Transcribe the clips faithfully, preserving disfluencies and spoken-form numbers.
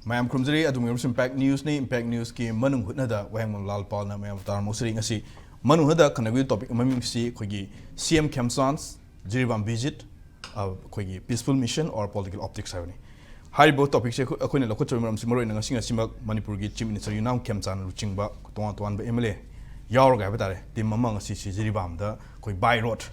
ꯃꯌꯥꯝ ꯈꯨꯔꯨꯝꯖꯔꯤ꯫ ꯑꯗꯨꯝ ꯌꯦꯡꯕꯁꯤ Impact Newsꯅꯤ꯫ Impact Newsꯀꯤ ꯃꯅꯨꯡ ꯍꯨꯠꯅꯗ ꯋꯥꯍꯦꯡꯕꯝ ꯂꯥꯜ ꯄꯥꯜꯅ ꯃꯌꯥꯝ ꯇꯥꯔꯝꯃꯨꯛꯆꯔꯤ꯫ ꯉꯁꯤ ꯃꯅꯨꯡ ꯍꯨꯠꯅꯗ ꯈꯟꯅꯕꯒꯤ topic ꯃꯃꯤꯡꯁꯤ ꯑꯩꯈꯣꯏꯒꯤ C M ꯈꯦꯝꯆꯥꯟ, ꯖꯤꯔꯤꯕꯥꯝ visit, ꯑ, ꯑꯩꯈꯣꯏꯒꯤ peaceful mission or political optics ꯍꯥꯏꯕꯅꯤ꯫ ꯍꯥꯏꯔꯤꯕ topicꯁꯦ ꯑꯩꯈꯣꯏ-, ꯑꯩꯈꯣꯏꯅ ꯂꯧꯈꯠꯆꯕꯒꯤ ꯃꯔꯝꯁꯤ ꯃꯔꯨꯑꯣꯏꯅ ꯉꯁꯤ ꯉꯁꯤꯃꯛ ꯃꯅꯤꯄꯨꯔꯒꯤ Chief Minister ꯌꯨꯝꯅꯥꯝ ꯈꯦꯝꯆꯥꯟ ꯂꯨꯆꯤꯡꯕ ꯇꯣꯉꯥꯟ ꯇꯣꯉꯥꯟꯕ M L A ꯌꯥꯎꯔꯒ ꯍꯥꯏꯕ ꯇꯥꯔꯦ, team ꯑꯃ ꯉꯁꯤꯁꯤ ꯖꯤꯔꯤꯕꯥꯝꯗ ꯑꯩꯈꯣꯏ by road,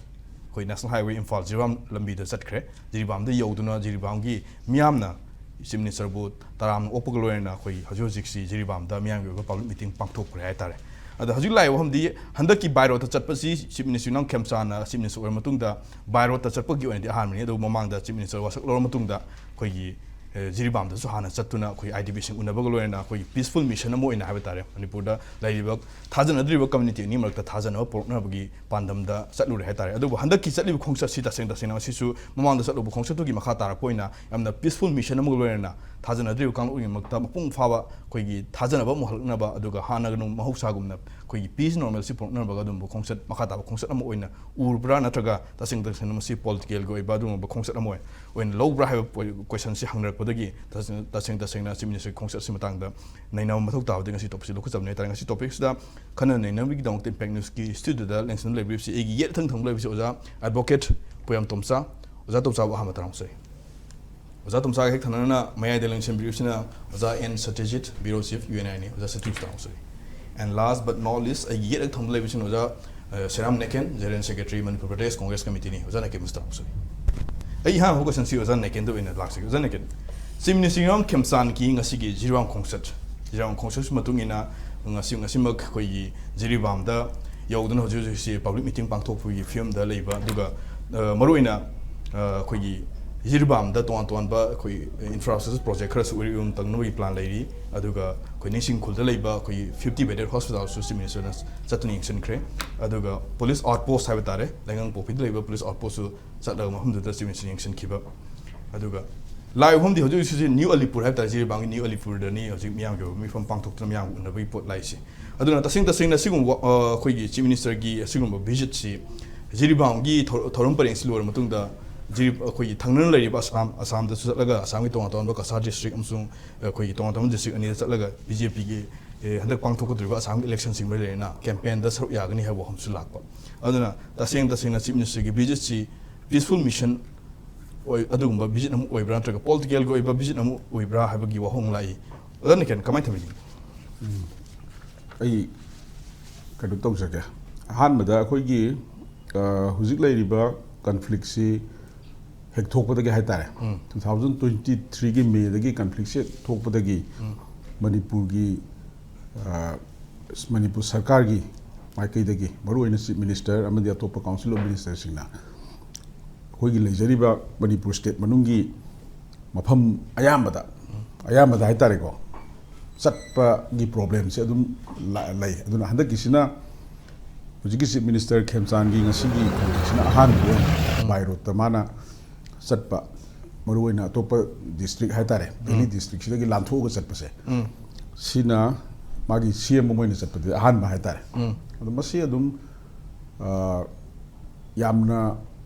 ꯑꯩꯈꯣꯏ National Highway ꯏꯝꯐꯥꯜ ꯖꯤꯔꯤꯕꯥꯝ ꯂꯝꯕꯤꯗ ꯆꯠꯈ꯭ꯔꯦ꯫ ꯖꯤꯔꯤꯕꯥꯝꯗ ꯌꯧꯗꯨꯅ ꯖꯤꯔꯤꯕꯥꯝꯒꯤ ꯃꯤꯌꯥꯝꯅ Chief Ministerꯕꯨ ꯇꯔꯥꯝꯅ ꯑꯣꯛꯄꯒ ꯂꯣꯏꯅꯅ ꯑꯩꯈꯣꯏ ꯍꯧꯖꯤꯛ ꯍꯧꯖꯤꯛꯁꯤ ꯖꯤꯔꯤꯕꯥꯝꯗ ꯃꯤꯌꯥꯝꯒꯤ ꯑꯣꯏꯕ public meeting ꯄꯥꯡꯊꯣꯛꯈ꯭ꯔꯦ ꯍꯥꯏꯇꯥꯔꯦ꯫ ꯑꯗꯣ ꯍꯧꯖꯤꯛ ꯂꯥꯛꯏꯕ ꯋꯥꯐꯝꯗꯤ ꯍꯟꯗꯛꯀꯤ by roadꯇ ꯆꯠꯄꯁꯤ Chief Minister ꯌꯨꯝꯅꯥꯝ ꯈꯦꯝꯆꯥꯟꯅ Chief Minister ꯑꯣꯏꯔ ꯃꯇꯨꯡꯗ by roadꯇ ꯆꯠꯄꯒꯤ ꯑꯣꯏꯅꯗꯤ ꯑꯍꯥꯟꯕꯅꯤ꯫ ꯑꯗꯨꯕꯨ ꯃꯃꯥꯡꯗ Chief Minister ꯋꯥꯁꯛ ꯂꯧꯔ ꯃꯇꯨꯡꯗ ꯑꯩꯈꯣꯏꯒꯤ, ꯑꯦ, ꯖꯤꯔꯤꯕꯥꯝꯗꯁꯨ ꯍꯥꯟꯅ ꯆꯠꯇꯨꯅ ꯑꯩꯈꯣꯏ IDPꯁꯤꯡ ꯎꯅꯕꯒ ꯂꯣꯏꯅꯅ ꯑꯩꯈꯣꯏꯒꯤ peaceful mission ꯑꯃ ꯑꯣꯏꯅ ꯍꯥꯏꯕ ꯇꯥꯔꯦ, ꯃꯅꯤꯄꯨꯔꯗ ꯂꯩꯔꯤꯕ ꯊꯥꯖꯅꯗ꯭ꯔꯤꯕ community ꯑꯅꯤ ꯃꯔꯛꯇ ꯊꯥꯖꯅꯕ ꯄꯨꯔꯛꯅꯕꯒꯤ ꯄꯥꯟꯗꯝꯗ ꯆꯠꯂꯨꯔꯦ ꯍꯥꯏꯇꯥꯔꯦ꯫ ꯑꯗꯨꯕꯨ ꯍꯟꯗꯛꯀꯤ ꯆꯠꯂꯤꯕ ꯈꯣꯡꯆꯠꯁꯤ ꯇꯁꯦꯡ ꯇꯁꯦꯡꯅ ꯃꯁꯤꯁꯨ ꯃꯃꯥꯡꯗ ꯆꯠꯂꯨꯕ ꯈꯣꯡꯆꯠꯇꯨꯒꯤ ꯃꯈꯥ ꯇꯥꯔꯛꯄ ꯑꯣꯏꯅ ꯌꯥꯝꯅ peaceful mission ꯑꯃꯒ ꯂꯣꯏꯅꯅ ꯊꯥꯖꯅꯗ꯭ꯔꯤꯕ ꯀꯥꯡꯂꯨꯞ ꯑꯅꯤꯃꯛꯇ ꯃꯄꯨꯡ ꯐꯥꯕ ꯑꯩꯈꯣꯏꯒꯤ ꯊꯥꯖꯅꯕ ꯑꯃꯨꯛ ꯍꯜꯂꯛꯅꯕ, ꯑꯗꯨꯒ ꯍꯥꯟꯅꯒ ꯅꯨꯡ-, ꯃꯍꯧꯁꯥꯒꯨꯝꯅ ꯑꯩꯈꯣꯏꯒꯤ peace normalcy ꯄꯨꯔꯛꯅꯕꯒ ꯑꯗꯨꯝꯕ ꯈꯣꯡꯆꯠ, ꯃꯈꯥ ꯇꯥꯕ ꯈꯣꯡꯆꯠ ꯑꯃ ꯑꯣꯏꯅ ꯎꯔꯕ꯭ꯔꯥ, ꯅꯠꯇ꯭ꯔꯒ ꯇꯁꯦꯡ ꯇꯁꯦꯡꯅ ꯃꯁꯤ politicalꯒꯤ ꯑꯣꯏꯕ ꯑꯗꯨꯒꯨꯝꯕ ꯈꯣꯡꯆꯠ ꯑꯃ ꯑꯣꯏ-, ꯑꯣꯏꯅ ꯂꯧꯕ꯭ꯔꯥ ꯍꯥꯏꯕ ꯄꯣ-, questionꯁꯤ ꯍꯪꯅꯔꯛꯄꯗꯒꯤ ꯇꯁꯦꯡ-, ꯇꯁꯦꯡ ꯇꯁꯦꯡꯅ Chief Ministerꯒꯤ ꯈꯣꯡꯆꯠꯁꯤ ꯃꯇꯥꯡꯗ ꯅꯩꯅꯕ ꯃꯊꯧ ꯇꯥꯕꯗꯒꯤ ꯉꯁꯤ topicꯁꯤ ꯂꯧꯈꯠꯆꯕꯅꯦ ꯍꯥꯏꯇꯥꯔꯦ꯫ ꯉꯁꯤ topicꯁꯤꯗ ꯈꯟꯅ ꯅꯩꯅꯕꯒꯤꯗꯃꯛꯇ Impact Newsꯀꯤ studioꯗ ꯂꯦꯡꯁꯤꯟꯗꯨꯅ ꯂꯩꯕꯤꯔꯤꯕꯁꯤ ꯑꯩꯒꯤ ꯌꯦꯠ ꯊꯪ ꯊꯪꯕ ꯂꯩꯕꯁꯤ ꯑꯣꯖꯥ advocate ꯄꯣꯌꯥꯝ ꯇꯣꯝꯆꯥ꯫ ꯑꯣꯖꯥ ꯇꯣꯝꯆꯥꯕꯨ ꯑꯍꯥꯟꯕ ꯇꯔꯥꯝꯅ ꯑꯣꯛꯆꯔꯤ꯫ ꯑꯣꯖꯥ ꯇꯣꯝꯆꯥꯒ ꯍꯦꯛ ꯊꯪꯅꯅ ꯃꯌꯥꯏꯗ ꯂꯦꯡꯁꯤꯟꯕꯤꯔꯤꯕꯁꯤꯅ ꯑꯣꯖꯥ and ꯁꯇ꯭ꯌꯖꯤꯠ, Bureau Chief, U N I ꯅꯤ꯫ ꯑꯣꯖꯥ ꯁꯇ꯭ꯌꯖꯤꯠ ꯇꯔꯥꯝꯅ ꯑꯣꯛꯆꯔꯤ꯫ And last but not least, ꯑꯩꯒꯤ ꯌꯦꯠ ꯊꯪꯕ ꯂꯩꯕꯁꯤꯅ ꯑꯣꯖꯥ, ꯑ, ꯁꯦꯔꯥꯝ ꯅꯦꯀꯦꯟ, General Secretary, Manipur Pradesh Congress Committeeꯅꯤ꯫ ꯑꯣꯖꯥ ꯅꯦꯀꯦꯟꯕꯨꯁꯨ ꯇꯔꯥꯝꯅ ꯑꯣꯛꯆꯔꯤ꯫ ꯑꯩ ꯑꯍꯥꯟꯕ questionꯁꯤ ꯑꯣꯖꯥ ꯅꯦꯀꯦꯟꯗ ꯑꯣꯏꯅ ꯂꯥꯛꯆꯒꯦ꯫ ꯑꯣꯖꯥ ꯅꯦꯀꯦꯟ, Chief Minister ꯌꯨꯝꯅꯥꯝ ꯈꯦꯝꯆꯥꯟꯒꯤ ꯉꯁꯤꯒꯤ ꯖꯤꯔꯤꯕꯥꯝ ꯈꯣꯡꯆꯠ, ꯖꯤꯔꯤꯕꯥꯝ ꯈꯣꯡꯆꯠꯁꯤ ꯃꯇꯨꯡ ꯏꯟꯅ ꯉꯁꯤ, ꯉꯁꯤꯃꯛ ꯑꯩꯈꯣꯏꯒꯤ ꯖꯤꯔꯤꯕꯥꯝꯗ ꯌꯧꯗꯨꯅ ꯍꯧꯖꯤꯛ ꯍꯧꯖꯤꯛꯁꯤ public meeting ꯄꯥꯡꯊꯣꯛꯄꯒꯤ ꯐꯤꯕꯝꯗ ꯂꯩꯕ, ꯑꯗꯨꯒ, ꯑ, ꯃꯔꯨꯑꯣꯏꯅ, ꯑ, ꯑꯩꯈꯣꯏꯒꯤ ꯖꯤꯔꯤꯕꯥꯝꯗ ꯇꯣꯉꯥꯟ ꯇꯣꯉꯥꯟꯕ ꯑꯩꯈꯣꯏ infrastructure project ꯈꯔꯁꯨ ꯎꯔꯤꯕ ꯇꯧꯅꯕꯒꯤ plan ꯂꯩꯔꯤ꯫ ꯑꯗꯨꯒ ꯑꯩꯈꯣꯏ ꯅꯤꯡꯁꯤꯡ ꯈꯨꯜꯗ ꯂꯩꯕ ꯑꯩꯈꯣꯏꯒꯤ fifty bedded hospitalꯁꯨ Chief Ministerꯅ ꯆꯠꯇꯨꯅ ꯌꯦꯡꯁꯤꯟꯈ꯭ꯔꯦ꯫ ꯑꯗꯨꯒ police outpost ꯍꯥꯏꯕ ꯇꯥꯔꯦ, ꯂꯩꯉꯪꯄꯣꯛꯄꯤꯗ ꯂꯩꯕ police outpostꯁꯨ ꯆꯠꯂꯒ ꯃꯐꯝꯗꯨꯗ Chief Minister ꯌꯦꯡꯁꯤꯟꯈꯤꯕ꯫ ꯑꯗꯨꯒ ꯂꯥꯛꯏꯕ ꯃꯐꯝꯗꯤ ꯍꯧꯖꯤꯛ ꯍꯧꯖꯤꯛꯁꯤ New ꯑꯂꯤꯄꯨꯔ ꯍꯥꯏꯕ ꯇꯥꯔꯦ, ꯖꯤꯔꯤꯕꯥꯝꯒꯤ New ꯑꯂꯤꯄꯨꯔꯗꯅꯤ ꯍꯧꯖꯤꯛ ꯃꯤꯌꯥꯝꯒꯤ ꯑꯣꯏꯕ ꯃꯤꯐꯝ ꯄꯥꯡꯊꯣꯛꯇꯨꯅ ꯃꯤꯌꯥꯝꯒ ꯎꯅꯕꯒꯤ ꯄꯣꯠ ꯂꯥꯛꯏꯁꯦ꯫ ꯑꯗꯨꯅ ꯇꯁꯦꯡ ꯇꯁꯦꯡꯅ ꯁꯤꯒꯨꯝꯕ, ꯑ, ꯑꯩꯈꯣꯏꯒꯤ Chief Ministerꯒꯤ ꯑꯁꯤꯒꯨꯝꯕ visitꯁꯤ ꯖꯤꯔꯤꯕꯥꯝꯒꯤ ꯊꯧ-, ꯊꯧꯔꯝ ꯄꯔꯦꯡꯁꯤ ꯂꯣꯏꯔ ꯃꯇꯨꯡꯗ ꯖꯤ-, ꯑꯩꯈꯣꯏꯒꯤ ꯊꯪꯅꯅ ꯂꯩꯔꯤꯕ ꯑꯁꯥꯝ, ꯑꯁꯥꯝꯗꯁꯨ ꯆꯠꯂꯒ ꯑꯁꯥꯝꯒꯤ ꯇꯣꯉꯥꯟ ꯇꯣꯉꯥꯟꯕ ꯀꯁꯥꯔ ꯗꯤꯁꯇ꯭ꯔꯤꯛ ꯑꯃꯁꯨꯡ ꯑꯩꯈꯣꯏꯒꯤ ꯇꯣꯉꯥꯟ ꯇꯣꯉꯥꯟꯕ ꯗꯤꯁꯇ꯭ꯔꯤꯛ ꯑꯅꯤꯗ ꯆꯠꯂꯒ ꯕꯤ ꯖꯦ ꯄꯤꯒꯤ, ꯑꯦ, ꯍꯟꯗꯛ ꯄꯥꯡꯊꯣꯛꯀꯗꯧꯔꯤꯕ ꯑꯁꯥꯝꯒꯤ ꯏꯂꯦꯛꯁꯟꯁꯤꯡ ꯃꯔꯤ ꯂꯩꯅꯅ ꯀꯦꯝꯄꯦꯟꯗ ꯁꯔꯨꯛ ꯌꯥꯒꯅꯤ ꯍꯥꯏꯕ ꯋꯥꯐꯝꯁꯨ ꯂꯥꯛꯄ꯫ ꯑꯗꯨꯅ ꯇꯁꯦꯡ ꯇꯁꯦꯡꯅ ꯆꯤꯐ ꯃꯤꯅꯤꯁꯇꯔꯒꯤ ꯚꯤꯖꯤꯠꯁꯤ ꯄꯤꯁꯐꯨꯜ ꯃꯤꯁꯟ ꯑꯣꯏ-, ꯑꯗꯨꯒꯨꯝꯕ ꯚꯤꯖꯤꯠ ꯑꯃ ꯑꯣꯏꯕ꯭ꯔꯥ, ꯅꯠꯇ꯭ꯔꯒ ꯄꯣꯂꯤꯇꯤꯀꯦꯜꯒꯤ ꯑꯣꯏꯕ ꯚꯤꯖꯤꯠ ꯑꯃ ꯑꯣꯏꯕ꯭ꯔꯥ ꯍꯥꯏꯕꯒꯤ ꯋꯥꯍꯪ ꯂꯥꯛꯏ꯫ ꯑꯣꯖꯥ ꯅꯤꯀꯦꯟ, ꯀꯃꯥꯏꯅ ꯊꯝꯕꯤꯅꯤꯡꯉꯤ? ꯑꯩ ꯀꯩꯅꯣ ꯇꯧꯖꯒꯦ꯫ ꯑꯍꯥꯟꯕꯗ ꯑꯩꯈꯣꯏꯒꯤ, ꯑ, ꯍꯧꯖꯤꯛ ꯂꯩꯔꯤꯕ ꯀꯟꯐ꯭ꯂꯤꯛꯁꯤ ꯍꯦꯛ ꯊꯣꯛꯄꯗꯒꯤ ꯍꯥꯏꯇꯥꯔꯦ, ꯎꯝ꯫ Two thousand twenty three ꯒꯤ ꯃꯦꯗꯒꯤ ꯀꯟꯐ꯭ꯂꯤꯛꯁꯦ ꯊꯣꯛꯄꯗꯒꯤ, ꯎꯝ꯫ ꯃꯅꯤꯄꯨꯔꯒꯤ, ꯑ, ꯃꯅꯤꯄꯨꯔ ꯁꯔꯀꯥꯔꯒꯤ ꯃꯥꯏꯀꯩꯗꯒꯤ, ꯃꯔꯨꯑꯣꯏꯅ ꯆꯤꯐ ꯃꯤꯅꯤꯁꯇꯔ ꯑꯃꯗꯤ ꯑꯇꯣꯞꯄ ꯀꯥꯎꯟꯁꯤꯜ ꯑꯣꯐ ꯃꯤꯅꯤꯁꯇꯔꯁꯤꯡꯅ ꯑꯩꯈꯣꯏꯒꯤ ꯂꯩꯖꯔꯤꯕ ꯃꯅꯤꯄꯨꯔ ꯁ꯭ꯇꯦꯠ ꯃꯅꯨꯡꯒꯤ ꯃꯐꯝ ꯑꯌꯥꯝꯕꯗ, ꯑꯌꯥꯝꯕꯗ ꯍꯥꯏꯇꯥꯔꯦꯀꯣ, ꯆꯠꯄꯒꯤ ꯄ꯭ꯔꯣꯕ꯭ꯂꯦꯝꯁꯦ ꯑꯗꯨꯝ ꯂꯥ-, ꯂꯩ꯫ ꯑꯗꯨꯅ ꯍꯟꯗꯛꯀꯤꯁꯤꯅ ꯍꯧꯖꯤꯛꯀꯤ ꯆꯤꯐ ꯃꯤꯅꯤꯁꯇꯔ ꯈꯦꯝꯆꯥꯟꯒꯤ ꯉꯁꯤꯒꯤ ꯈꯣꯡꯊꯥꯡꯁꯤꯅ ꯑꯍꯥꯟꯕ ꯑꯣꯏꯅ ꯕꯥꯏ ꯔꯣꯠꯇ ꯃꯥꯅ ꯆꯠꯄ, ꯃꯔꯨꯑꯣꯏꯅ ꯑꯇꯣꯞꯄ ꯗꯤꯁꯇ꯭ꯔꯤꯛ ꯍꯥꯏꯇꯥꯔꯦ, ꯚꯦꯂꯤ ꯗꯤꯁꯇ꯭ꯔꯤꯛꯁꯤꯗꯒꯤ ꯂꯥꯟꯊꯣꯛꯑꯒ ꯆꯠꯄꯁꯦ, ꯎꯝ꯫ ꯁꯤꯅ ꯃꯥꯒꯤ ꯁꯤ ꯑꯦꯝ ꯑꯃ ꯑꯣꯏꯅ ꯆꯠꯄꯗꯤ ꯑꯍꯥꯟꯕ ꯍꯥꯏꯇꯥꯔꯦ꯫ ꯎꯝ꯫ ꯑꯗꯣ ꯃꯁꯤ ꯑꯗꯨꯝ, ꯑ, ꯌꯥꯝꯅ,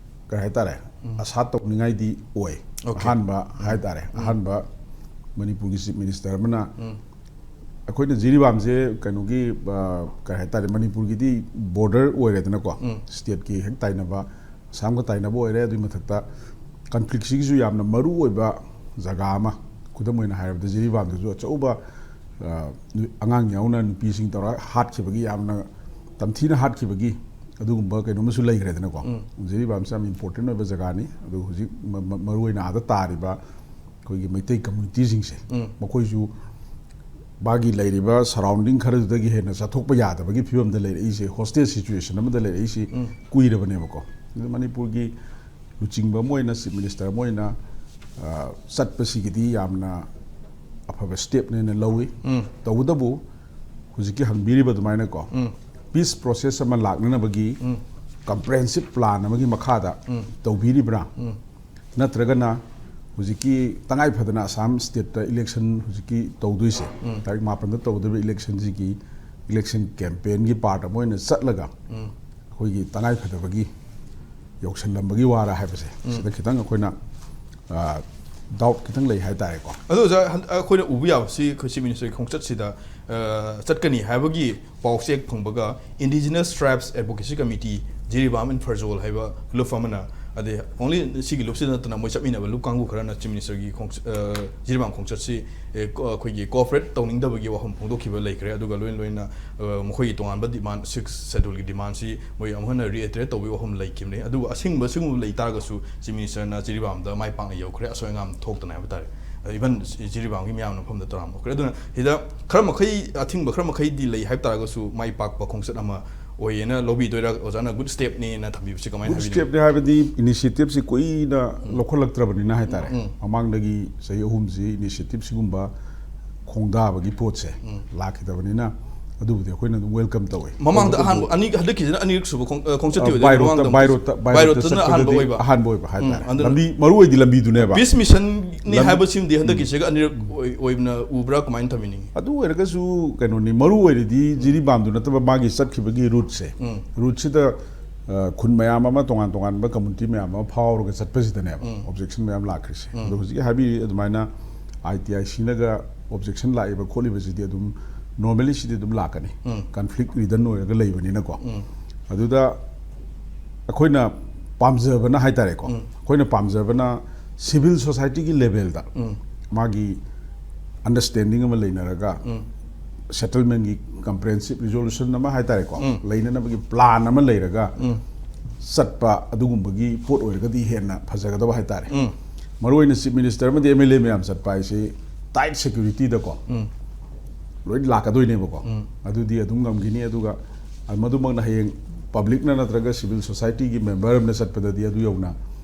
ꯀꯩ ꯍꯥꯏꯇꯥꯔꯦ, ꯎꯝ꯫ ꯑꯁꯥ ꯇꯧꯅꯤꯡꯉꯥꯏꯗꯤ ꯑꯣꯏ꯫ ꯑꯣꯀꯦ꯫ ꯑꯍꯥꯟꯕ ꯍꯥꯏꯇꯥꯔꯦ, ꯎꯝ꯫ ꯑꯍꯥꯟꯕ ꯃꯅꯤꯄꯨꯔꯒꯤ ꯆꯤꯐ ꯃꯤꯅꯤꯁꯇꯔ ꯑꯃꯅ, ꯎꯝ꯫ ꯑꯩꯈꯣꯏꯅ ꯖꯤꯔꯤꯕꯥꯝꯁꯦ ꯀꯩꯅꯣꯒꯤ, ꯑ, ꯀꯩ ꯍꯥꯏꯇꯥꯔꯦ, ꯃꯅꯤꯄꯨꯔꯒꯤꯗꯤ ꯕꯣꯔꯗꯔ ꯑꯣꯏꯔꯦꯗꯅꯀꯣ, ꯎꯝ꯫ ꯁ꯭ꯇꯦꯠꯀꯤ ꯍꯦꯛ ꯇꯥꯏꯅꯕ, ꯑꯁꯥꯝꯒ ꯇꯥꯏꯅꯕ ꯑꯣꯏꯔꯦ꯫ ꯑꯗꯨꯒꯤ ꯃꯊꯛꯇ ꯀꯟꯐ꯭ꯂꯤꯛꯁꯤꯒꯤꯁꯨ ꯌꯥꯝꯅ ꯃꯔꯨ ꯑꯣꯏꯕ ꯖꯒꯥ ꯑꯃ, ꯈꯨꯗꯝ ꯑꯣꯏꯅ ꯍꯥꯏꯔꯕꯗ ꯖꯤꯔꯤꯕꯥꯝꯗꯁꯨ ꯑꯆꯧꯕ, ꯑ, ꯑꯉꯥꯡ ꯌꯥꯎꯅ ꯅꯨꯄꯤꯁꯤꯡ ꯇꯧꯔꯒ ꯍꯥꯠꯈꯤꯕꯒꯤ ꯌꯥꯝꯅ ꯇꯝꯊꯤꯅ ꯍꯥꯠꯈꯤꯕꯒꯤ ꯑꯗꯨꯒꯨꯝꯕ ꯀꯩꯅꯣꯝꯃꯁꯨ ꯂꯩꯈ꯭ꯔꯦꯗꯅꯀꯣ꯫ ꯎꯝ꯫ ꯖꯤꯔꯤꯕꯥꯝꯁꯦ ꯌꯥꯝ ꯏꯝꯄꯣꯔꯇꯦꯟ ꯑꯣꯏꯕ ꯖꯒꯥꯅꯤ꯫ ꯑꯗꯨ ꯍꯧꯖꯤꯛ ꯃ-, ꯃ-, ꯃꯔꯨꯑꯣꯏꯅ ꯑꯥꯗ ꯇꯥꯔꯤꯕ ꯑꯩꯈꯣꯏꯒꯤ ꯃꯩꯇꯩ ꯀꯝꯃꯨꯅꯤꯇꯤꯁꯤꯡꯁꯦ, ꯎꯝ꯫ ꯃꯈꯣꯏꯁꯨ ꯃꯥꯒꯤ ꯂꯩꯔꯤꯕ ꯁꯔꯥꯎꯟꯗꯤꯡ ꯈꯔꯗꯨꯗꯒꯤ ꯍꯦꯟꯅ ꯆꯠꯊꯣꯛꯄ ꯌꯥꯗꯕꯒꯤ ꯐꯤꯕꯝꯗ ꯂꯩꯔꯛꯏꯁꯦ, ꯍꯣꯁꯇꯦꯖ ꯁꯤꯆꯨꯋꯦꯁꯟ ꯑꯃꯗ ꯂꯩꯔꯛꯏꯁꯤ, ꯎꯝ꯫ ꯀꯨꯏꯔꯕꯅꯦꯕꯀꯣ꯫ ꯑꯗꯨ ꯃꯅꯤꯄꯨꯔꯒꯤ ꯂꯨꯆꯤꯡꯕ ꯑꯃ ꯑꯣꯏꯅ, ꯆꯤꯐ ꯃꯤꯅꯤꯁꯇꯔ ꯑꯃ ꯑꯣꯏꯅ, ꯑ, ꯆꯠꯄꯁꯤꯒꯤꯗꯤ ꯌꯥꯝꯅ ꯑꯐꯕ ꯁ꯭ꯇꯦꯞꯅꯦꯅ ꯂꯧꯏ꯫ ꯎꯝ꯫ ꯇꯧꯕꯇꯕꯨ ꯍꯧꯖꯤꯛꯀꯤ ꯍꯪꯕꯤꯔꯤꯕ ꯑꯗꯨꯃꯥꯏꯅꯀꯣ, ꯎꯝ꯫ ꯄꯤꯁ ꯄ꯭ꯔꯣꯁꯦꯁ ꯑꯃ ꯂꯥꯛꯅꯅꯕꯒꯤ ꯎꯝ꯫ ꯀꯝꯄ꯭ꯔꯦꯍꯦꯟꯁꯤꯞ ꯄ꯭ꯂꯥꯟ ꯑꯃꯒꯤ ꯃꯈꯥꯗ ꯎꯝ꯫ ꯇꯧꯕꯤꯔꯤꯕ꯭ꯔꯥ? ꯎꯝ꯫ ꯅꯠꯇ꯭ꯔꯒꯅ ꯍꯧꯖꯤꯛꯀꯤ ꯇꯉꯥꯏ ꯐꯗꯅ ꯑꯁꯥꯝ ꯁ꯭ꯇꯦꯠꯇ ꯏꯂꯦꯛꯁꯟ ꯍꯧꯖꯤꯛꯀꯤ ꯇꯧꯗꯣꯏꯁꯦ, ꯎꯝ꯫ ꯇꯥꯔꯤꯛ ꯃꯥꯄꯟꯗ ꯇꯧꯒꯗꯕ ꯏꯂꯦꯛꯁꯟꯁꯤꯒꯤ ꯏꯂꯦꯛꯁꯟ ꯀꯦꯝꯄꯦꯟꯒꯤ ꯄꯥꯔꯠ ꯑꯃ ꯑꯣꯏꯅ ꯆꯠꯂꯒ, ꯎꯝ꯫ ꯑꯩꯈꯣꯏꯒꯤ ꯇꯉꯥꯏ ꯐꯗꯕꯒꯤ ꯌꯧꯁꯜꯂꯝꯕꯒꯤ ꯋꯥꯔ ꯍꯥꯏꯕꯁꯦ, ꯁꯤꯗ ꯈꯤꯇꯪ ꯑꯩꯈꯣꯏꯅ ꯗꯥꯎꯠ ꯈꯤꯇꯪ ꯂꯩ ꯍꯥꯏꯇꯥꯔꯦꯀꯣ꯫ ꯑꯗꯨ ꯑꯣꯖꯥ, ꯍꯟ- ꯑꯩꯈꯣꯏꯅ ꯎꯕ ꯌꯥꯕꯁꯤ ꯑꯩꯈꯣꯏ ꯆꯤꯐ ꯃꯤꯅꯤꯁꯇꯔꯒꯤ ꯈꯣꯡꯆꯠꯁꯤꯗ, ꯑ, ꯆꯠꯀꯅꯤ ꯍꯥꯏꯕꯒꯤ ꯄꯥꯎ ꯆꯦꯛ ꯐꯪꯕꯒ, Indigenous Tribes Advocacy Committee, Jiribam and Pherzawl ꯍꯥꯏꯕ ꯂꯨꯞ ꯑꯃꯅ, ꯑꯗꯩ only ꯁꯤꯒꯤ ꯂꯨꯞꯁꯤꯗ ꯅꯠꯇꯅ ꯃꯣꯏ ꯆꯠꯃꯤꯟꯅꯕ ꯂꯨꯞ ꯀꯥꯡꯕꯨ ꯈꯔꯅ ꯆꯤꯐ ꯃꯤꯅꯤꯁꯇꯔꯒꯤ ꯈꯣꯡ-, ꯑ, ꯖꯤꯔꯤꯕꯥꯝ ꯈꯣꯡꯆꯠꯁꯤ, ꯑꯦ, ꯀꯣ-, ꯑꯩꯈꯣꯏꯒꯤ ꯀꯣꯑꯣꯄꯔꯦꯠ ꯇꯧꯅꯤꯡꯗꯕꯒꯤ ꯋꯥꯐꯝ ꯐꯣꯡꯗꯣꯛꯈꯤꯕ ꯂꯩꯈ꯭ꯔꯦ꯫ ꯑꯗꯨꯒ ꯂꯣꯏꯅ ꯂꯣꯏꯅ, ꯑ, ꯃꯈꯣꯏꯒꯤ ꯇꯣꯉꯥꯟꯕ ꯗꯤꯃꯥꯟ, ꯁꯤꯛꯁ ꯁꯦꯗꯨꯜꯒꯤ ꯗꯤꯃꯥꯟꯁꯤ ꯃꯣꯏ ꯑꯃꯨꯛ ꯍꯟꯅ ꯔꯤꯑꯦꯇꯔꯦꯠ ꯇꯧꯕꯒꯤ ꯋꯥꯐꯝ ꯂꯩꯈꯤꯕꯅꯤ꯫ ꯑꯗꯨꯕꯨ ꯑꯁꯤꯒꯨꯝꯕ, ꯁꯤꯒꯨꯝꯕ ꯂꯩ ꯇꯥꯔꯒꯁꯨ ꯆꯤꯐ ꯃꯤꯅꯤꯁꯇꯔꯅ ꯖꯤꯔꯤꯕꯥꯝꯗ ꯃꯥꯏ ꯄꯥꯛꯅ ꯌꯧꯈ꯭ꯔꯦ, ꯑꯁꯣꯏ ꯑꯉꯥꯝ ꯊꯣꯛꯇꯅ ꯍꯥꯏꯕ ꯇꯥꯔꯦ꯫ ꯏꯚꯟ ꯖꯤꯔꯤꯕꯥꯝꯒꯤ ꯃꯤꯌꯥꯝꯅ ꯃꯐꯝꯗ ꯇꯔꯥꯃꯨꯛ ꯈꯔ, ꯑꯗꯨꯅ ꯁꯤꯗ ꯈꯔ ꯃꯈꯩ, ꯑꯊꯤꯡꯕ ꯈꯔ ꯃꯈꯩꯗꯤ ꯂꯩ ꯍꯥꯏꯕ ꯇꯥꯔꯒꯁꯨ, ꯃꯥꯏ ꯄꯥꯛꯄ ꯈꯣꯡꯆꯠ ꯑꯃ ꯑꯣꯏꯌꯦꯅ ꯂꯧꯕꯤꯗꯣꯏꯔꯥ? ꯑꯣꯖꯥꯅ ꯒꯨꯗ ꯁ꯭ꯇꯦꯞꯅꯦꯅ ꯊꯝꯕꯤꯕꯁꯤ ꯀꯃꯥꯏꯅ ꯒꯨꯗ ꯍꯥꯏꯕꯤꯅꯤꯡꯉꯤ? ꯁ꯭ꯇꯦꯞꯅꯦ ꯍꯥꯏꯕꯗꯤ, ꯏꯅꯤꯁꯤꯌꯦꯇꯤꯞꯁꯤ ꯀꯨꯏꯅ ꯎꯝ꯫ ꯂꯧꯈꯠꯂꯛꯇ꯭ꯔꯕꯅꯤꯅ ꯍꯥꯏꯇꯥꯔꯦ꯫ ꯎꯝ꯫ ꯃꯃꯥꯡꯗꯒꯤ ꯆꯍꯤ ꯑꯍꯨꯝꯁꯤ ꯏꯅꯤꯁꯤꯌꯦꯇꯤꯞꯁꯤꯒꯨꯝꯕ ꯈꯣꯡꯗꯥꯕꯒꯤ ꯄꯣꯠꯁꯦ ꯎꯝ꯫ ꯂꯥꯛꯈꯤꯗꯕꯅꯤꯅ, ꯑꯗꯨꯕꯨꯗꯤ ꯑꯩꯈꯣꯏꯅ ꯑꯗꯨꯝ ꯋꯦꯜꯀꯝ ꯇꯧꯋꯦ꯫ ꯃꯃꯥꯡꯗ ꯑꯗꯨꯕꯨ ꯑꯍꯥꯟꯕ, ꯑꯅꯤ, ꯍꯟꯗꯛꯀꯤꯁꯤꯅ ꯑꯅꯤꯔꯛ ꯁꯨꯕ ꯈꯣꯡ-, ꯑ, ꯈꯣꯡꯆꯠꯇꯤ ꯑ, ꯑꯣꯏꯗꯣꯏꯅꯤ꯫ ꯕꯥꯏ ꯔꯣꯠꯇ, ꯃꯃꯥꯡꯗ ꯕꯥꯏ ꯔꯣꯠꯇ, ꯕꯥꯏ ꯕꯥꯏ ꯔꯣꯠꯇ ꯔꯣꯠꯇ ꯆꯠꯄꯗꯗꯤ ꯆꯠꯄꯗꯨꯅ ꯑꯍꯥꯟꯕ ꯑꯣꯏꯕ꯫ ꯑꯍꯥꯟꯕ ꯑꯣꯏꯕ ꯎꯝ, ꯍꯥꯏꯇꯥꯔꯦ꯫ ꯑꯗꯨꯅ ꯂꯝꯕꯤ, ꯃꯔꯨ ꯑꯣꯏꯗꯤ ꯂꯝꯕꯤꯗꯨꯅꯦꯕ꯫ ꯄꯤꯁ ꯃꯤꯁꯟꯅꯤ ꯂꯝꯕꯤ ꯍꯥꯏꯕꯁꯤꯃꯗꯤ ꯎꯝ꯫ ꯍꯟꯗꯛꯀꯤꯁꯤꯒ ꯑꯅꯤꯔꯛ ꯑꯣꯏ-, ꯑꯣꯏꯅ ꯎꯕ꯭ꯔꯥ, ꯀꯃꯥꯏꯅ ꯊꯝꯕꯤꯅꯤꯡꯉꯤ? ꯑꯗꯨ ꯑꯣꯏꯔꯒꯁꯨ ꯀꯩꯅꯣꯅꯤ, ꯃꯔꯨ ꯑꯣꯏꯔꯤꯗꯤ ꯖꯤꯔꯤꯕꯥꯝꯗꯨ ꯅꯠꯇꯕ ꯃꯥꯒꯤ ꯆꯠꯈꯤꯕꯒꯤ ꯔꯨꯠꯁꯦ꯫ ꯎꯝ꯫ ꯔꯨꯠꯁꯤꯗ, ꯑ, ꯈꯨꯟ ꯃꯌꯥꯝ ꯑꯃ, ꯇꯣꯉꯥꯟ ꯇꯣꯉꯥꯟꯕ ꯀꯝꯃꯨꯅꯤꯇꯤ ꯃꯌꯥꯝ ꯑꯃ ꯐꯥꯎꯔꯒ ꯆꯠꯄꯁꯤꯗꯅꯦꯕ ꯎꯝ꯫ ꯑꯣꯕꯖꯦꯛꯁꯟ ꯃꯌꯥꯝ ꯂꯥꯛꯈ꯭ꯔꯤꯁꯦ꯫ ꯎꯝ꯫ ꯑꯗꯣ ꯍꯧꯖꯤꯛ ꯍꯥꯏꯕꯤꯔꯤ ꯑꯗꯨꯃꯥꯏꯅ ꯑꯥꯏ ꯇꯤ ꯑꯥꯏ ꯁꯤꯅꯒ ꯑꯣꯕꯖꯦꯛꯁꯟ ꯂꯥꯛꯏꯕ ꯈꯣꯠꯂꯤꯕꯁꯤꯗꯤ ꯑꯗꯨꯝ ꯅꯣꯔꯃꯦꯂꯤ ꯁꯤꯗꯤ ꯑꯗꯨꯝ ꯂꯥꯛꯀꯅꯤ꯫ ꯎꯝ꯫ ꯀꯟꯐ꯭ꯂꯤꯛ ꯔꯤꯗꯟ ꯑꯣꯏꯔꯒ ꯂꯩꯕꯅꯤꯅꯀꯣ꯫ ꯎꯝ꯫ ꯑꯗꯨꯗ ꯑꯩꯈꯣꯏꯅ ꯄꯥꯝꯖꯕꯅ ꯍꯥꯏꯇꯥꯔꯦꯀꯣ꯫ ꯎꯝ꯫ ꯑꯩꯈꯣꯏꯅ ꯄꯥꯝꯖꯕꯅ ꯁꯤꯚꯤꯜ ꯁꯣꯁꯥꯏꯇꯤꯒꯤ ꯂꯦꯚꯦꯜꯗ ꯎꯝ꯫ ꯃꯥꯒꯤ ꯑꯟꯗꯔꯁ꯭ꯇꯦꯟꯗꯤꯡ ꯑꯃ ꯂꯩꯅꯔꯒ ꯎꯝ꯫ ꯁꯦꯇꯜꯃꯦꯟꯒꯤ ꯀꯝꯄ꯭ꯔꯦꯍꯦꯟꯁꯤꯞ ꯔꯤꯖꯣꯂꯨꯁꯟ ꯑꯃ ꯍꯥꯏꯇꯥꯔꯦꯀꯣ, ꯎꯝ꯫ ꯂꯩꯅꯅꯕꯒꯤ ꯄ꯭ꯂꯥꯟ ꯑꯃ ꯂꯩꯔꯒ ꯎꯝ꯫ ꯆꯠꯄ ꯑꯗꯨꯒꯨꯝꯕꯒꯤ ꯄꯣꯠ ꯑꯣꯏꯔꯒꯗꯤ ꯍꯦꯟꯅ ꯐꯖꯒꯗꯕ ꯍꯥꯏꯇꯥꯔꯦ꯫ ꯎꯝ꯫ ꯃꯔꯨꯑꯣꯏꯅ ꯆꯤꯐ ꯃꯤꯅꯤꯁꯇꯔ ꯑꯃꯗꯤ ꯑꯦꯝ ꯑꯦꯜ ꯑꯦ ꯃꯌꯥꯝ ꯆꯠꯄ ꯍꯥꯏꯁꯤ ꯇꯥꯏꯠ ꯁꯦꯀ꯭ꯌꯨꯔꯤꯇꯤꯗꯀꯣ ꯎꯝ꯫ ꯂꯣꯏ ꯂꯥꯛꯀꯗꯣꯏꯅꯦꯕꯀꯣ꯫ ꯎꯝ꯫ ꯑꯗꯨꯗꯤ ꯑꯗꯨꯝ ꯉꯝꯈꯤꯅꯤ꯫ ꯑꯗꯨꯒ ꯃꯗꯨꯃꯛꯅ ꯍꯌꯦꯡ ꯄꯕ꯭ꯂꯤꯛꯅ ꯅꯠꯇ꯭ꯔꯒ ꯁꯤꯚꯤꯜ ꯁꯣꯁꯥꯏꯇꯤꯒꯤ ꯃꯦꯝꯕꯔ ꯑꯃꯅ ꯆꯠꯄꯗꯗꯤ ꯑꯗꯨ ꯌꯧꯅ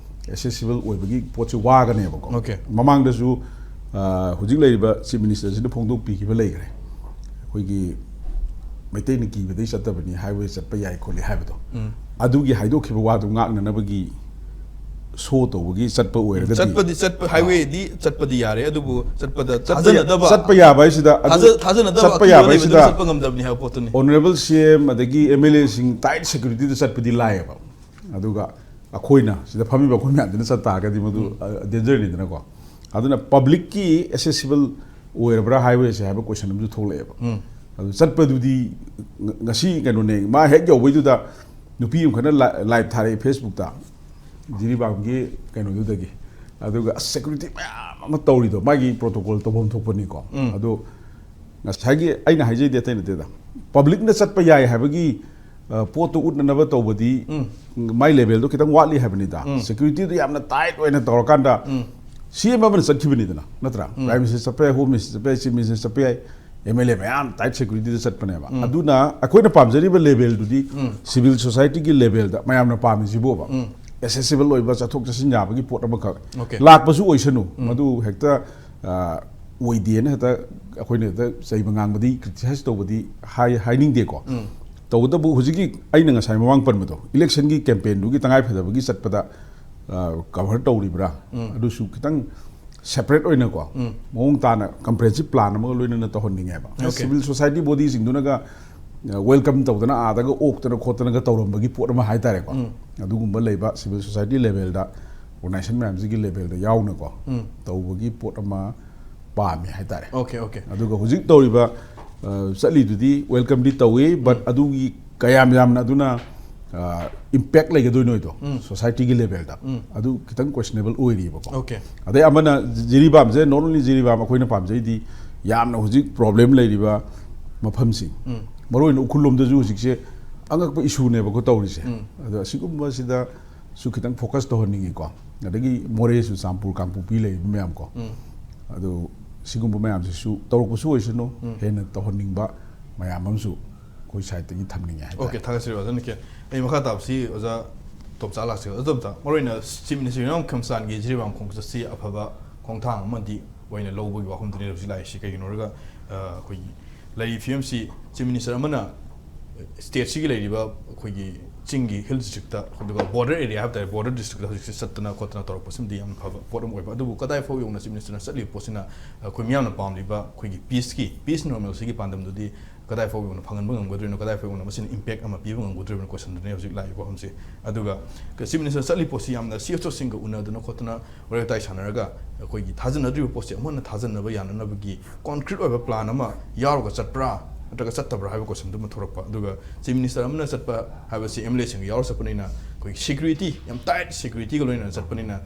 ꯑꯦꯁꯦꯁꯤꯕꯜ ꯑꯣꯏꯕꯒꯤ ꯄꯣꯠꯁꯤ ꯋꯥꯒꯅꯦꯕꯀꯣ꯫ ꯑꯣꯀꯦ꯫ ꯃꯃꯥꯡꯗꯁꯨ, ꯑ, ꯍꯧꯖꯤꯛ ꯂꯩꯔꯤꯕ ꯆꯤꯐ ꯃꯤꯅꯤꯁꯇꯔꯁꯤꯅ ꯐꯣꯡꯗꯣꯛꯄꯤꯈꯤꯕ ꯂꯩꯈ꯭ꯔꯦ꯫ ꯑꯩꯈꯣꯏꯒꯤ ꯃꯩꯇꯩꯅ ꯀꯤꯕꯗꯩ ꯆꯠꯇꯕꯅꯤ, ꯍꯥꯏꯋꯦ ꯆꯠꯄ ꯌꯥꯏ ꯈꯣꯠꯂꯤ ꯍꯥꯏꯕꯗꯣ꯫ ꯎꯝ꯫ ꯑꯗꯨꯒꯤ ꯍꯥꯏꯗꯣꯛꯈꯤꯕ ꯋꯥꯗꯨ ꯉꯥꯛꯅꯅꯕꯒꯤ ꯁꯣ ꯇꯧꯕꯒꯤ ꯆꯠꯄ ꯑꯣꯏꯔꯒꯗꯤ ꯆꯠꯄꯗꯤ ꯆꯠꯄ, ꯍꯥꯏꯋꯦꯗꯤ ꯆꯠꯄꯗꯤ ꯌꯥꯔꯦ, ꯑꯗꯨꯕꯨ ꯆꯠꯄꯗ ꯆꯠꯄ ꯌꯥ-, ꯊꯥꯖꯅꯗꯕ, ꯆꯠꯄ ꯌꯥꯕ ꯍꯥꯏꯁꯤꯗ, ꯑꯗꯨ ꯊꯥꯖ-, ꯊꯥꯖꯅꯗꯕ ꯆꯠꯄ ꯑꯀꯤꯕ ꯌꯥꯕ ꯂꯩꯕꯗꯨꯅ ꯍꯥꯏꯁꯤꯗ ꯆꯠꯄ ꯉꯝꯗꯕꯅꯤ ꯍꯥꯏꯕ ꯄꯣꯠꯇꯨꯅꯤ꯫ ꯑꯣꯅꯔꯦꯕꯜ ꯁꯤ ꯑꯦꯝ ꯑꯗꯒꯤ ꯑꯦꯝ ꯑꯦꯜ ꯑꯦꯁꯤꯡ ꯇꯥꯏꯠ ꯁꯦꯀ꯭ꯌꯨꯔꯤꯇꯤꯗ ꯆꯠꯄꯗꯤ ꯂꯥꯏꯌꯦꯕ꯫ ꯑꯗꯨꯒ ꯑꯩꯈꯣꯏꯅ ꯁꯤꯗ ꯐꯝꯃꯤꯕ ꯑꯩꯈꯣꯏ ꯃꯌꯥꯝꯁꯤꯅ ꯆꯠ ꯇꯥꯔꯒꯗꯤ ꯃꯗꯨ ꯗꯦꯟꯖꯔꯅꯤꯗꯅꯀꯣ꯫ ꯑꯗꯨꯅ ꯄꯕ꯭ꯂꯤꯛꯀꯤ ꯑꯦꯁꯦꯁꯤꯕꯜ ꯑꯣꯏꯔꯕ꯭ꯔꯥ ꯍꯥꯏꯋꯦꯁꯦ ꯍꯥꯏꯕ ꯀꯣꯏꯁꯟ ꯑꯃꯁꯨ ꯊꯣꯛꯂꯛꯑꯦꯕ꯫ ꯑꯗꯨ ꯆꯠꯄꯗꯨꯗꯤ ꯉ- ꯉꯁꯤ ꯀꯩꯅꯣꯅꯦ, ꯃꯥ ꯍꯦꯛ ꯌꯧꯕꯩꯗꯨꯗ ꯅꯨꯄꯤ ꯑꯃꯈꯛꯅ ꯂꯥꯏ- ꯂꯥꯏꯚ ꯊꯥꯔꯛꯑꯦ ꯐꯦꯁꯕꯨꯛꯇ, ꯖꯤꯔꯤꯕꯥꯝꯒꯤ ꯀꯩꯅꯣꯗꯨꯗꯒꯤ꯫ ꯑꯗꯨꯒ ꯑꯁ, ꯁꯦꯀ꯭ꯌꯨꯔꯤꯇꯤ ꯃꯌꯥꯝ ꯑꯃ ꯇꯧꯔꯤꯗꯣ ꯃꯥꯒꯤ ꯄ꯭ꯔꯣꯇꯣꯀꯣꯜ ꯇꯧꯐꯝ ꯊꯣꯛꯄꯅꯤꯀꯣ꯫ ꯑꯗꯣ ꯉꯁꯥꯏꯒꯤ ꯑꯩꯅ ꯍꯥꯏꯖꯩꯗꯤ ꯑꯇꯩ ꯅꯠꯇꯦꯗ, ꯄꯕ꯭ꯂꯤꯛꯅ ꯆꯠꯄ ꯌꯥꯏ ꯍꯥꯏꯕꯒꯤ ꯑ, ꯄꯣꯠꯇꯣ ꯎꯠꯅꯅꯕ ꯇꯧꯕꯗꯤ ꯃꯥꯏ ꯂꯦꯚꯦꯜꯗꯣ ꯈꯤꯇꯪ ꯋꯥꯠꯂꯤ ꯍꯥꯏꯕꯅꯤꯗ꯫ ꯁꯦꯀ꯭ꯌꯨꯔꯤꯇꯤꯗꯣ ꯌꯥꯝꯅ ꯇꯥꯏꯠ ꯑꯣꯏꯅ ꯇꯧꯔꯀꯥꯟꯗ ꯁꯤ ꯑꯦꯝ ꯑꯃꯅ ꯆꯠꯈꯤꯕꯅꯤꯗꯅ, ꯅꯠꯇ꯭ꯔꯥ? ꯄ꯭ꯔꯥꯏꯝ ꯃꯤꯅꯤꯁꯇꯔ ꯆꯠꯄ ꯌꯥꯏ, ꯍꯣꯝ ꯃꯤꯅꯤꯁꯇꯔ ꯆꯠꯄ ꯌꯥꯏ, ꯆꯤꯐ ꯃꯤꯅꯤꯁꯇꯔ ꯆꯠꯄ ꯌꯥꯏ, ꯑꯦꯝ ꯑꯦꯜ ꯑꯦ ꯃꯌꯥꯝ ꯇꯥꯏꯠ ꯁꯦꯀ꯭ꯌꯨꯔꯤꯇꯤꯗ ꯆꯠꯄꯅꯦꯕ꯫ ꯑꯗꯨꯅ ꯑꯩꯈꯣꯏꯅ ꯄꯥꯝꯖꯔꯤꯕ ꯂꯦꯚꯦꯜꯗꯨꯗꯤ ꯁꯤꯚꯤꯜ ꯁꯣꯁꯥꯏꯇꯤꯒꯤ ꯂꯦꯚꯦꯜꯗ ꯃꯌꯥꯝꯅ ꯄꯥꯝꯃꯤꯁꯤꯕꯣꯕ ꯑꯦꯁꯦꯁꯤꯕꯜ ꯑꯣꯏꯕ, ꯆꯠꯊꯣꯛ ꯆꯠꯁꯤꯟ ꯌꯥꯕꯒꯤ ꯄꯣꯠ ꯑꯃꯈꯛ Okay. ꯂꯥꯛꯄꯁꯨ ꯑꯣꯏꯁꯅꯨ꯫ ꯃꯗꯨ ꯍꯦꯛꯇ ꯑ, ꯑꯣꯏꯗꯦꯅ ꯍꯦꯛꯇ ꯑꯩꯈꯣꯏꯅ ꯍꯦꯛꯇ ꯆꯩꯕ ꯉꯥꯡꯕꯗꯤ, ꯀ꯭ꯔꯤꯇꯤꯁꯥꯏꯁ ꯇꯧꯕꯗꯤ ꯍꯥꯏ- ꯍꯥꯏꯅꯤꯡꯗꯦꯀꯣ꯫ ꯇꯧꯕꯇꯕꯨ ꯍꯧꯖꯤꯛꯀꯤ ꯑꯩꯅ ꯉꯁꯥꯏ ꯃꯃꯥꯡ ꯄꯟꯕꯗꯣ, ꯏꯂꯦꯛꯁꯟꯒꯤ ꯀꯦꯝꯄꯦꯟꯗꯨꯒꯤ ꯇꯉꯥꯏ ꯐꯗꯕꯒꯤ ꯆꯠꯄꯗ ꯀꯚꯔ ꯇꯧꯔꯤꯕ꯭ꯔꯥ, ꯑꯗꯨꯁꯨ ꯈꯤꯇꯪ ꯁꯦꯄꯔꯦꯠ ꯑꯣꯏꯅꯀꯣ, ꯃꯑꯣꯡ ꯇꯥꯅ ꯀꯝꯄ꯭ꯔꯦꯟꯁꯤꯞ ꯄ꯭ꯂꯥꯟ ꯑꯃꯒ ꯂꯣꯏꯅꯅ ꯇꯧꯍꯟꯅꯤꯡꯉꯦꯕ꯫ Okay. ꯁꯤꯚꯤꯜ ꯁꯣꯁꯥꯏꯇꯤ ꯕꯣꯗꯤꯁꯤꯡꯗꯨꯅꯒ ꯋꯦꯜꯀꯝ ꯇꯧꯗꯅ ꯑꯥꯗꯒ ꯑꯣꯛꯇꯅ ꯈꯣꯠꯇꯅꯒ ꯇꯧꯔꯝꯕꯒꯤ ꯄꯣꯠ ꯑꯃ ꯍꯥꯏꯇꯥꯔꯦꯀꯣ꯫ ꯑꯗꯨꯒꯨꯝꯕ ꯂꯩꯕ ꯁꯤꯚꯤꯜ ꯁꯣꯁꯥꯏꯇꯤ ꯂꯦꯚꯦꯜꯗ, ꯑꯣꯔꯒꯅꯥꯏꯖꯦꯁꯟ ꯃꯌꯥꯝꯁꯤꯒꯤ ꯂꯦꯚꯦꯜꯗ ꯌꯥꯎꯅꯀꯣ ꯇꯧꯕꯒꯤ ꯄꯣꯠ ꯑꯃ ꯄꯥꯝꯃꯤ ꯍꯥꯏꯇꯥꯔꯦ꯫ Okay, okay. ꯑꯗꯨꯒ ꯍꯧꯖꯤꯛ ꯇꯧꯔꯤꯕ, ꯑ, ꯆꯠꯂꯤꯗꯨꯗꯤ ꯋꯦꯜꯀꯝꯗꯤ ꯇꯧꯏ, but ꯑꯗꯨꯒꯤ ꯀꯌꯥꯝ ꯌꯥꯝꯅ ꯑꯗꯨꯅ, ꯑ, ꯏꯝꯄꯦꯛ ꯂꯩꯒꯗꯣꯏꯅꯣꯗꯣ ꯁꯣꯁꯥꯏꯇꯤꯒꯤ ꯂꯦꯚꯦꯜꯗ, ꯑꯗꯨ ꯈꯤꯇꯪ ꯀꯣꯏꯁꯅꯦꯕꯜ ꯑꯣꯏꯔꯤꯕꯀꯣ꯫ Okay. ꯑꯗꯩ ꯑꯃꯅ ꯖꯤꯔꯤꯕꯥꯝꯁꯦ, not only ꯖꯤꯔꯤꯕꯥꯝ, ꯑꯩꯈꯣꯏꯅ ꯄꯥꯝꯖꯩꯗꯤ ꯌꯥꯝꯅ ꯍꯧꯖꯤꯛ ꯄ꯭ꯔꯣꯕ꯭ꯂꯦꯝ ꯂꯩꯔꯤꯕ ꯃꯐꯝꯁꯤꯡ, ꯃꯔꯨꯑꯣꯏꯅ ꯎꯈ꯭ꯔꯨꯜ ꯂꯣꯝꯗꯁꯨ ꯍꯧꯖꯤꯛꯁꯦ ꯑꯉꯛꯄ ꯏꯁꯨꯅꯦꯕꯀꯣ ꯇꯧꯔꯤꯁꯦ꯫ ꯑꯗꯣ ꯑꯁꯤꯒꯨꯝꯕꯁꯤꯗ ꯁꯨ ꯈꯤꯇꯪ ꯐꯣꯀꯁ ꯇꯧꯍꯟꯅꯤꯡꯉꯤꯀꯣ꯫ ꯑꯗꯒꯤ ꯃꯣꯔꯦ, ꯆꯨꯔꯆꯥꯟꯄꯨꯔ, ꯀꯥꯡꯄꯣꯛꯄꯤ ꯂꯩꯔꯤꯕ ꯃꯌꯥꯝ ꯀꯣ꯫ ꯑꯗꯨ ꯁꯤꯒꯨꯝꯕ ꯃꯌꯥꯝꯁꯤꯁꯨ ꯇꯧꯔꯛꯄꯁꯨ ꯑꯣꯏꯁꯅꯨ, ꯍꯦꯟꯅ ꯇꯧꯍꯟꯅꯤꯡꯕ ꯃꯌꯥꯝ ꯑꯃꯁꯨ ꯑꯩꯈꯣꯏ ꯁꯥꯏꯠꯇꯒꯤ ꯊꯝꯅꯤꯡꯉꯦ ꯍꯥꯏꯇꯥꯔꯦ꯫ Okay, ꯊꯥꯒꯠꯆꯔꯤ ꯑꯣꯖꯥ ꯅꯤꯀꯦꯟ꯫ ꯑꯩ ꯃꯈꯥ ꯇꯥꯕꯁꯤ ꯑꯣꯖꯥ ꯇꯣꯝꯆꯥ ꯂꯥꯛꯆꯒꯦ꯫ ꯑꯣꯖꯥ ꯇꯣꯝꯆꯥ, ꯃꯔꯨꯑꯣꯏꯅ ꯆꯤꯐ ꯃꯤꯅꯤꯁꯇꯔ ꯌꯨꯝꯅꯥꯝ ꯈꯦꯝꯆꯥꯟꯒꯤ ꯖꯤꯔꯤꯕꯥꯝ ꯈꯣꯡꯆꯠꯁꯤ ꯑꯐꯕ ꯈꯣꯡꯊꯥꯡ ꯑꯃꯗꯤ ꯑꯣꯏꯅ ꯂꯧꯕꯒꯤ ꯋꯥꯐꯝꯗꯨꯅꯤ ꯍꯧꯖꯤꯛ ꯂꯥꯛꯏꯁꯤ꯫ ꯀꯩꯒꯤꯅꯣ ꯍꯥꯏꯔꯒ, ꯑ, ꯑꯩꯈꯣꯏꯒꯤ ꯂꯩꯔꯤꯕ ꯐꯤꯕꯝꯁꯤ ꯆꯤꯐ ꯃꯤꯅꯤꯁꯇꯔ ꯑꯃꯅ ꯁ꯭ꯇꯦꯠꯁꯤꯒꯤ ꯂꯩꯔꯤꯕ ꯑꯩꯈꯣꯏꯒꯤ ꯆꯤꯡꯒꯤ ꯍꯤꯜ ꯗꯤꯁꯇ꯭ꯔꯤꯛꯇ, ꯑꯗꯨꯒ ꯕꯣꯔꯗꯔ ꯑꯦꯔꯤꯌꯥ ꯍꯥꯏꯕ ꯇꯥꯔꯦ, ꯕꯣꯔꯗꯔ ꯗꯤꯁꯇ꯭ꯔꯤꯛꯇ ꯍꯧꯖꯤꯛꯁꯦ ꯆꯠꯇꯅ ꯈꯣꯠꯇꯅ ꯇꯧꯔꯛꯄꯁꯤꯃꯗꯤ ꯌꯥꯝꯅ ꯐꯕ ꯄꯣꯠ ꯑꯃ ꯑꯣꯏꯕ꯫ ꯑꯗꯨꯕꯨ ꯀꯗꯥꯏ ꯐꯥꯎ ꯌꯧꯅ ꯆꯤꯐ ꯃꯤꯅꯤꯁꯇꯔꯅ ꯆꯠꯂꯤꯕ ꯄꯣꯠꯁꯤꯅ ꯑꯩꯈꯣꯏ ꯃꯤꯌꯥꯝꯅ ꯄꯥꯝꯂꯤꯕ ꯑꯩꯈꯣꯏꯒꯤ ꯄꯤꯁꯀꯤ, ꯄꯤꯁ ꯅꯣꯔꯃꯦꯜꯁꯤꯒꯤ ꯄꯥꯟꯗꯝꯗꯨꯗꯤ ꯀꯗꯥꯏ ꯐꯥꯎꯕ ꯌꯧꯅ ꯐꯪꯍꯟꯕ ꯉꯝꯒꯗ꯭ꯔꯤꯅꯣ, ꯀꯗꯥꯏ ꯐꯥꯎꯕ ꯌꯧꯅ ꯃꯁꯤꯅ ꯏꯝꯄꯦꯛ ꯑꯃ ꯄꯤꯕ ꯉꯝꯒꯗ꯭ꯔꯤꯕꯅꯣ ꯀꯣꯏꯁꯟꯗꯨꯅꯦ ꯍꯧꯖꯤꯛ ꯂꯥꯛꯏꯕ ꯋꯥꯐꯝꯁꯦ꯫ ꯑꯗꯨꯒ ꯆꯤꯐ ꯃꯤꯅꯤꯁꯇꯔ ꯆꯠꯂꯤ ꯄꯣꯠꯁꯤ ꯌꯥꯝꯅ ꯁꯤ ꯑꯦꯁ ꯑꯣꯁꯤꯡꯒ ꯎꯅꯗꯅ ꯈꯣꯠꯇꯅ ꯋꯥꯔꯤ ꯋꯥꯇꯥꯏ ꯁꯥꯟꯅꯔꯒ ꯑꯩꯈꯣꯏꯒꯤ ꯊꯥꯖꯅꯗ꯭ꯔꯤꯕ ꯄꯣꯠꯁꯦ ꯑꯃꯨꯛ ꯍꯟꯅ ꯊꯥꯖꯅꯕ ꯌꯥꯅꯅꯕꯒꯤ ꯀꯣꯟꯀ꯭ꯔꯤꯠ ꯑꯣꯏꯕ ꯄ꯭ꯂꯥꯟ ꯑꯃ ꯌꯥꯎꯔꯒ ꯆꯠꯄ꯭ꯔꯥ ꯅꯠꯇ꯭ꯔꯒ ꯆꯠꯇꯕ꯭ꯔꯥ ꯍꯥꯏꯕ ꯀꯣꯏꯁꯟꯗꯨꯃ ꯊꯣꯔꯛꯄ꯫ ꯑꯗꯨꯒ ꯆꯤꯐ ꯃꯤꯅꯤꯁꯇꯔ ꯑꯃꯅ ꯆꯠꯄ ꯍꯥꯏꯕꯁꯤ ꯑꯦꯝ ꯑꯦꯜ ꯑꯦꯁꯤꯡꯒ ꯌꯥꯎꯔ ꯆꯠꯄꯅꯤꯅ ꯑꯩꯈꯣꯏꯒꯤ ꯁꯦꯀ꯭ꯌꯨꯔꯤꯇꯤ ꯌꯥꯝ ꯇꯥꯏꯠ ꯁꯦꯀ꯭ꯌꯨꯔꯤꯇꯤꯒ ꯂꯣꯏꯅꯅ ꯆꯠꯄꯅꯤꯅ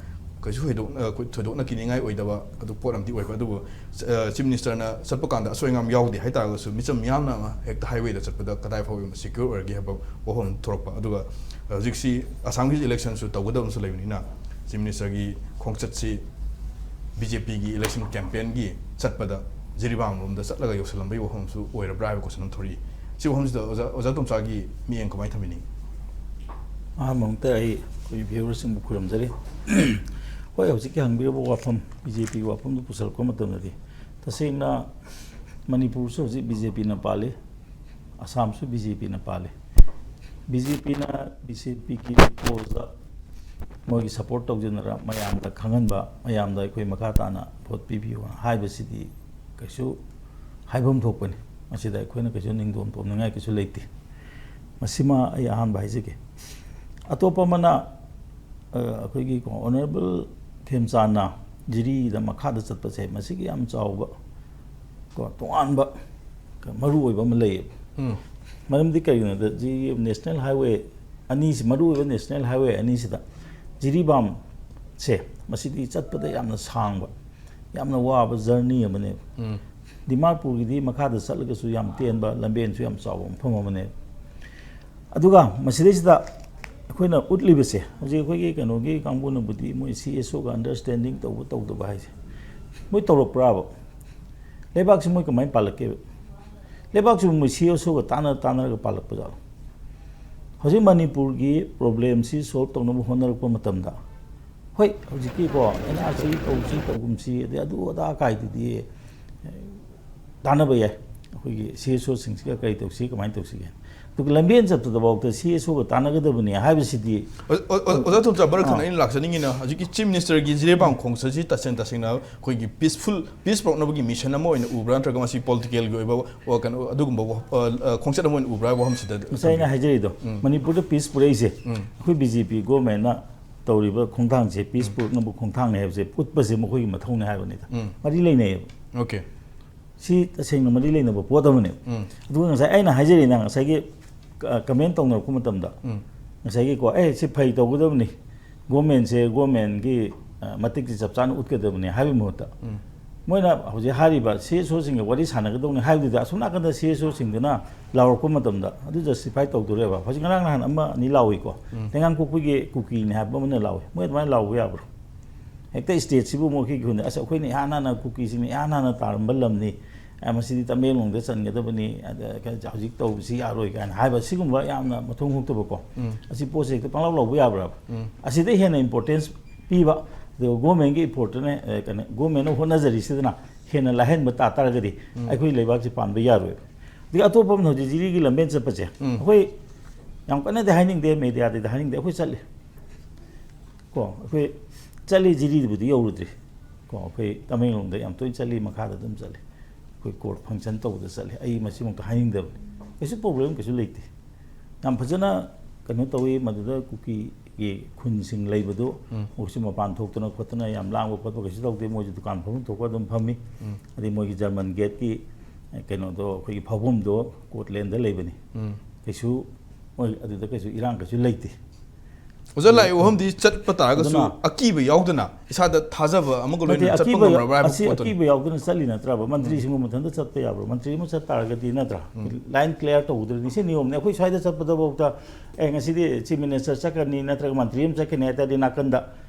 ꯀꯩꯁꯨ ꯊꯣꯏꯗꯣꯛ-, ꯑꯩꯈꯣꯏ ꯊꯣꯏꯗꯣꯛꯅ ꯀꯤꯅꯤꯡꯉꯥꯏ ꯑꯣꯏꯗꯕ ꯑꯗꯨ ꯄꯣꯠ ꯑꯃꯗꯤ ꯑꯣꯏꯕ꯫ ꯑꯗꯨꯕꯨ ꯆꯤꯐ ꯃꯤꯅꯤꯁꯇꯔꯅ ꯆꯠꯄ ꯀꯥꯟꯗ ꯑꯁꯣꯏ ꯑꯉꯥꯝ ꯌꯥꯎꯗꯦ ꯍꯥꯏꯇꯥꯔꯒꯁꯨ ꯃꯤꯆꯝ ꯃꯤꯌꯥꯝꯅ ꯑꯃ ꯍꯦꯛꯇ ꯍꯥꯏꯋꯦꯗ ꯆꯠꯄꯗ ꯀꯗꯥꯏ ꯐꯥꯎꯕ ꯁꯦꯀ꯭ꯌꯨꯔ ꯑꯣꯏꯔꯒꯦ ꯍꯥꯏꯕ ꯋꯥꯐꯝ ꯑꯃ ꯊꯣꯔꯛꯄ꯫ ꯑꯗꯨꯒ ꯍꯧꯖꯤꯛꯁꯤ ꯑꯁꯥꯝꯒꯤ ꯏꯂꯦꯛꯁꯟꯁꯨ ꯇꯧꯒꯗꯕ ꯑꯃꯁꯨ ꯂꯩꯕꯅꯤꯅ ꯆꯤꯐ ꯃꯤꯅꯤꯁꯇꯔꯒꯤ ꯈꯣꯡꯆꯠꯁꯤ ꯕꯤ ꯖꯦ ꯄꯤꯒꯤ ꯏꯂꯦꯛꯁꯟ ꯀꯦꯝꯄꯦꯟꯒꯤ ꯆꯠꯄꯗ ꯖꯤꯔꯤꯕꯥꯝ ꯂꯣꯝꯗ ꯆꯠꯂꯒ ꯌꯧꯁꯤꯜꯂꯝꯕꯒꯤ ꯋꯥꯐꯝꯁꯨ ꯑꯣꯏꯔꯕ꯭ꯔꯥ ꯍꯥꯏꯕ ꯀꯣꯏꯁꯟ ꯑꯃ ꯊꯣꯔꯛꯏ꯫ ꯁꯤ ꯋꯥꯐꯝꯁꯤꯗ ꯑꯣꯖꯥ, ꯑꯣꯖꯥ ꯇꯣꯝꯆꯥꯒꯤ ꯃꯤꯠꯌꯦꯡ ꯀꯃꯥꯏꯅ ꯊꯝꯕꯤꯅꯤꯡꯉꯤ? ꯑꯍꯥꯟꯕꯃꯛꯇ ꯑꯩ ꯑꯩꯈꯣꯏ ꯚ꯭ꯌꯨꯋꯔꯁꯤꯡꯕꯨ ꯈꯨꯔꯨꯝꯖꯔꯤ꯫ ꯍꯣꯏ, ꯍꯧꯖꯤꯛꯀꯤ ꯍꯪꯕꯤꯔꯤꯕ ꯋꯥꯐꯝ, ꯕꯤ ꯖꯦ ꯄꯤꯒꯤ ꯋꯥꯐꯝꯗꯨ ꯄꯨꯁꯜꯂꯛꯄ ꯃꯇꯝꯗꯗꯤ, ꯇꯁꯦꯡꯅ ꯃꯅꯤꯄꯨꯔꯁꯨ ꯍꯧꯖꯤꯛ ꯕꯤ ꯖꯦ ꯄꯤꯅ ꯄꯥꯜꯂꯤ, ꯑꯁꯥꯝꯁꯨ ꯕꯤ ꯖꯦ ꯄꯤꯅ ꯄꯥꯜꯂꯤ꯫ ꯕꯤ ꯖꯦ ꯄꯤꯅ ꯕꯤ ꯖꯦ ꯄꯤꯒꯤ ꯀꯣꯖꯇ ꯃꯣꯏꯒꯤ ꯁꯄꯣꯔꯠ ꯇꯧꯖꯅꯔ ꯃꯌꯥꯝꯗ ꯈꯪꯍꯟꯕ, ꯃꯌꯥꯝꯗ ꯑꯩꯈꯣꯏ ꯃꯈꯥ ꯇꯥꯅ ꯚꯣꯠ ꯄꯤꯕꯤꯌꯨ ꯍꯥꯏꯕꯁꯤꯗꯤ ꯀꯩꯁꯨ ꯍꯥꯏꯐꯝ ꯊꯣꯛꯄꯅꯤ꯫ ꯃꯁꯤꯗ ꯑꯩꯈꯣꯏꯅ ꯀꯩꯁꯨ ꯅꯤꯡꯗꯣꯝ ꯄꯣꯝꯅꯤꯡꯉꯥꯏ ꯀꯩꯁꯨ ꯂꯩꯇꯦ꯫ ꯃꯁꯤꯃ ꯑꯩ ꯑꯍꯥꯟꯕ ꯍꯥꯏꯖꯒꯦ꯫ ꯑꯇꯣꯞꯄ ꯑꯃꯅ, ꯑ, ꯑꯩꯈꯣꯏꯒꯤ ꯀꯣ, ꯑꯣꯅꯔꯦꯕꯜ ꯈꯦꯝꯆꯥꯟꯅ ꯖꯤꯔꯤꯗ ꯃꯈꯥꯗ ꯆꯠꯄꯁꯦ, ꯃꯁꯤꯒꯤ ꯌꯥꯝ ꯆꯥꯎꯕ, ꯀꯣ, ꯇꯣꯉꯥꯟꯕ, ꯀ-, ꯃꯔꯨ ꯑꯣꯏꯕ ꯑꯃ ꯂꯩꯌꯦꯕ꯫ ꯎꯝ꯫ ꯃꯔꯝꯗꯤ ꯀꯔꯤꯒꯤꯅꯣꯗ, ꯖꯤ ꯅꯦꯁꯅꯦꯜ ꯍꯥꯏꯋꯦ ꯑꯅꯤꯁꯤ, ꯃꯔꯨ ꯑꯣꯏꯕ ꯅꯦꯁꯅꯦꯜ ꯍꯥꯏꯋꯦ ꯑꯅꯤꯁꯤꯗ ꯖꯤꯔꯤꯕꯥꯝꯁꯦ, ꯃꯁꯤꯗꯤ ꯆꯠꯄꯗ ꯌꯥꯝꯅ ꯁꯥꯡꯕ, ꯌꯥꯝꯅ ꯋꯥꯕ ꯖꯔꯅꯤ ꯑꯃꯅꯦꯕ꯫ ꯎꯝ꯫ ꯗꯤꯃꯥꯄꯨꯔꯒꯤꯗꯤ ꯃꯈꯥꯗ ꯆꯠꯂꯒꯁꯨ ꯌꯥꯝ ꯇꯦꯟꯕ, ꯂꯝꯕꯦꯟꯁꯨ ꯌꯥꯝ ꯆꯥꯎꯕ ꯃꯐꯝ ꯑꯃꯅꯦꯕ꯫ ꯑꯗꯨꯒ ꯃꯁꯤꯗꯩꯁꯤꯗ ꯑꯩꯈꯣꯏꯅ ꯎꯠꯂꯤꯕꯁꯦ, ꯍꯧꯖꯤꯛ ꯑꯩꯈꯣꯏꯒꯤ ꯀꯩꯅꯣꯒꯤ ꯀꯥꯡꯕꯨꯅꯕꯨꯗꯤ ꯃꯣꯏ ꯁꯤ ꯑꯦꯁ ꯑꯣꯒ ꯑꯟꯗꯔꯁꯇꯦꯟꯗꯤꯡ ꯇꯧꯕ ꯇꯧꯗꯕ ꯍꯥꯏꯁꯦ, ꯃꯣꯏ ꯇꯧꯔꯛꯄ꯭ꯔꯥꯕ? ꯂꯩꯕꯥꯛꯁꯤ ꯃꯣꯏ ꯀꯃꯥꯏꯅ ꯄꯥꯜꯂꯛꯀꯦꯕ? ꯂꯩꯕꯥꯛꯁꯤꯕꯨ ꯃꯣꯏ ꯁꯤ ꯑꯦꯁ ꯑꯣꯒ ꯇꯥꯟꯅ ꯇꯥꯟꯅꯔꯒ ꯄꯥꯜꯂꯛꯄ ꯖꯥꯠꯂꯣ? ꯍꯧꯖꯤꯛ ꯃꯅꯤꯄꯨꯔꯒꯤ ꯄ꯭ꯔꯣꯕ꯭ꯂꯦꯝꯁꯤ ꯁꯣꯜꯕ ꯇꯧꯅꯕ ꯍꯣꯠꯅꯔꯛꯄ ꯃꯇꯝꯗ, ꯍꯣꯏ, ꯍꯧꯖꯤꯛꯀꯤꯀꯣ, ꯑꯦꯟ ꯑꯥꯔ ꯁꯤ ꯇꯧꯁꯤ ꯇꯧꯒꯨꯝꯁꯤ, ꯑꯗꯩ ꯑꯗꯨ ꯑꯗꯥ ꯀꯥꯏꯗꯨꯗꯤ, ꯇꯥꯟꯅꯕ ꯌꯥꯏ꯫ ꯑꯩꯈꯣꯏꯒꯤ ꯁꯤ ꯑꯦꯁ ꯑꯣꯁꯤꯡꯁꯤꯒ ꯀꯔꯤ ꯇꯧꯁꯤ, ꯀꯃꯥꯏꯅ ꯇꯧꯁꯤꯒꯦ? ꯑꯗꯨꯒ ꯂꯝꯕꯦꯟ ꯆꯠꯄꯗꯐꯥꯎꯗ ꯁꯤ ꯑꯦꯁ ꯑꯣꯒ ꯇꯥꯟꯅꯒꯗꯕꯅꯤ ꯍꯥꯏꯕꯁꯤꯗꯤ ꯑꯣ-, ꯑꯣ-, ꯑꯣ-, ꯑꯣꯖꯥ ꯊꯣꯝꯆꯥ, ꯃꯔꯛ ꯊꯠꯅ ꯑꯥ꯫ ꯑꯩꯅ ꯂꯥꯛꯆꯅꯤꯡꯉꯤꯅ, ꯍꯧꯖꯤꯛꯀꯤ ꯆꯤꯐ ꯃꯤꯅꯤꯁꯇꯔꯒꯤ ꯖꯤꯔꯤꯕꯥꯝ ꯈꯣꯡꯆꯠꯁꯤ ꯇꯁꯦꯡ ꯇꯁꯦꯡꯅ ꯑꯩꯈꯣꯏꯒꯤ ꯄꯤꯁꯐꯨꯜ, ꯄꯤꯁ ꯄꯨꯔꯛꯅꯕꯒꯤ ꯃꯤꯁꯟ ꯑꯃ ꯑꯣꯏꯅ ꯎꯕ꯭ꯔꯥ, ꯅꯠꯇ꯭ꯔꯒ ꯃꯁꯤ ꯄꯣꯂꯤꯇꯤꯀꯦꯜꯒꯤ ꯑꯣꯏꯕ ꯋꯥ-, ꯀꯩꯅꯣ, ꯑꯗꯨꯒꯨꯝꯕ ꯋꯥ-, ꯑ, ꯑ, ꯈꯣꯡꯆꯠ ꯑꯃ ꯑꯣꯏꯅ ꯎꯕ꯭ꯔꯥ ꯍꯥꯏꯕ ꯋꯥꯐꯝꯁꯤꯗ ꯉꯁꯥꯏ ꯑꯩꯅ ꯊꯝꯕꯤꯌꯨ꯫ ꯍꯥꯏꯖꯔꯤꯗꯣ, ꯎꯝ꯫ ꯃꯅꯤꯄꯨꯔꯗ ꯄꯤꯁ ꯄꯨꯔꯛꯏꯁꯦ ꯎꯝ꯫ ꯑꯩꯈꯣꯏ ꯕꯤ ꯖꯦ ꯄꯤ ꯒꯣꯔꯃꯦꯟꯅ ꯇꯧꯔꯤꯕ ꯈꯣꯡꯊꯥꯡꯁꯦ ꯄꯤꯁ ꯎꯝ꯫ ꯄꯨꯔꯛꯅꯕ ꯈꯣꯡꯊꯥꯡꯅꯦ ꯍꯥꯏꯕꯁꯦ ꯎꯠꯄꯁꯦ ꯃꯈꯣꯏꯒꯤ ꯃꯊꯧꯅꯦ ꯍꯥꯏꯕꯅꯤꯗ꯫ ꯎꯝ꯫ ꯃꯔꯤ ꯂꯩꯅꯩꯌꯦꯕ꯫ ꯑꯣꯀꯦ꯫ ꯁꯤ ꯇꯁꯦꯡꯅ ꯃꯔꯤ ꯂꯩꯅꯕ ꯄꯣꯠ ꯑꯃꯅꯦꯕ꯫ ꯎꯝ꯫ ꯑꯗꯨꯒ ꯉꯁꯥꯏ ꯑꯩꯅ ꯍꯥꯏꯖꯔꯤꯅ ꯉꯁꯥꯏꯒꯤ ꯀ-, ꯀꯃꯦꯟ ꯇꯧꯅꯔꯛꯄ ꯃꯇꯝꯗ ꯎꯝ꯫ ꯉꯁꯥꯏꯒꯤꯀꯣ, "ꯑꯦ, ꯁꯤ ꯐꯩ ꯇꯧꯒꯗꯕꯅꯤ, ꯒꯣꯔꯃꯦꯟꯁꯦ ꯒꯣꯔꯃꯦꯟꯒꯤ, ꯑ, ꯃꯇꯤꯛꯁꯦ ꯆꯞ ꯆꯥꯅ ꯎꯠꯀꯗꯕꯅꯤ" ꯍꯥꯏꯕꯒꯤ ꯃꯍꯨꯠꯇ ꯎꯝ꯫ ꯃꯣꯏꯅ ꯍꯧꯖꯤꯛ ꯍꯥꯏꯔꯤꯕ ꯁꯤ ꯑꯦꯁ ꯑꯣꯁꯤꯡꯒ ꯋꯥꯔꯤ ꯁꯥꯟꯅꯒꯗꯧꯅꯤ ꯍꯥꯏꯕꯗꯨꯗ ꯑꯁꯣꯝ ꯅꯥꯀꯟꯗ ꯁꯤ ꯑꯦꯁ ꯑꯣꯁꯤꯡꯗꯨꯅ ꯂꯥꯎꯔꯛꯄ ꯃꯇꯝꯗ ꯑꯗꯨ ꯖꯁꯇꯤꯐꯥꯏ ꯇꯧꯗꯣꯔꯦꯕ꯫ ꯍꯧꯖꯤꯛ ꯉꯔꯥꯡ ꯅꯍꯥꯟ ꯑꯃ ꯑꯅꯤ ꯂꯥꯎꯏꯀꯣ, ꯎꯝ꯫ ꯇꯦꯡꯉꯥꯡ ꯀꯣꯛꯄꯤꯒꯤ ꯀꯨꯀꯤꯅꯤ ꯍꯥꯏꯕ ꯑꯃꯅ ꯂꯥꯎꯏ꯫ ꯃꯣꯏ ꯑꯗꯨꯃꯥꯏꯅ ꯂꯥꯎꯕ ꯌꯥꯕ꯭ꯔꯣ? ꯍꯦꯛꯇ ꯁ꯭ꯇꯦꯠꯁꯤꯕꯨ ꯑꯃꯨꯛ ꯑꯩꯈꯣꯏꯒꯤ ꯍꯨꯟꯗ, "ꯑꯁ, ꯑꯩꯈꯣꯏꯅ ꯏꯍꯥꯟ ꯍꯥꯟꯅ ꯀꯨꯀꯤꯁꯤꯡꯅ ꯏꯍꯥꯟ ꯍꯥꯟꯅ ꯇꯥꯔꯝꯕ ꯂꯝꯅꯤ, ꯑ, ꯃꯁꯤꯗꯤ ꯇꯃꯦꯡꯂꯣꯡꯗ ꯆꯟꯒꯗꯕꯅꯤ, ꯑꯗ ꯀ-, ꯍꯧꯖꯤꯛ ꯇꯧꯕꯁꯤ ꯌꯥꯔꯣꯏ" ꯀꯥꯏꯅ ꯍꯥꯏꯕ, ꯁꯤꯒꯨꯝꯕ ꯌꯥꯝꯅ ꯃꯊꯣꯡ ꯍꯨꯛꯇꯕꯀꯣ꯫ ꯎꯝ꯫ ꯑꯁꯤ ꯄꯣꯠꯁꯦ ꯍꯦꯛꯇ ꯄꯪꯂꯥꯎ ꯂꯥꯎꯕ ꯌꯥꯕ꯭ꯔꯕ? ꯎꯝ꯫ ꯑꯁꯤꯗ ꯍꯦꯟꯅ ꯏꯝꯄꯣꯔꯇꯦꯟꯁ ꯄꯤꯕ, ꯑꯗꯨꯒ ꯒꯣꯔꯃꯦꯟꯒꯤ ꯏꯝꯄꯣꯔꯇꯦꯟ, ꯑ, ꯀꯩꯅꯣ, ꯒꯣꯔꯃꯦꯟꯅ ꯍꯣꯠꯅꯖꯔꯤꯁꯤꯗꯅ ꯍꯦꯟꯅ ꯂꯥꯏꯍꯟꯕ ꯇꯥ ꯇꯥꯔꯒꯗꯤ ꯎꯝ꯫ ꯑꯩꯈꯣꯏ ꯂꯩꯕꯥꯛꯁꯤ ꯄꯥꯟꯕ ꯌꯥꯔꯣꯏꯕ꯫ ꯑꯗꯒꯤ ꯑꯇꯣꯞꯄ ꯑꯃꯅ ꯍꯧꯖꯤꯛ ꯖꯤꯔꯤꯒꯤ ꯂꯝꯕꯦꯟ ꯆꯠꯄꯁꯦ, ꯎꯝ꯫ ꯑꯩꯈꯣꯏ ꯌꯥꯝ ꯀꯟꯅꯗꯤ ꯍꯥꯏꯅꯤꯡꯗꯦ, ꯃꯦꯗꯤꯌꯥꯗꯗꯤ ꯍꯥꯏꯅꯤꯡꯗꯦ, ꯑꯩꯈꯣꯏ ꯆꯠꯂꯤ꯫ ꯀꯣ, ꯑꯩꯈꯣꯏ ꯆꯠꯂꯤ, ꯖꯤꯔꯤꯕꯨꯗꯤ ꯌꯧꯔꯨꯗ꯭ꯔꯤ꯫ ꯀꯣ, ꯑꯩꯈꯣꯏ ꯇꯃꯦꯡꯂꯣꯡꯗ ꯌꯥꯝ ꯇꯣꯏꯅ ꯆꯠꯂꯤ, ꯃꯈꯥꯗ ꯑꯗꯨꯝ ꯆꯠꯂꯤ꯫ ꯑꯩꯈꯣꯏ ꯀꯣꯔꯠ ꯐꯪꯁꯟ ꯇꯧꯕꯗ ꯆꯠꯂꯤ꯫ ꯑꯩ ꯃꯁꯤꯃꯛꯇ ꯍꯥꯏꯅꯤꯡꯗꯕꯅꯤ꯫ ꯀꯩꯁꯨ ꯄ꯭ꯔꯣꯕ꯭ꯂꯦꯝ ꯀꯩꯁꯨ ꯂꯩꯇꯦ꯫ ꯌꯥꯝ ꯐꯖꯅ ꯀꯩꯅꯣ ꯇꯧꯏ, ꯃꯗꯨꯗ ꯀꯨꯀꯤꯒꯤ ꯈꯨꯟꯁꯤꯡ ꯂꯩꯕꯗꯨ, ꯎꯝ꯫ ꯃꯣꯏꯁꯨ ꯃꯄꯥꯟ ꯊꯣꯛꯇꯅ ꯈꯣꯠꯇꯅ ꯌꯥꯝ ꯂꯥꯡꯕ ꯈꯣꯠꯄ ꯀꯩꯁꯨ ꯇꯧꯗꯦ꯫ ꯃꯣꯏꯁꯨ ꯗꯨꯀꯥꯟ ꯐꯝꯐꯝ ꯊꯣꯛꯄ ꯑꯗꯨꯝ ꯐꯝꯃꯤ꯫ ꯎꯝ꯫ ꯑꯗꯩ ꯃꯣꯏꯒꯤ ꯖꯔꯃꯟ ꯒꯦꯠꯀꯤ, ꯑꯦ, ꯀꯩꯅꯣꯗꯣ, ꯑꯩꯈꯣꯏꯒꯤ ꯐꯥꯎꯐꯝꯗꯣ ꯀꯣꯔꯠꯂꯦꯟꯗ ꯂꯩꯕꯅꯤ꯫ ꯎꯝ꯫ ꯀꯩꯁꯨ ꯃꯣꯏ ꯑꯗꯨꯗ ꯀꯩꯁꯨ ꯏꯔꯥꯡ ꯀꯩꯁꯨ ꯂꯩꯇꯦ꯫ ꯑꯣꯖꯥ, ꯂꯥꯛꯏ ꯋꯥꯐꯝꯗꯤ ꯆꯠꯄ ꯇꯥꯔꯒꯁꯨ ꯑꯗꯨꯅ ꯑꯀꯤꯕ ꯌꯥꯎꯗꯅ ꯏꯁꯥꯗ ꯊꯥꯖꯕ ꯑꯃꯒ ꯅꯠꯇꯦ, ꯂꯣꯏꯅꯅ ꯆꯠꯄ ꯑꯀꯤꯕ ꯉꯝꯂꯕ꯭ꯔꯥ ꯍꯥꯏꯕ ꯑꯁꯤ ꯄꯣꯠꯇꯨꯅꯤ꯫ ꯑꯀꯤꯕ ꯌꯥꯎꯗꯅ ꯆꯠꯂꯤ ꯅꯠꯇ꯭ꯔꯕ? ꯃꯟꯇ꯭ꯔꯤꯁꯤꯡꯕꯨ ꯃꯊꯟꯇ ꯆꯠꯄ ꯌꯥꯕ꯭ꯔꯣ? ꯃꯟꯇ꯭ꯔꯤ ꯑꯃ ꯆꯠ ꯇꯥꯔꯒꯗꯤ ꯅꯠꯇ꯭ꯔꯥ? ꯎꯝ꯫ ꯂꯥꯏꯟ ꯀ꯭ꯂꯤꯌꯥꯔ ꯇꯧꯗ꯭ꯔꯗꯤ ꯁꯤ ꯅꯤꯌꯣꯝꯅꯤ꯫ ꯑꯩꯈꯣꯏ ꯁ꯭ꯋꯥꯏꯗ ꯆꯠꯄꯗꯐꯥꯎꯗ, "ꯑꯦ, ꯉꯁꯤꯗꯤ ꯆꯤꯐ ꯃꯤꯅꯤꯁꯇꯔ ꯆꯠꯀꯅꯤ ꯅꯠꯇ꯭ꯔꯒ ꯃꯟꯇ꯭ꯔꯤ ꯑꯃ ꯆꯠꯀꯅꯤ" ꯍꯥꯏ ꯇꯥꯔꯗꯤ ꯅꯥꯀꯟꯗ,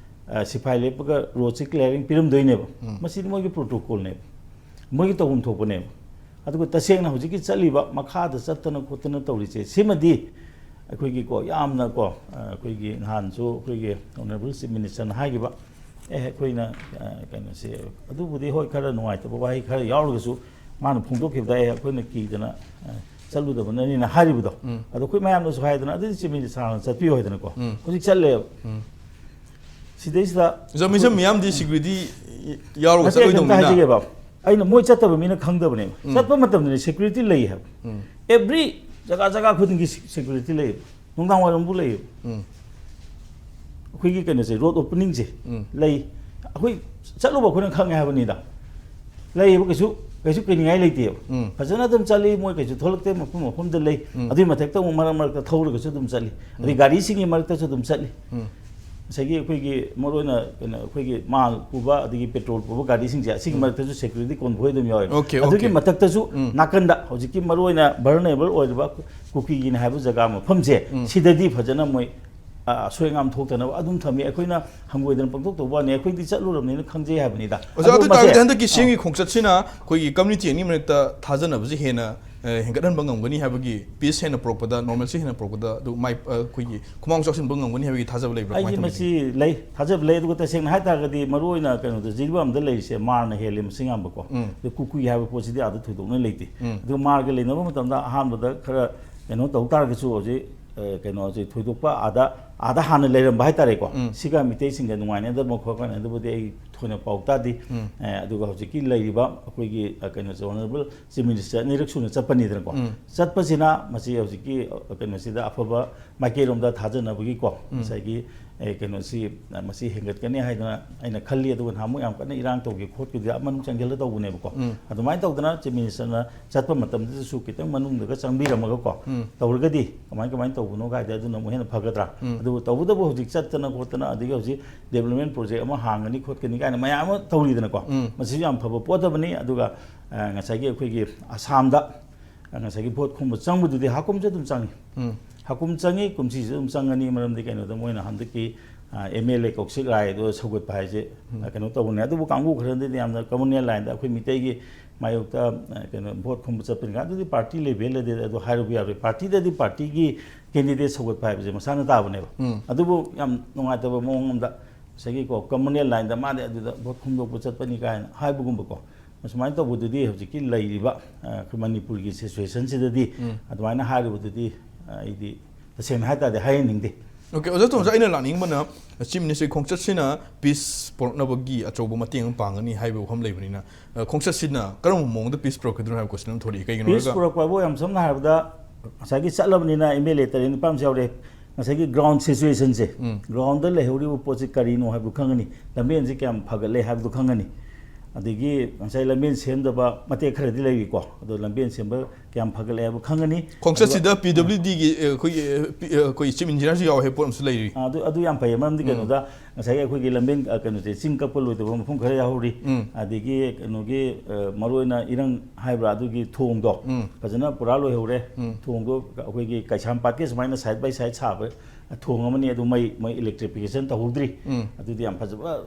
ꯑ, ꯁꯤꯐꯥꯏ ꯂꯦꯞꯄꯒ ꯔꯣꯗꯁꯤ ꯀ꯭ꯂꯤꯌꯥꯔꯤꯡ ꯄꯤꯔꯝꯗꯣꯏꯅꯦꯕ꯫ ꯎꯝ꯫ ꯃꯁꯤꯗꯤ ꯃꯣꯏꯒꯤ ꯄ꯭ꯔꯣꯇꯣꯀꯣꯜꯅꯦꯕ꯫ ꯃꯣꯏꯒꯤ ꯇꯧꯐꯝ ꯊꯣꯛꯄꯅꯦꯕ꯫ ꯑꯗꯨꯒ ꯇꯁꯦꯡꯅ ꯍꯧꯖꯤꯛꯀꯤ ꯆꯠꯂꯤꯕ ꯃꯈꯥꯗ ꯆꯠꯇꯅ ꯈꯣꯠꯇꯅ ꯇꯧꯔꯤꯁꯦ, ꯁꯤꯃꯗꯤ ꯑꯩꯈꯣꯏꯒꯤꯀꯣ, ꯌꯥꯝꯅꯀꯣ, ꯑ, ꯑꯩꯈꯣꯏꯒꯤ ꯅꯍꯥꯟꯁꯨ ꯑꯩꯈꯣꯏꯒꯤ ꯑꯣꯅꯔꯦꯕꯜ ꯆꯤꯐ ꯃꯤꯅꯤꯁꯇꯔꯅ ꯍꯥꯏꯈꯤꯕ, "ꯑꯦ, ꯑꯩꯈꯣꯏꯅ, ꯑ, ꯀꯩꯅꯣꯁꯦ", ꯑꯗꯨꯕꯨꯗꯤ ꯍꯣꯏ, ꯈꯔ ꯅꯨꯡꯉꯥꯏꯇꯕ ꯋꯥꯍꯩ ꯈꯔ ꯌꯥꯎꯔꯒꯁꯨ, ꯃꯥꯅ ꯐꯣꯡꯗꯣꯛꯈꯤꯕꯗ, "ꯑꯦ, ꯑꯩꯈꯣꯏꯅ ꯀꯤꯗꯅ, ꯑ, ꯆꯠꯂꯨꯗꯕꯅꯅꯤꯅ ꯍꯥꯏꯔꯤꯕꯗꯣ꯫ ꯑꯗꯣ ꯑꯩꯈꯣꯏ ꯃꯌꯥꯝꯅꯁꯨ ꯍꯥꯏꯗꯅ, "ꯑꯗꯨꯗꯤ ꯆꯤꯞ ꯃꯤꯅꯤꯁꯇꯔꯅ ꯆꯠꯄꯤꯌꯨ" ꯍꯥꯏꯗꯅꯀꯣ꯫ ꯍꯧꯖꯤꯛ ꯆꯠꯂꯦꯕ꯫ ꯁꯤꯗꯩꯁꯤꯗ ꯖꯃꯤꯁꯟ ꯃꯤꯌꯥꯝꯗꯤ ꯁꯦꯀ꯭ꯌꯨꯔꯤꯇꯤ ꯌꯥꯎꯔꯒ ꯅꯠꯇꯦ, ꯑꯩ ꯀꯩꯝꯇ ꯆꯠꯂꯣꯏꯗꯧꯅꯤꯅ꯫ ꯍꯥꯏꯖꯒꯦꯕ꯫ ꯑꯩꯅ, ꯃꯣꯏ ꯆꯠꯇꯕ ꯃꯤꯅ ꯈꯪꯗꯕꯅꯦꯕ꯫ ꯆꯠꯄ ꯃꯇꯝꯗꯗꯤ ꯁꯦꯀ꯭ꯌꯨꯔꯤꯇꯤ ꯂꯩ ꯍꯥꯏꯕ꯫ ꯑꯦꯕ꯭ꯔꯤ ꯖꯒꯥ ꯖꯒꯥ ꯈꯨꯗꯤꯡꯒꯤ ꯁꯦꯀ꯭ꯌꯨꯔꯤꯇꯤ ꯂꯩꯌꯦꯕ꯫ ꯅꯨꯡꯗꯥꯡ ꯋꯥꯏꯔꯝꯕꯨ ꯂꯩꯌꯦꯕ꯫ ꯑꯩꯈꯣꯏꯒꯤ ꯀꯩꯅꯣꯁꯦ, ꯔꯣꯗ ꯑꯣꯄꯅꯤꯡꯁꯦ ꯂꯩ꯫ ꯑꯩꯈꯣꯏ ꯆꯠꯂꯨꯕ ꯑꯩꯈꯣꯏꯅ ꯈꯪꯉꯦ ꯍꯥꯏꯕꯅꯤꯗ꯫ ꯂꯩꯌꯦꯕ, ꯀꯩꯁꯨ, ꯀꯩꯁꯨ ꯀꯤꯅꯤꯡꯉꯥꯏ ꯂꯩꯇꯦꯕ꯫ ꯐꯖꯅ ꯑꯗꯨꯝ ꯆꯠꯂꯤ, ꯃꯣꯏ ꯀꯩꯁꯨ ꯊꯣꯛꯂꯛꯇꯦ, ꯃꯐꯝ ꯃꯐꯝꯗ ꯂꯩ꯫ ꯑꯗꯨꯒꯤ ꯃꯊꯛꯇ ꯑꯃꯨꯛ ꯃꯔꯛ ꯃꯔꯛꯇ ꯊꯧꯔꯒꯁꯨ ꯑꯗꯨꯝ ꯆꯠꯂꯤ꯫ ꯑꯗꯩ ꯒꯥꯔꯤꯁꯤꯡꯒꯤ ꯃꯔꯛꯇꯁꯨ ꯑꯗꯨꯝ ꯆꯠꯂꯤ꯫ ꯉꯁꯥꯏꯒꯤ ꯑꯩꯈꯣꯏꯒꯤ ꯃꯔꯨꯑꯣꯏꯅ ꯀꯩꯅꯣ, ꯑꯩꯈꯣꯏꯒꯤ ꯃꯥꯜ ꯄꯨꯕ ꯑꯗꯒꯤ ꯄꯦꯇ꯭ꯔꯣꯜ ꯄꯨꯕ ꯒꯥꯔꯤꯁꯤꯡꯁꯦ, ꯑꯁꯤꯒꯤ ꯃꯔꯛꯇꯁꯨ ꯁꯦꯀ꯭ꯌꯨꯔꯤꯇꯤ ꯀꯣꯟꯚꯣꯏ ꯑꯗꯨꯝ ꯌꯥꯎꯋꯦ꯫ Okay, ꯑꯗꯨꯒꯤ okay. ꯃꯊꯛꯇꯁꯨ ꯅꯥꯀꯟꯗ ꯍꯧꯖꯤꯛꯀꯤ ꯃꯔꯨꯑꯣꯏꯅ ꯚꯜꯅꯔꯦꯕꯜ ꯑꯣꯏꯔꯤꯕ ꯀꯨꯀꯤꯒꯤꯅꯤ ꯍꯥꯏꯕ ꯖꯒꯥ ꯃꯐꯝꯁꯦ, ꯁꯤꯗꯗꯤ ꯐꯖꯅ ꯃꯣꯏ, ꯑ, ꯑꯁꯣꯏ ꯑꯉꯥꯝ ꯊꯣꯛꯇꯅꯕ ꯑꯗꯨꯝ ꯊꯝꯃꯤ꯫ ꯑꯩꯈꯣꯏꯅ ꯍꯪꯒꯣꯏꯗꯅ ꯄꯪꯊꯣꯛ ꯇꯧꯕ ꯋꯥꯅꯤ, ꯑꯩꯈꯣꯏꯗꯤ ꯆꯠꯂꯨꯔꯕꯅꯤꯅ ꯈꯪꯖꯩ ꯍꯥꯏꯕꯅꯤꯗ꯫ ꯑꯣꯖꯥ, ꯑꯗꯣ ꯑꯗꯨ ꯃꯁꯦ-, ꯇꯥꯔꯒꯗꯤ ꯍꯟꯗꯛꯀꯤ ꯑ, ꯁꯤꯒꯤ ꯈꯣꯡꯆꯠꯁꯤꯅ ꯑꯩꯈꯣꯏꯒꯤ ꯀꯝꯃ꯭ꯌꯨꯅꯤꯇꯤ ꯑꯅꯤ ꯃꯔꯛꯇ ꯊꯥꯖꯅꯕꯁꯤ ꯍꯦꯟꯅ, ꯑ, ꯍꯦꯟꯒꯠꯍꯟꯕ ꯉꯝꯒꯅꯤ ꯍꯥꯏꯕꯒꯤ, ꯄꯤꯁ ꯍꯦꯟꯅ ꯄꯨꯔꯛꯄꯗ, ꯅꯣꯔꯃꯦꯜꯁꯤ ꯍꯦꯟꯅ ꯄꯨꯔꯛꯄꯗ ꯑꯗꯨ ꯃꯥꯏ, ꯑ, ꯑꯩꯈꯣꯏꯒꯤ ꯈꯨꯃꯥꯡ ꯆꯥꯎꯁꯤꯟꯕ ꯉꯝꯒꯅꯤ ꯍꯥꯏꯕꯒꯤ ꯊꯥꯖꯕ ꯂꯩꯕ꯭ꯔꯥ? ꯑꯩꯁꯦ ꯀꯃꯥꯏꯅ ꯇꯧꯒꯅꯤ? ꯃꯁꯤ ꯂꯩ, ꯊꯥꯖꯕ ꯂꯩ꯫ ꯑꯗꯨꯒ ꯇꯁꯦꯡꯅ ꯍꯥꯏ ꯇꯥꯔꯒꯗꯤ ꯃꯔꯨꯑꯣꯏꯅ ꯀꯩꯅꯣꯗ, ꯖꯤꯔꯤꯕꯥꯝꯗ ꯂꯩꯔꯤꯁꯦ ꯃꯥꯔꯅ ꯍꯦꯜꯂꯤ ꯃꯁꯤꯡ ꯌꯥꯝꯕꯀꯣ꯫ ꯑꯗꯣ ꯀꯨꯀꯤ ꯍꯥꯏꯕ ꯄꯣꯠꯁꯤꯗꯤ ꯑꯥꯗ ꯊꯣꯏꯗꯣꯛꯅ ꯂꯩꯇꯦ꯫ ꯑꯗꯨꯒ ꯃꯥꯔꯒ ꯂꯩꯅꯕ ꯃꯇꯝꯗ ꯑꯍꯥꯟꯕꯗ ꯈꯔ ꯀꯩꯅꯣ ꯇꯧ ꯇꯥꯔꯒꯁꯨ, ꯍꯧꯖꯤꯛ, ꯑ, ꯀꯩꯅꯣꯁꯦ ꯊꯣꯏꯗꯣꯛꯄ ꯑꯥꯗ, ꯑꯥꯗ ꯍꯥꯟꯅ ꯂꯩꯔꯝꯕ ꯍꯥꯏꯇꯥꯔꯦꯀꯣ꯫ ꯁꯤꯒ ꯃꯤꯇꯩꯁꯤꯡꯒ ꯅꯨꯡꯉꯥꯏꯅꯗꯕ ꯈꯣꯠꯄ ꯑꯗꯨꯕꯨꯗꯤ ꯑꯩ ꯊꯣꯏꯅ ꯄꯥꯎ ꯇꯥꯗꯦ꯫ ꯑ, ꯑꯗꯨꯒ ꯍꯧꯖꯤꯛꯀꯤ ꯂꯩꯔꯤꯕ ꯑꯩꯈꯣꯏꯒꯤ, ꯑ, ꯀꯩꯅꯣꯁꯦ, ꯑꯣꯅꯔꯦꯕꯜ ꯆꯤꯐ ꯃꯤꯅꯤꯁꯇꯔ ꯑꯅꯤꯔꯛ ꯁꯨꯅ ꯆꯠꯄꯅꯤꯗꯅꯀꯣ꯫ ꯆꯠꯄꯁꯤꯅ ꯃꯁꯤ ꯍꯧꯖꯤꯛꯀꯤ, ꯑ, ꯀꯩꯅꯣꯁꯤꯗ ꯑꯐꯕ ꯃꯥꯏꯀꯩꯔꯣꯝꯗ ꯊꯥꯖꯅꯕꯒꯤꯀꯣ, ꯉꯁꯥꯏꯒꯤ, ꯑꯦ, ꯀꯩꯅꯣꯁꯤ, ꯑ, ꯃꯁꯤ ꯍꯦꯟꯒꯠꯀꯅꯤ ꯍꯥꯏꯗꯅ ꯑꯩꯅ ꯈꯜꯂꯤ꯫ ꯑꯗꯨꯒ ꯅꯍꯥꯟꯃꯨꯛ ꯌꯥꯝ ꯀꯟꯅ ꯏꯔꯥꯡ ꯇꯧꯒꯦ ꯈꯣꯠꯀꯦꯗꯤ ꯑꯥ ꯃꯅꯨꯡ ꯆꯪꯁꯤꯜꯂ ꯇꯧꯕꯅꯦꯕꯀꯣ꯫ ꯑꯗꯨꯃꯥꯏꯅ ꯇꯧꯗꯅ ꯆꯤꯐ ꯃꯤꯅꯤꯁꯇꯔꯅ ꯆꯠꯄ ꯃꯇꯝꯗꯨꯗꯁꯨ ꯈꯤꯇꯪ ꯃꯅꯨꯡꯗꯒ ꯆꯪꯕꯤꯔꯝꯃꯒꯀꯣ, ꯇꯧꯔꯒꯗꯤ ꯀꯃꯥꯏ ꯀꯃꯥꯏꯅ ꯇꯧꯕꯅꯣ ꯀꯥꯏꯗ, ꯑꯗꯨꯅ ꯑꯃꯨꯛ ꯍꯦꯟꯅ ꯐꯒꯗ꯭ꯔꯥ? ꯑꯗꯨꯕꯨ ꯇꯧꯕꯇꯕꯨ ꯍꯧꯖꯤꯛ ꯆꯠꯇꯅ ꯈꯣꯠꯇꯅ, ꯑꯗꯒꯤ ꯍꯧꯖꯤꯛ ꯗꯦꯕꯂꯞꯃꯦꯟ ꯄ꯭ꯔꯣꯖꯦꯛ ꯑꯃ ꯍꯥꯡꯒꯅꯤ ꯈꯣꯠꯀꯅꯤ ꯀꯥꯏꯅ ꯃꯌꯥꯝ ꯑꯃ ꯇꯧꯔꯤꯗꯅꯀꯣ꯫ ꯃꯁꯤꯁꯨ ꯌꯥꯝ ꯐꯕ ꯄꯣꯠ ꯑꯃꯅꯤ꯫ ꯑꯗꯨꯒ, ꯑ, ꯉꯁꯥꯏꯒꯤ ꯑꯩꯈꯣꯏꯒꯤ ꯑꯁꯥꯝꯗ, ꯑ, ꯉꯁꯥꯏꯒꯤ ꯚꯣꯠ ꯈꯣꯝꯕ ꯆꯪꯕꯗꯨꯗꯤ ꯍꯥꯀꯨꯝꯁꯨ ꯑꯗꯨꯝ ꯆꯪꯉꯤ꯫ ꯍꯥꯀꯨꯝ ꯆꯪꯉꯤ, ꯀꯨꯝꯁꯤꯁꯨ ꯑꯗꯨꯝ ꯆꯪꯒꯅꯤ꯫ ꯃꯔꯝꯗꯤ ꯀꯩꯅꯣꯗ, ꯃꯣꯏꯅ ꯍꯟꯗꯛꯀꯤ, ꯑ, ꯑꯦꯝ ꯑꯦꯜ ꯑꯦ ꯀꯧꯁꯤꯛ ꯔꯥꯏꯗꯣ ꯁꯧꯒꯠꯄ ꯍꯥꯏꯁꯦ, ꯑ, ꯀꯩꯅꯣ ꯇꯧꯕꯅꯦ꯫ ꯑꯗꯨꯕꯨ ꯀꯥꯡꯕꯨ ꯈꯔꯅꯗꯤ ꯌꯥꯝꯅ ꯀꯃꯟ ꯂꯥꯏꯟꯗ ꯑꯩꯈꯣꯏ ꯃꯤꯇꯩꯒꯤ ꯃꯥꯌꯣꯛꯇ, ꯑ, ꯀꯩꯅꯣ, ꯚꯣꯠ ꯈꯣꯝꯕ ꯆꯠꯄꯅꯤ꯫ ꯑꯗꯨꯗꯤ ꯄꯥꯔꯇꯤ ꯂꯦꯚꯦꯜꯗꯗꯤ ꯑꯗꯨ ꯍꯥꯏꯔꯨꯕ ꯌꯥꯔꯣꯏ꯫ ꯄꯥꯔꯇꯤꯗꯗꯤ ꯄꯥꯔꯇꯤꯒꯤ ꯀꯦꯟꯗꯤꯗꯦꯠ ꯁꯧꯒꯠꯄ ꯍꯥꯏꯕꯁꯦ ꯃꯁꯥꯅ ꯇꯥꯕꯅꯦꯕ꯫ ꯑꯗꯨꯕꯨ ꯌꯥꯝ ꯅꯨꯡꯉꯥꯏꯇꯕ ꯃꯑꯣꯡ ꯑꯃꯗ ꯉꯁꯥꯏꯒꯤꯀꯣ, ꯀꯃꯟ ꯂꯥꯏꯟꯗ ꯃꯥꯗꯤ ꯑꯗꯨꯗ ꯚꯣꯠ ꯈꯣꯝꯗꯣꯛꯄ ꯆꯠꯄꯅꯤ ꯀꯥꯏꯅ ꯍꯥꯏꯕꯒꯨꯝꯕꯀꯣ, ꯁꯨꯃꯥꯏꯅ ꯇꯧꯕꯗꯨꯗꯤ ꯍꯧꯖꯤꯛꯀꯤ ꯂꯩꯔꯤꯕ ꯑꯩꯈꯣꯏ ꯃꯅꯤꯄꯨꯔꯒꯤ ꯁꯤꯆꯨꯋꯦꯁꯟꯁꯤꯗꯗꯤ ꯑꯗꯨꯃꯥꯏꯅ ꯍꯥꯏꯔꯨꯕꯗꯨꯗꯤ ꯑꯩꯗꯤ ꯇꯁꯦꯡꯅ ꯍꯥꯏ ꯇꯥꯔꯗꯤ ꯍꯥꯏꯍꯟꯅꯤꯡꯗꯦ꯫ ꯑꯣꯀꯦ, ꯑꯣꯖꯥ ꯇꯣꯝꯕ, ꯑꯩꯅ ꯂꯥꯛꯅꯤꯡꯕꯅ ꯆꯤꯐ ꯃꯤꯅꯤꯁꯇꯔꯒꯤ ꯈꯣꯡꯆꯠꯁꯤꯅ ꯄꯤꯁ ꯄꯨꯔꯛꯅꯕꯒꯤ ꯑꯆꯧꯕ ꯃꯇꯦꯡ ꯑꯃ ꯄꯥꯡꯒꯅꯤ ꯍꯥꯏꯕ ꯋꯥꯐꯝ ꯂꯩꯕꯅꯤꯅ, ꯈꯣꯡꯆꯠꯁꯤꯅ ꯀꯔꯝꯕ ꯃꯑꯣꯡꯗ ꯄꯤꯁ ꯄꯨꯔꯛꯀꯗꯣꯏꯅꯣ ꯍꯥꯏꯕ ꯀꯣꯏꯁꯟ ꯑꯃ ꯊꯣꯛꯂꯛꯏ꯫ ꯀꯩꯒꯤꯅꯣ ꯄꯤꯁ ꯄꯨꯔꯛꯄ ꯍꯥꯏꯕꯨ ꯌꯥꯝ ꯁꯝꯅ ꯍꯥꯏꯔꯕꯗ ꯉꯁꯥꯏꯒꯤ ꯆꯠꯂꯕꯅꯤꯅ ꯑꯦꯝ ꯑꯦꯜ ꯑꯦ ꯇꯔꯦꯠ ꯅꯤꯄꯥꯜ ꯑꯃꯁꯨ ꯌꯥꯎꯔꯦ꯫ ꯉꯁꯥꯏꯒꯤ ꯒ꯭ꯔꯥꯎꯟ ꯁꯤꯆꯨꯋꯦꯁꯟꯁꯦ, ꯒ꯭ꯔꯥꯎꯟꯗ ꯂꯩꯍꯧꯔꯤꯕ ꯄꯣꯠꯁꯤ ꯀꯔꯤꯅꯣ ꯍꯥꯏꯕꯗꯨ ꯈꯪꯒꯅꯤ, ꯂꯝꯕꯦꯟꯁꯤ ꯀꯌꯥꯝ ꯐꯒꯠꯂꯦ ꯍꯥꯏꯕꯗꯨ ꯈꯪꯒꯅꯤ, ꯑꯗꯒꯤ ꯉꯁꯥꯏ ꯂꯝꯕꯦꯟ ꯁꯦꯝꯗꯕ ꯃꯇꯦꯛ ꯈꯔꯗꯤ ꯂꯩꯔꯤꯀꯣ, ꯑꯗꯣ ꯂꯝꯕꯦꯟ ꯁꯦꯝꯕ ꯀꯌꯥꯝ ꯐꯒꯠꯂꯦ ꯍꯥꯏꯕ ꯈꯪꯒꯅꯤ꯫ ꯈꯣꯡꯆꯠꯁꯤꯗ ꯄꯤ ꯗꯕ꯭ꯂꯤꯎ ꯗꯤꯒꯤ ꯑꯩꯈꯣꯏꯒꯤ ꯑꯩꯈꯣꯏ ꯆꯤꯐ ꯏꯟꯖꯤꯅꯤꯌꯥꯔꯁꯨ ꯌꯥꯎꯋꯦ ꯍꯥꯏꯕ ꯄꯣꯠ ꯑꯃꯁꯨ ꯂꯩꯔꯤ꯫ ꯑꯗꯨ ꯑꯗꯨ ꯌꯥꯝ ꯐꯩ, ꯃꯔꯝꯗꯤ ꯀꯩꯅꯣꯗ ꯉꯁꯥꯏꯒꯤ ꯑꯩꯈꯣꯏꯒꯤ ꯂꯝꯕꯦꯟ ꯀꯩꯅꯣꯁꯦ, ꯆꯤꯡ ꯀꯛꯄ ꯂꯣꯏꯗꯕ ꯃꯐꯝ ꯈꯔ ꯌꯥꯎꯍꯧꯔꯤ꯫ ꯑꯗꯒꯤ ꯀꯩꯅꯣꯒꯤ ꯃꯔꯨꯑꯣꯏꯅ ꯏꯔꯪ ꯍꯥꯏꯕ꯭ꯔꯥ, ꯑꯗꯨꯒꯤ ꯊꯣꯡꯗꯣ ꯐꯖꯅ ꯄꯨꯔꯥ ꯂꯣꯏꯍꯧꯔꯦ꯫ ꯊꯣꯡꯗꯣ ꯑꯩꯈꯣꯏꯒꯤ ꯀꯩꯁꯥꯝꯄꯥꯠꯀꯤ ꯁꯨꯃꯥꯏꯅ ꯁꯥꯏꯠ ꯕꯥꯏ ꯁꯥꯏꯠ ꯁꯥꯕ ꯊꯣꯡ ꯑꯃꯅꯤ, ꯑꯗꯨ ꯃꯩ ꯃꯣꯏ ꯏꯂꯦꯛꯇ꯭ꯔꯤꯐꯤꯀꯦꯁꯟ ꯇꯧꯍꯧꯗ꯭ꯔꯤ꯫ ꯑꯗꯨꯗꯤ ꯌꯥꯝ ꯐꯖꯕ,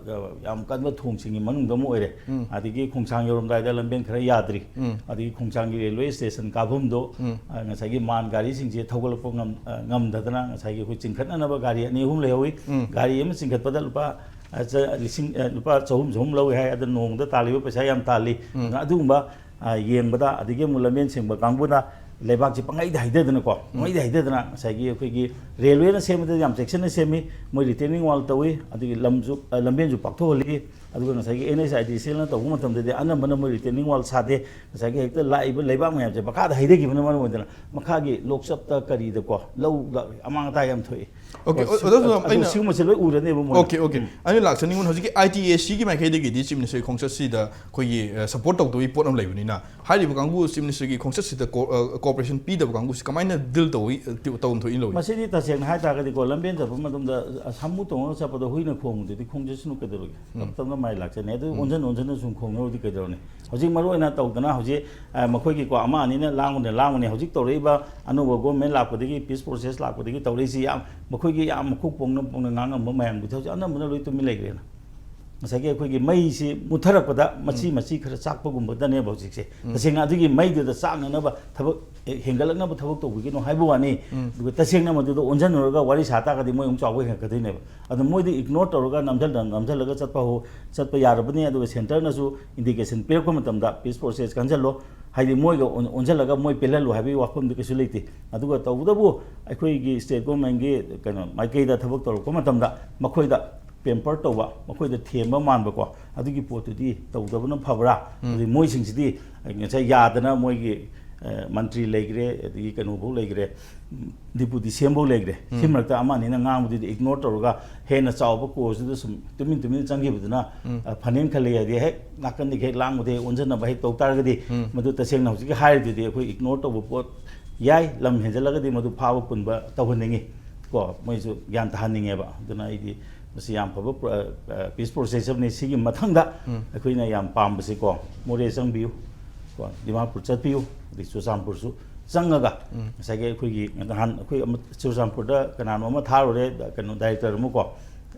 ꯌꯥꯝ ꯀꯟꯕ ꯊꯣꯡꯁꯤꯡꯒꯤ ꯃꯅꯨꯡꯗ ꯑꯃ ꯑꯣꯏꯔꯦ꯫ ꯑꯗꯒꯤ ꯈꯣꯡꯁꯥꯡ ꯌꯧꯔꯝꯗꯥꯏꯗ ꯂꯝꯕꯦꯟ ꯈꯔ ꯌꯥꯗ꯭ꯔꯤ꯫ ꯑꯗꯒꯤ ꯈꯣꯡꯁꯥꯡꯒꯤ ꯔꯦꯜꯋꯦ ꯁ꯭ꯇꯦꯁꯟ ꯀꯥꯐꯝꯗꯣ, ꯑ, ꯉꯁꯥꯏꯒꯤ ꯃꯥꯟ ꯒꯥꯔꯤꯁꯤꯡꯁꯦ ꯊꯧꯒꯠꯂꯛꯄ ꯉꯝ-, ꯑ, ꯉꯝꯗꯗꯅ ꯉꯁꯥꯏꯒꯤ ꯑꯩꯈꯣꯏ ꯆꯤꯡꯈꯠꯅꯅꯕ ꯒꯥꯔꯤ ꯑꯅꯤ ꯑꯍꯨꯝ ꯂꯩꯍꯧꯋꯤ꯫ ꯒꯥꯔꯤ ꯑꯃ ꯆꯤꯡꯈꯠꯄꯗ ꯂꯨꯄꯥ, ꯑ, ꯆ-, ꯂꯤꯁꯤꯡ, ꯑ, ꯂꯨꯄꯥ ꯆꯍꯨꯝ, ꯆꯍꯨꯝ ꯂꯧꯏ ꯍꯥꯏ꯫ ꯑꯗ ꯅꯣꯡꯃꯗ ꯇꯥꯜꯂꯤꯕ ꯄꯩꯁꯥ ꯌꯥꯝ ꯇꯥꯜꯂꯤ꯫ ꯑꯗꯨꯅ ꯑꯗꯨꯒꯨꯝꯕ ꯑ, ꯌꯦꯡꯕꯗ, ꯑꯗꯒꯤ ꯑꯃꯨꯛ ꯂꯝꯕꯦꯟ ꯁꯦꯡꯕ ꯀꯥꯡꯕꯨꯅ ꯂꯩꯕꯥꯛꯁꯤ ꯄꯪꯍꯩꯗ ꯍꯩꯗꯗꯅꯀꯣ, ꯄꯪꯍꯩꯗ ꯍꯩꯗꯗꯅ ꯉꯁꯥꯏꯒꯤ ꯑꯩꯈꯣꯏꯒꯤ ꯔꯦꯜꯋꯦꯅ ꯁꯦꯝꯕꯗ ꯌꯥꯝ ꯆꯦꯛꯁꯤꯟꯅ ꯁꯦꯝꯃꯤ, ꯃꯣꯏ ꯔꯤꯇꯦꯅꯤꯡ ꯋꯥꯜ ꯇꯧꯏ, ꯑꯗꯒꯤ ꯂꯝꯁꯨ, ꯑ, ꯂꯝꯕꯦꯟꯁꯨ ꯄꯥꯛꯊꯣꯛꯍꯜꯂꯤ꯫ ꯑꯗꯨꯒ ꯉꯁꯥꯏꯒꯤ ꯑꯦꯟ ꯑꯩꯆ ꯑꯥꯏ ꯗꯤ ꯁꯤ ꯑꯦꯜꯅ ꯇꯧꯕ ꯃꯇꯝꯗꯗꯤ ꯑꯅꯝꯕꯅ ꯃꯣꯏ ꯔꯤꯇꯦꯅꯤꯡ ꯋꯥꯜ ꯁꯥꯗꯦ, ꯉꯁꯥꯏꯒꯤ ꯍꯦꯛꯇ ꯂꯥꯛꯏꯕ ꯂꯩꯕꯥꯛ ꯃꯌꯥꯝꯁꯦ ꯃꯈꯥꯗ ꯍꯩꯗꯈꯤꯕꯅ ꯃꯔꯝ ꯑꯣꯏꯗꯅ ꯃꯈꯥꯒꯤ ꯂꯣꯛꯆꯞꯇ ꯀꯔꯤꯗꯀꯣ, ꯂꯧꯗ ꯑꯃꯥꯡ ꯑꯇꯥ ꯌꯥꯝ ꯊꯣꯛꯏ꯫ ꯑꯣꯀꯦ, ꯑꯗꯣ ꯑꯣꯖꯥ, ꯑꯗꯣ ꯑꯗꯣ ꯑꯩꯅ ꯁꯤꯒꯨꯝꯕꯁꯦ ꯂꯣꯏ ꯎꯔꯅꯦꯕ ꯃꯣꯏꯅ꯫ Okay, okay. ꯑꯩꯅ ꯂꯥꯛꯆꯅꯤꯡꯕꯅ ꯍꯧꯖꯤꯛꯀꯤ ꯑꯥꯏ ꯇꯤ ꯑꯦ ꯁꯤꯒꯤ ꯃꯥꯏꯀꯩꯗꯒꯤꯗꯤ ꯆꯤꯐ ꯃꯤꯅꯤꯁꯇꯔꯒꯤ ꯈꯣꯡꯆꯠꯁꯤꯗ ꯑꯩꯈꯣꯏꯒꯤ, ꯑ, ꯁꯄꯣꯔꯠ ꯇꯧꯗꯕꯒꯤ ꯄꯣꯠ ꯑꯃ ꯂꯩꯕꯅꯤꯅ, ꯍꯥꯏꯔꯤꯕ ꯀꯥꯡꯕꯨ ꯆꯤꯐ ꯃꯤꯅꯤꯁꯇꯔꯒꯤ ꯈꯣꯡꯆꯠꯁꯤꯗ ꯀꯣ-, ꯑ, ꯀꯣꯑꯣꯄꯔꯦꯁꯟ ꯄꯤꯗꯕ ꯀꯥꯡꯕꯨꯁꯤ ꯀꯃꯥꯏꯅ ꯗꯤꯜ ꯇꯧꯏ, ꯑ, ꯇꯧ-, ꯇꯧꯐꯝ ꯊꯣꯛꯏ ꯂꯧꯏ? ꯃꯁꯤꯗꯤ ꯇꯁꯦꯡꯅ ꯍꯥꯏ ꯇꯥꯔꯒꯗꯤꯀꯣ, ꯂꯝꯕꯦꯟ ꯆꯠꯄ ꯃꯇꯝꯗ, ꯑ, ꯁꯥꯃꯨ ꯇꯣꯡꯉꯒ ꯆꯠꯄꯗ ꯍꯨꯏꯅ ꯈꯣꯡꯕꯗꯨꯗꯤ ꯈꯣꯡꯖꯁꯅꯨ ꯀꯩꯗꯧꯔꯒꯦ? ꯇꯞ ꯇꯞꯅ ꯃꯥꯏ ꯂꯥꯛꯆꯅꯤ꯫ ꯑꯗꯨ ꯑꯣꯟꯁꯤꯟ ꯑꯣꯟꯁꯤꯟꯅ ꯁꯨꯝ ꯈꯣꯡꯅꯕꯗꯤ ꯀꯩꯗꯧꯔꯅꯤ? ꯍꯧꯖꯤꯛ ꯃꯔꯨ ꯑꯣꯏꯅ ꯇꯧꯗꯅ ꯍꯧꯖꯤꯛ, ꯑ, ꯃꯈꯣꯏꯒꯤꯀꯣ, ꯑꯃ ꯑꯅꯤꯅ ꯂꯥꯡꯕꯅ ꯂꯥꯡꯕꯅꯤ꯫ ꯍꯧꯖꯤꯛ ꯇꯧꯔꯛꯏꯕ ꯑꯅꯧꯕ ꯒꯣꯔꯃꯦꯟ ꯂꯥꯛꯄꯗꯒꯤ, ꯄꯤꯁ ꯄ꯭ꯔꯣꯁꯦꯁ ꯂꯥꯛꯄꯗꯒꯤ ꯇꯧꯔꯛꯏꯁꯤ ꯌꯥꯝ, ꯃꯈꯣꯏꯒꯤ ꯌꯥꯝ ꯃꯈꯨ ꯄꯣꯡꯅ ꯄꯣꯡꯅ ꯉꯥꯡꯉꯝꯕ ꯃꯌꯥꯝꯗꯨꯗꯤ ꯍꯧꯖꯤꯛ ꯑꯅꯝꯕꯅ ꯂꯣꯏ ꯇꯨꯃꯤꯟ ꯂꯩꯈ꯭ꯔꯦꯅ꯫ ꯉꯁꯥꯏꯒꯤ ꯑꯩꯈꯣꯏꯒꯤ ꯃꯩꯁꯤ ꯃꯨꯠꯊꯔꯛꯄꯗ ꯃꯆꯤ ꯎꯝ꯫ ꯃꯆꯤ ꯈꯔ ꯆꯥꯛꯄꯒꯨꯝꯕꯗꯅꯦꯕ ꯍꯧꯖꯤꯛꯁꯦ꯫ ꯎꯝ꯫ ꯇꯁꯦꯡꯅ ꯑꯗꯨꯒꯤ ꯃꯩꯗꯨꯗ ꯆꯥꯛꯅꯅꯕ ꯊꯕꯛ, ꯑꯦ, ꯍꯦꯟꯒꯠꯂꯛꯅꯕ ꯊꯕꯛ ꯇꯧꯕꯤꯒꯅꯨ ꯍꯥꯏꯕ ꯋꯥꯅꯤ꯫ ꯎꯝ꯫ ꯑꯗꯨꯒ ꯇꯁꯦꯡꯅ ꯃꯗꯨꯗ ꯑꯣꯟꯁꯤꯟꯅꯔꯒ ꯋꯥꯔꯤ ꯁꯥ ꯇꯥꯔꯒꯗꯤ ꯃꯣꯏ ꯑꯃꯨꯛ ꯆꯥꯎꯕ ꯍꯦꯟꯒꯠꯀꯗꯣꯏꯅꯦꯕ꯫ ꯑꯗꯨ ꯃꯣꯏꯗꯤ ignore ꯇꯧꯔꯒ ꯅꯝꯁꯤꯜꯂ-, ꯅꯝꯁꯤꯜꯂꯒ ꯆꯠꯄ ꯍꯧ-, ꯆꯠꯄ ꯌꯥꯔꯕꯅꯤ꯫ ꯑꯗꯨꯒ centreꯅꯁꯨ indication ꯄꯤꯔꯛꯄ ꯃꯇꯝꯗ peace process ꯀꯟꯁꯤꯜꯂꯣ, ꯍꯥꯏꯗꯤ ꯃꯣꯏꯒ ꯑꯣꯟ-, ꯑꯣꯟꯁꯤꯜꯂꯒ ꯃꯣꯏ ꯄꯦꯜꯍꯜꯂꯨ ꯍꯥꯏꯕꯒꯤ ꯋꯥꯐꯝꯗꯤ ꯀꯩꯁꯨ ꯂꯩꯇꯦ꯫ ꯑꯗꯨꯒ ꯇꯧꯕꯇꯕꯨ ꯑꯩꯈꯣꯏꯒꯤ state governmentꯀꯤ ꯀꯩꯅꯣ ꯃꯥꯏꯀꯩꯗ ꯊꯕꯛ ꯇꯧꯔꯛꯄ ꯃꯇꯝꯗ ꯃꯈꯣꯏꯗ pamper ꯇꯧꯕ, ꯃꯈꯣꯏꯗ ꯊꯦꯝꯕ ꯃꯥꯟꯕꯀꯣ, ꯑꯗꯨꯒꯤ ꯄꯣꯠꯇꯨꯗꯤ ꯇꯧꯗꯕꯅ ꯐꯕ꯭ꯔꯥ? ꯎꯝ꯫ ꯑꯗꯨꯗꯤ ꯃꯣꯏꯁꯤꯡꯁꯤꯗꯤ ꯉꯁꯥꯏ ꯌꯥꯗꯅ ꯃꯣꯏꯒꯤ, ꯑ, ꯃꯟꯇ꯭ꯔꯤ ꯂꯩꯈ꯭ꯔꯦ, ꯑꯗꯒꯤ ꯀꯩꯅꯣꯐꯧ ꯂꯩꯈ꯭ꯔꯦ, ꯎꯝ, deputy CMꯐꯧ ꯂꯩꯈ꯭ꯔꯦ꯫ ꯎꯝ꯫ ꯁꯤ ꯃꯔꯛꯇ ꯑꯃ ꯑꯅꯤꯅ ꯉꯥꯡꯕꯗꯨꯗꯤ ignore ꯇꯧꯔꯒ ꯍꯦꯟꯅ ꯆꯥꯎꯕ cause-ꯇꯨꯗ ꯁꯨꯝ ꯇꯨꯃꯤꯟ ꯇꯨꯃꯤꯟ ꯆꯪꯈꯤꯕꯗꯨꯅ, ꯎꯝ꯫ ꯑ, ꯐꯅꯦꯅ ꯈꯜꯂꯤ꯫ ꯍꯥꯏꯗꯤ ꯍꯦꯛ ꯅꯥꯀꯟꯗꯒꯤ ꯍꯦꯛ ꯂꯥꯡꯕꯗ ꯍꯦꯛ ꯑꯣꯟꯁꯤꯟꯅꯕ ꯍꯦꯛ ꯇꯧ ꯇꯥꯔꯒꯗꯤ, ꯎꯝ꯫ ꯃꯗꯨ ꯇꯁꯦꯡꯅ ꯍꯧꯖꯤꯛꯀꯤ ꯍꯥꯏꯔꯤꯗꯨꯗꯤ ꯑꯩꯈꯣꯏ ignore ꯇꯧꯕ ꯄꯣꯠ ꯌꯥꯏ, ꯂꯝ ꯍꯦꯟꯖꯜꯂꯒꯗꯤ ꯃꯗꯨ ꯐꯥꯕ ꯄꯨꯟꯕ ꯇꯧꯍꯟꯅꯤꯡꯉꯤ ꯀꯣ, ꯃꯣꯏꯁꯨ ꯒ꯭ꯌꯥꯟ ꯇꯥꯍꯟꯅꯤꯡꯉꯦꯕ꯫ ꯑꯗꯨꯅ ꯑꯩꯗꯤ ꯃꯁꯤ ꯌꯥꯝ ꯐꯕ ꯄ꯭ꯔ-, ꯑ, peace process ꯑꯃꯅꯤ꯫ ꯁꯤꯒꯤ ꯃꯊꯪꯗ ꯎꯝ꯫ ꯑꯩꯈꯣꯏꯅ ꯌꯥꯝ ꯄꯥꯝꯕꯁꯤꯀꯣ, ꯃꯣꯔꯦ ꯆꯪꯕꯤꯌꯨ ꯀꯣ, ꯗꯤꯃꯥꯄꯨꯔ ꯆꯠꯄꯤꯌꯨ, ꯑꯗꯩ ꯆꯨꯔꯆꯥꯟꯄꯨꯔꯁꯨ ꯆꯪꯉꯒ ꯎꯝ꯫ ꯉꯁꯥꯏꯒꯤ ꯑꯩꯈꯣꯏꯒꯤ ꯅꯍꯥꯟ ꯑꯩꯈꯣꯏ ꯑꯃ ꯆꯨꯔꯆꯥꯟꯄꯨꯔꯗ ꯀꯅꯥꯅꯣ ꯑꯃ ꯊꯥꯔꯨꯔꯦ, ꯀꯩꯅꯣ director ꯑꯃ ꯀꯣ,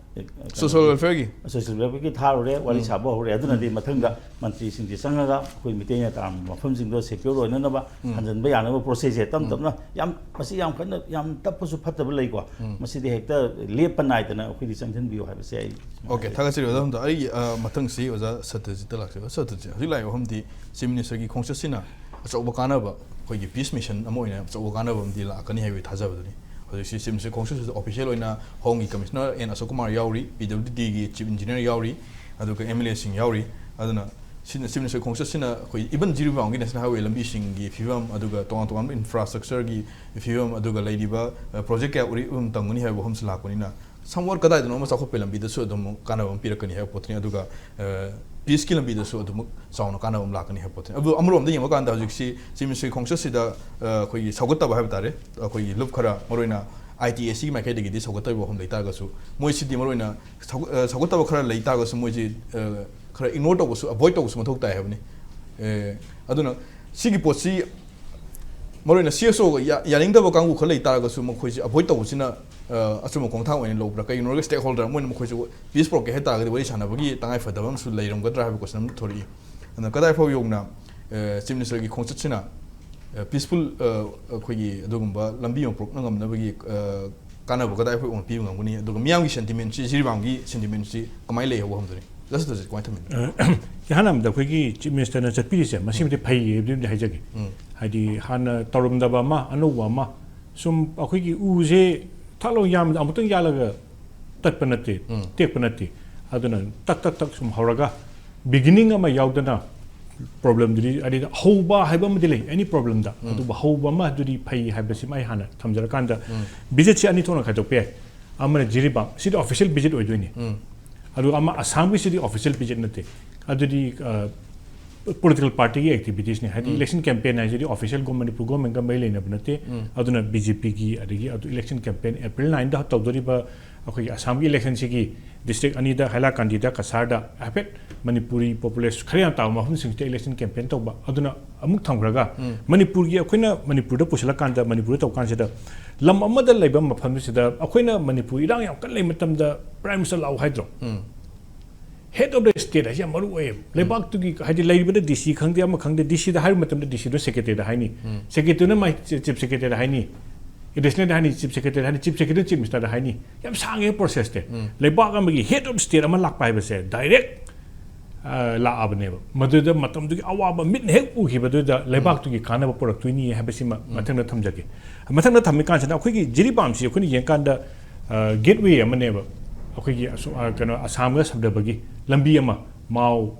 social welfareꯒꯤ? Social welfareꯒꯤ ꯊꯥꯔꯨꯔꯦ, ꯋꯥꯔꯤ ꯎꯝ꯫ ꯁꯥꯕ ꯍꯧꯔꯦ꯫ ꯑꯗꯨꯅꯗꯤ ꯎꯝ꯫ ꯃꯊꯪꯗ ꯃꯟꯇ꯭ꯔꯤꯁꯤꯡꯁꯤ ꯆꯪꯉꯒ ꯑꯩꯈꯣꯏ ꯃꯤꯇꯩꯅ ꯇꯥꯔꯝꯕ ꯃꯐꯝꯁꯤꯡꯗꯣ secure ꯑꯣꯏꯅꯅꯕ ꯎꯝ꯫ ꯍꯟꯖꯤꯟꯕ ꯌꯥꯅꯕ processꯁꯦ ꯇꯞ ꯎꯝ꯫ ꯇꯞꯅ, ꯌꯥꯝ, ꯃꯁꯤ ꯌꯥꯝ ꯀꯟꯅ, ꯌꯥꯝ ꯇꯞꯄꯁꯨ ꯐꯠꯇꯕ ꯂꯩꯀꯣ꯫ ꯎꯝ꯫ ꯃꯁꯤꯗꯤ ꯍꯦꯛꯇ ꯂꯦꯞꯄ ꯅꯥꯏꯗꯅ ꯑꯩꯈꯣꯏꯗꯤ ꯆꯪꯁꯤꯟꯕꯤꯌꯨ ꯍꯥꯏꯕꯁꯦ ꯑꯩ OK, ꯊꯥꯒꯠꯆꯔꯤ ꯑꯣꯖꯥ꯫ ꯑꯝꯇ ꯑꯩ, ꯑ, ꯃꯊꯪꯁꯤ ꯑꯣꯖꯥ ꯁꯇ꯭ꯌꯖꯤꯠꯇ ꯂꯥꯛꯆꯒꯦ꯫ ꯁꯇ꯭ꯌꯖꯤꯠ, ꯍꯧꯖꯤꯛ ꯂꯥꯛꯏꯕ ꯋꯥꯐꯝꯗꯤ Chief Ministerꯒꯤ ꯈꯣꯡꯆꯠꯁꯤꯅ ꯑꯆꯧꯕ ꯀꯥꯟꯅꯕ, ꯑꯩꯈꯣꯏꯒꯤ peace mission ꯑꯃ ꯑꯣꯏꯅ ꯑꯆꯧꯕ ꯀꯥꯟꯅꯕ ꯑꯃꯗꯤ ꯂꯥꯛꯀꯅꯤ ꯍꯥꯏꯕꯒꯤ ꯊꯥꯖꯕꯗꯨꯅꯤ꯫ ꯍꯧꯖꯤꯛꯁꯤ Chief Minister ꯈꯣꯡꯆꯠꯁꯤꯗ official ꯑꯣꯏꯅ Homeꯒꯤ Commissioner N ꯑꯁꯣꯛ ꯀꯨꯃꯥꯔ ꯌꯥꯎꯔꯤ, PWDꯒꯤ Chief Engineer ꯌꯥꯎꯔꯤ, ꯑꯗꯨꯒ MLAꯁꯤꯡ ꯌꯥꯎꯔꯤ꯫ ꯑꯗꯨꯅ ꯁꯤꯅ, Chief Minister ꯈꯣꯡꯆꯠꯁꯤꯅ ꯑꯩꯈꯣꯏ even ꯖꯤꯔꯤꯕꯥꯝꯒꯤ National Highway ꯂꯝꯕꯤꯁꯤꯡꯒꯤ ꯐꯤꯕꯝ, ꯑꯗꯨꯒ ꯇꯣꯉꯥꯟ ꯇꯣꯉꯥꯟꯕ infrastructureꯒꯤ ꯐꯤꯕꯝ, ꯑꯗꯨꯒ ꯂꯩꯔꯤꯕ, ꯑ, project ꯀꯌꯥ ꯎꯔꯤꯕ ꯃꯇꯝꯒꯅꯤ ꯍꯥꯏꯕ ꯋꯥꯐꯝꯁꯤ ꯂꯥꯛꯄꯅꯤꯅ, somewhat ꯀꯗꯥꯏꯗꯅꯣ ꯑꯃ ꯆꯥꯎꯈꯠꯄꯒꯤ ꯂꯝꯕꯤꯗꯁꯨ ꯑꯗꯨꯝ ꯀꯥꯟꯅꯕ ꯑꯃ ꯄꯤꯔꯛꯀꯅꯤ ꯍꯥꯏꯕ ꯄꯣꯠꯇꯨꯅꯤ꯫ ꯑꯗꯨꯒ, ꯑ, peaceꯀꯤ ꯂꯝꯕꯤꯗꯁꯨ ꯑꯗꯨꯃꯛ ꯆꯥꯎꯅ ꯀꯥꯟꯅꯕ ꯑꯃ ꯂꯥꯛꯀꯅꯤ ꯍꯥꯏꯕ ꯄꯣꯠꯇꯨꯅꯤ꯫ ꯑꯗꯨ ꯑꯃꯔꯣꯝꯗ ꯌꯦꯡꯕ ꯀꯥꯟꯗ ꯍꯧꯖꯤꯛꯁꯤ Chief Ministerꯒꯤ ꯈꯣꯡꯆꯠꯁꯤꯗ, ꯑ, ꯑꯩꯈꯣꯏꯒꯤ ꯁꯧꯒꯠꯇꯕ ꯍꯥꯏꯕ ꯇꯥꯔꯦ, ꯑꯩꯈꯣꯏꯒꯤ ꯂꯨꯞ ꯈꯔ, ꯃꯔꯨꯑꯣꯏꯅ ITACꯒꯤ ꯃꯥꯏꯀꯩꯗꯒꯤꯗꯤ ꯁꯧꯒꯠꯇꯕ ꯋꯥꯐꯝ ꯂꯩ ꯇꯥꯔꯒꯁꯨ, ꯃꯣꯏꯁꯤꯗꯤ ꯃꯔꯨꯑꯣꯏꯅ ꯁꯧꯒ-, ꯑ, ꯁꯧꯒꯠꯇꯕ ꯈꯔ ꯂꯩ ꯇꯥꯔꯒꯁꯨ ꯃꯣꯏꯁꯤ, ꯑ, ꯈꯔ ignore ꯇꯧꯕꯁꯨ, avoid ꯇꯧꯕꯁꯨ ꯃꯊꯧ ꯇꯥꯏ ꯍꯥꯏꯕꯅꯤ꯫ ꯑꯦ, ꯑꯗꯨꯅ ꯁꯤꯒꯤ ꯄꯣꯠꯁꯤ ꯃꯔꯨꯑꯣꯏꯅ ꯁꯤ ꯑꯦꯁ ꯑꯣ ꯌꯥꯅꯤꯡꯗꯕ ꯀꯥꯡꯕꯨ ꯈꯔ ꯂꯩ ꯇꯥꯔꯒꯁꯨ ꯃꯈꯣꯏꯁꯦ ꯑꯦꯚꯣꯏꯗ ꯇꯧꯕꯁꯤꯅ ꯑ, ꯑꯆꯨꯝꯕ ꯈꯣꯡꯊꯥꯡ ꯑꯣꯏꯅ ꯂꯧꯕ꯭ꯔꯥ? ꯀꯩꯒꯤꯅꯣ ꯍꯥꯏꯔꯒ ꯁ꯭ꯇꯦꯛ ꯍꯣꯜꯗꯔ ꯑꯃ ꯑꯣꯏꯅ ꯃꯈꯣꯏꯁꯨ ꯄꯤꯁ ꯄꯨꯔꯛꯀꯦ ꯍꯥꯏ ꯇꯥꯔꯒꯗꯤ ꯋꯥꯔꯤ ꯁꯥꯟꯅꯕꯒꯤ ꯇꯉꯥꯏ ꯐꯗꯕ ꯑꯃꯁꯨ ꯂꯩꯔꯝꯒꯗ꯭ꯔꯥ ꯍꯥꯏꯕ ꯀꯣꯏꯁꯟ ꯑꯃ ꯊꯣꯔꯛꯏ꯫ ꯑꯗꯨꯅ ꯀꯗꯥꯏ ꯐꯥꯎ ꯌꯧꯅ ꯆꯤꯐ ꯃꯤꯅꯤꯁꯇꯔꯒꯤ ꯈꯣꯡꯆꯠꯁꯤꯅ ꯄꯤꯁꯐꯨꯜ ꯑꯩꯈꯣꯏꯒꯤ ꯑꯗꯨꯒꯨꯝꯕ ꯂꯝꯕꯤ ꯑꯃ ꯄꯨꯔꯛꯅ ꯉꯝꯅꯕꯒꯤ ꯑ, ꯀꯥꯟꯅꯕ ꯀꯗꯥꯏ ꯐꯥꯎ ꯌꯧꯅ ꯄꯤꯕ ꯉꯝꯒꯅꯤ? ꯑꯗꯨꯒ ꯃꯤꯌꯥꯝꯒꯤ ꯁꯦꯟꯇꯤꯃꯦꯟꯁꯤ, ꯖꯤꯔꯤꯕꯥꯝꯒꯤ ꯁꯦꯟꯇꯤꯃꯦꯟꯁꯤ ꯀꯃꯥꯏꯅ ꯂꯩ ꯍꯥꯏꯕ ꯋꯥꯐꯝꯗꯨꯅꯤ꯫ ꯖꯁ ꯇꯨ ꯖꯁ ꯀꯃꯥꯏꯅ ꯊꯝꯕꯤꯅꯤ? ꯑ, ꯏꯍꯥꯟ ꯍꯥꯟꯕꯗ ꯑꯩꯈꯣꯏꯒꯤ ꯆꯤꯐ ꯃꯤꯅꯤꯁꯇꯔꯅ ꯆꯠꯄꯤꯔꯤꯁꯦ ꯃꯁꯤꯃꯗꯤ ꯐꯩꯌꯦ ꯑꯗꯨꯝꯗꯤ ꯍꯥꯏꯖꯒꯦ꯫ ꯎꯝ꯫ ꯍꯥꯏꯗꯤ ꯍꯥꯟꯅ ꯇꯧꯔꯝꯗꯕ ꯑꯃ, ꯑꯅꯧꯕ ꯑꯃ, ꯁꯨꯝ ꯑꯩꯈꯣꯏꯒꯤ ꯎꯁꯦ ꯊꯛꯂꯥꯎ ꯌꯥꯟꯕꯗ ꯑꯃꯨꯛꯇꯪ ꯌꯥꯜꯂꯒ ꯇꯠꯄ ꯅꯠꯇꯦ, ꯎꯝ꯫ ꯇꯦꯛꯄ ꯅꯠꯇꯦ꯫ ꯑꯗꯨꯅ ꯇꯛ ꯇꯛ ꯇꯛ ꯁꯨꯝ ꯍꯧꯔꯒ ꯕꯤꯒꯤꯅꯤꯡ ꯑꯃ ꯌꯥꯎꯗꯅ ꯄ꯭ꯔꯣꯕ꯭ꯂꯦꯝꯗꯨꯗꯤ, ꯍꯥꯏꯗꯤ ꯍꯧꯕ ꯍꯥꯏꯕ ꯑꯃꯗꯤ ꯂꯩ ꯑꯦꯅꯤ ꯄ꯭ꯔꯣꯕ꯭ꯂꯦꯝꯗ, ꯎꯝ꯫ ꯑꯗꯨꯕꯨ ꯍꯧꯕ ꯑꯃ ꯑꯗꯨꯗꯤ ꯐꯩ ꯍꯥꯏꯕꯁꯤꯃ ꯑꯩ ꯍꯥꯟꯅ ꯊꯝꯖꯔꯀꯥꯟꯗ ꯎꯝ꯫ ꯚꯤꯖꯤꯠꯁꯦ ꯑꯅꯤ ꯊꯣꯛꯅ ꯈꯥꯏꯗꯣꯛꯄ ꯌꯥꯏ꯫ ꯑꯃꯅ ꯖꯤꯔꯤꯕꯥꯝ, ꯁꯤꯗꯤ ꯑꯣꯐꯤꯁꯤꯌꯦꯜ ꯚꯤꯖꯤꯠ ꯑꯣꯏꯗꯣꯏꯅꯤ꯫ ꯎꯝ꯫ ꯑꯗꯨꯒ ꯑꯃ ꯑꯁꯥꯝꯒꯤꯁꯤꯗꯤ ꯑꯣꯐꯤꯁꯤꯌꯦꯜ ꯚꯤꯖꯤꯠ ꯅꯠꯇꯦ, ꯑꯗꯨꯗꯤ ꯄꯣꯂꯤꯇꯤꯀꯦꯜ ꯄꯥꯔꯇꯤꯒꯤ ꯑꯦꯛꯇꯤꯚꯤꯇꯤꯁꯅꯤ, ꯍꯥꯏꯗꯤ ꯎꯝ꯫ ꯏꯂꯦꯛꯁꯟ ꯀꯦꯝꯄꯦꯟ ꯍꯥꯏꯁꯤꯗꯤ ꯑꯣꯐꯤꯁꯤꯌꯦꯜ ꯃꯅꯤꯄꯨꯔ ꯒꯣꯔꯃꯦꯟꯒ ꯃꯔꯤ ꯂꯩꯅꯕ ꯅꯠꯇꯦ꯫ ꯎꯝ꯫ ꯑꯗꯨꯅ ꯕꯤ ꯖꯦ ꯄꯤꯒꯤ ꯑꯗꯒꯤ ꯑꯗꯨ ꯏꯂꯦꯛꯁꯟ ꯀꯦꯝꯄꯦꯟ ꯑꯦꯄ꯭ꯔꯤꯜ ꯅꯥꯏꯟꯗ ꯇꯧꯗꯣꯔꯤꯕ ꯑꯩꯈꯣꯏꯒꯤ ꯑꯁꯥꯝꯒꯤ ꯏꯂꯦꯛꯁꯟꯁꯤꯒꯤ ꯗꯤꯁꯇ꯭ꯔꯤꯛ ꯑꯅꯤꯗ, ꯍꯥꯏꯂꯥꯀꯥꯟꯗꯤꯗ ꯀꯁꯥꯔꯗ, ꯍꯥꯏꯐꯦꯠ ꯃꯅꯤꯄꯨꯔꯤ ꯄꯣꯄꯨꯂꯦꯁꯟ ꯈꯔ ꯌꯥꯝ ꯇꯥꯕ ꯃꯐꯝꯁꯤꯡꯁꯤꯗ ꯏꯂꯦꯛꯁꯟ ꯀꯦꯝꯄꯦꯟ ꯇꯧꯕ꯫ ꯑꯗꯨꯅ ꯑꯃꯨꯛ ꯊꯝꯈ꯭ꯔꯒ ꯎꯝ꯫ ꯃꯅꯤꯄꯨꯔꯒꯤ, ꯑꯩꯈꯣꯏꯅ ꯃꯅꯤꯄꯨꯔꯗ ꯄꯨꯁꯤꯜꯂꯀꯥꯟꯗ, ꯃꯅꯤꯄꯨꯔꯗ ꯇꯧꯀꯥꯟꯁꯤꯗ ꯂꯝ ꯑꯃꯗ ꯂꯩꯕ ꯃꯐꯝꯁꯤꯗ ꯑꯩꯈꯣꯏꯅ ꯃꯅꯤꯄꯨꯔ ꯏꯔꯥꯡ ꯌꯥꯝ ꯀꯟꯅ ꯂꯩꯕ ꯃꯇꯝꯗ ꯄ꯭ꯔꯥꯏꯝ ꯃꯤꯅꯤꯁꯇꯔ ꯂꯥꯛꯑꯣ ꯍꯥꯏꯗ꯭ꯔꯣ? ꯎꯝ꯫ ꯍꯦꯗ ꯑꯣꯐ ꯗ ꯁ꯭ꯇꯦꯠ ꯍꯥꯏꯁꯦ ꯌꯥꯝ ꯃꯔꯨ ꯑꯣꯏꯌꯦꯕ꯫ ꯂꯩꯕꯥꯛꯇꯨꯒꯤ, ꯍꯥꯏꯗꯤ ꯂꯩꯔꯤꯕꯗ ꯗꯤ ꯁꯤ ꯈꯪꯗꯦ, ꯑꯃ ꯈꯪꯗꯦ, ꯗꯤ ꯁꯤꯗ ꯍꯥꯏꯕ ꯃꯇꯝꯗ ꯗꯤ ꯁꯤꯗꯨꯅ ꯁꯦꯀ꯭ꯔꯦꯇꯔꯤꯗ ꯍꯥꯏꯅꯤ, ꯎꯝ꯫ ꯁꯦꯀ꯭ꯔꯦꯇꯔꯤꯅ ꯃꯥꯏ ꯆꯤꯐ ꯁꯦꯀ꯭ꯔꯦꯇꯔꯤꯗ ꯍꯥꯏꯅꯤ, ꯑꯦꯗꯤꯁꯅꯦꯜꯗ ꯍꯥꯏꯅꯤ, ꯆꯤꯐ ꯁꯦꯀ꯭ꯔꯦꯇꯔꯤꯗ ꯍꯥꯏꯅꯤ, ꯆꯤꯐ ꯁꯦꯀ꯭ꯔꯦꯇꯔꯤꯅ ꯆꯤꯐ ꯃꯤꯅꯤꯁꯇꯔꯗ ꯍꯥꯏꯅꯤ꯫ ꯌꯥꯝ ꯁꯥꯡꯉꯦ ꯄ꯭ꯔꯣꯁꯦꯁꯁꯦ꯫ ꯎꯝ꯫ ꯂꯩꯕꯥꯛ ꯑꯃꯒꯤ ꯍꯦꯗ ꯑꯣꯐ ꯁ꯭ꯇꯦꯠ ꯑꯃ ꯂꯥꯛꯄ ꯍꯥꯏꯕꯁꯦ ꯗꯥꯏꯔꯦꯛ ꯂꯥꯛꯑꯕꯅꯦꯕ꯫ ꯃꯗꯨꯗ ꯃꯇꯝꯗꯨꯒꯤ ꯑꯋꯥꯕ ꯃꯤꯠꯅ ꯍꯦꯛ ꯎꯈꯤꯕꯗꯨꯗ ꯂꯩꯕꯥꯛꯇꯨꯒꯤ ꯀꯥꯟꯅꯕ ꯄꯨꯔꯛꯇꯣꯏꯅꯤ ꯍꯥꯏꯕꯁꯤꯃ ꯃꯊꯪꯗ ꯊꯝꯖꯒꯦ꯫ ꯃꯊꯪꯗ ꯊꯝꯃꯤꯀꯥꯟꯁꯤꯗ ꯑꯩꯈꯣꯏꯒꯤ ꯖꯤꯔꯤꯕꯥꯝꯁꯤ ꯑꯩꯈꯣꯏꯅ ꯌꯦꯡꯀꯥꯟꯗ ꯒꯦꯠꯋꯦ ꯑꯃꯅꯦꯕ꯫ ꯑꯩꯈꯣꯏꯒꯤ ꯑꯁꯣ-, ꯑ, ꯀꯩꯅꯣ, ꯑꯁꯥꯝꯒ ꯁꯝꯅꯕꯒꯤ ꯂꯝꯕꯤ ꯑꯃ, ꯃꯥꯎ,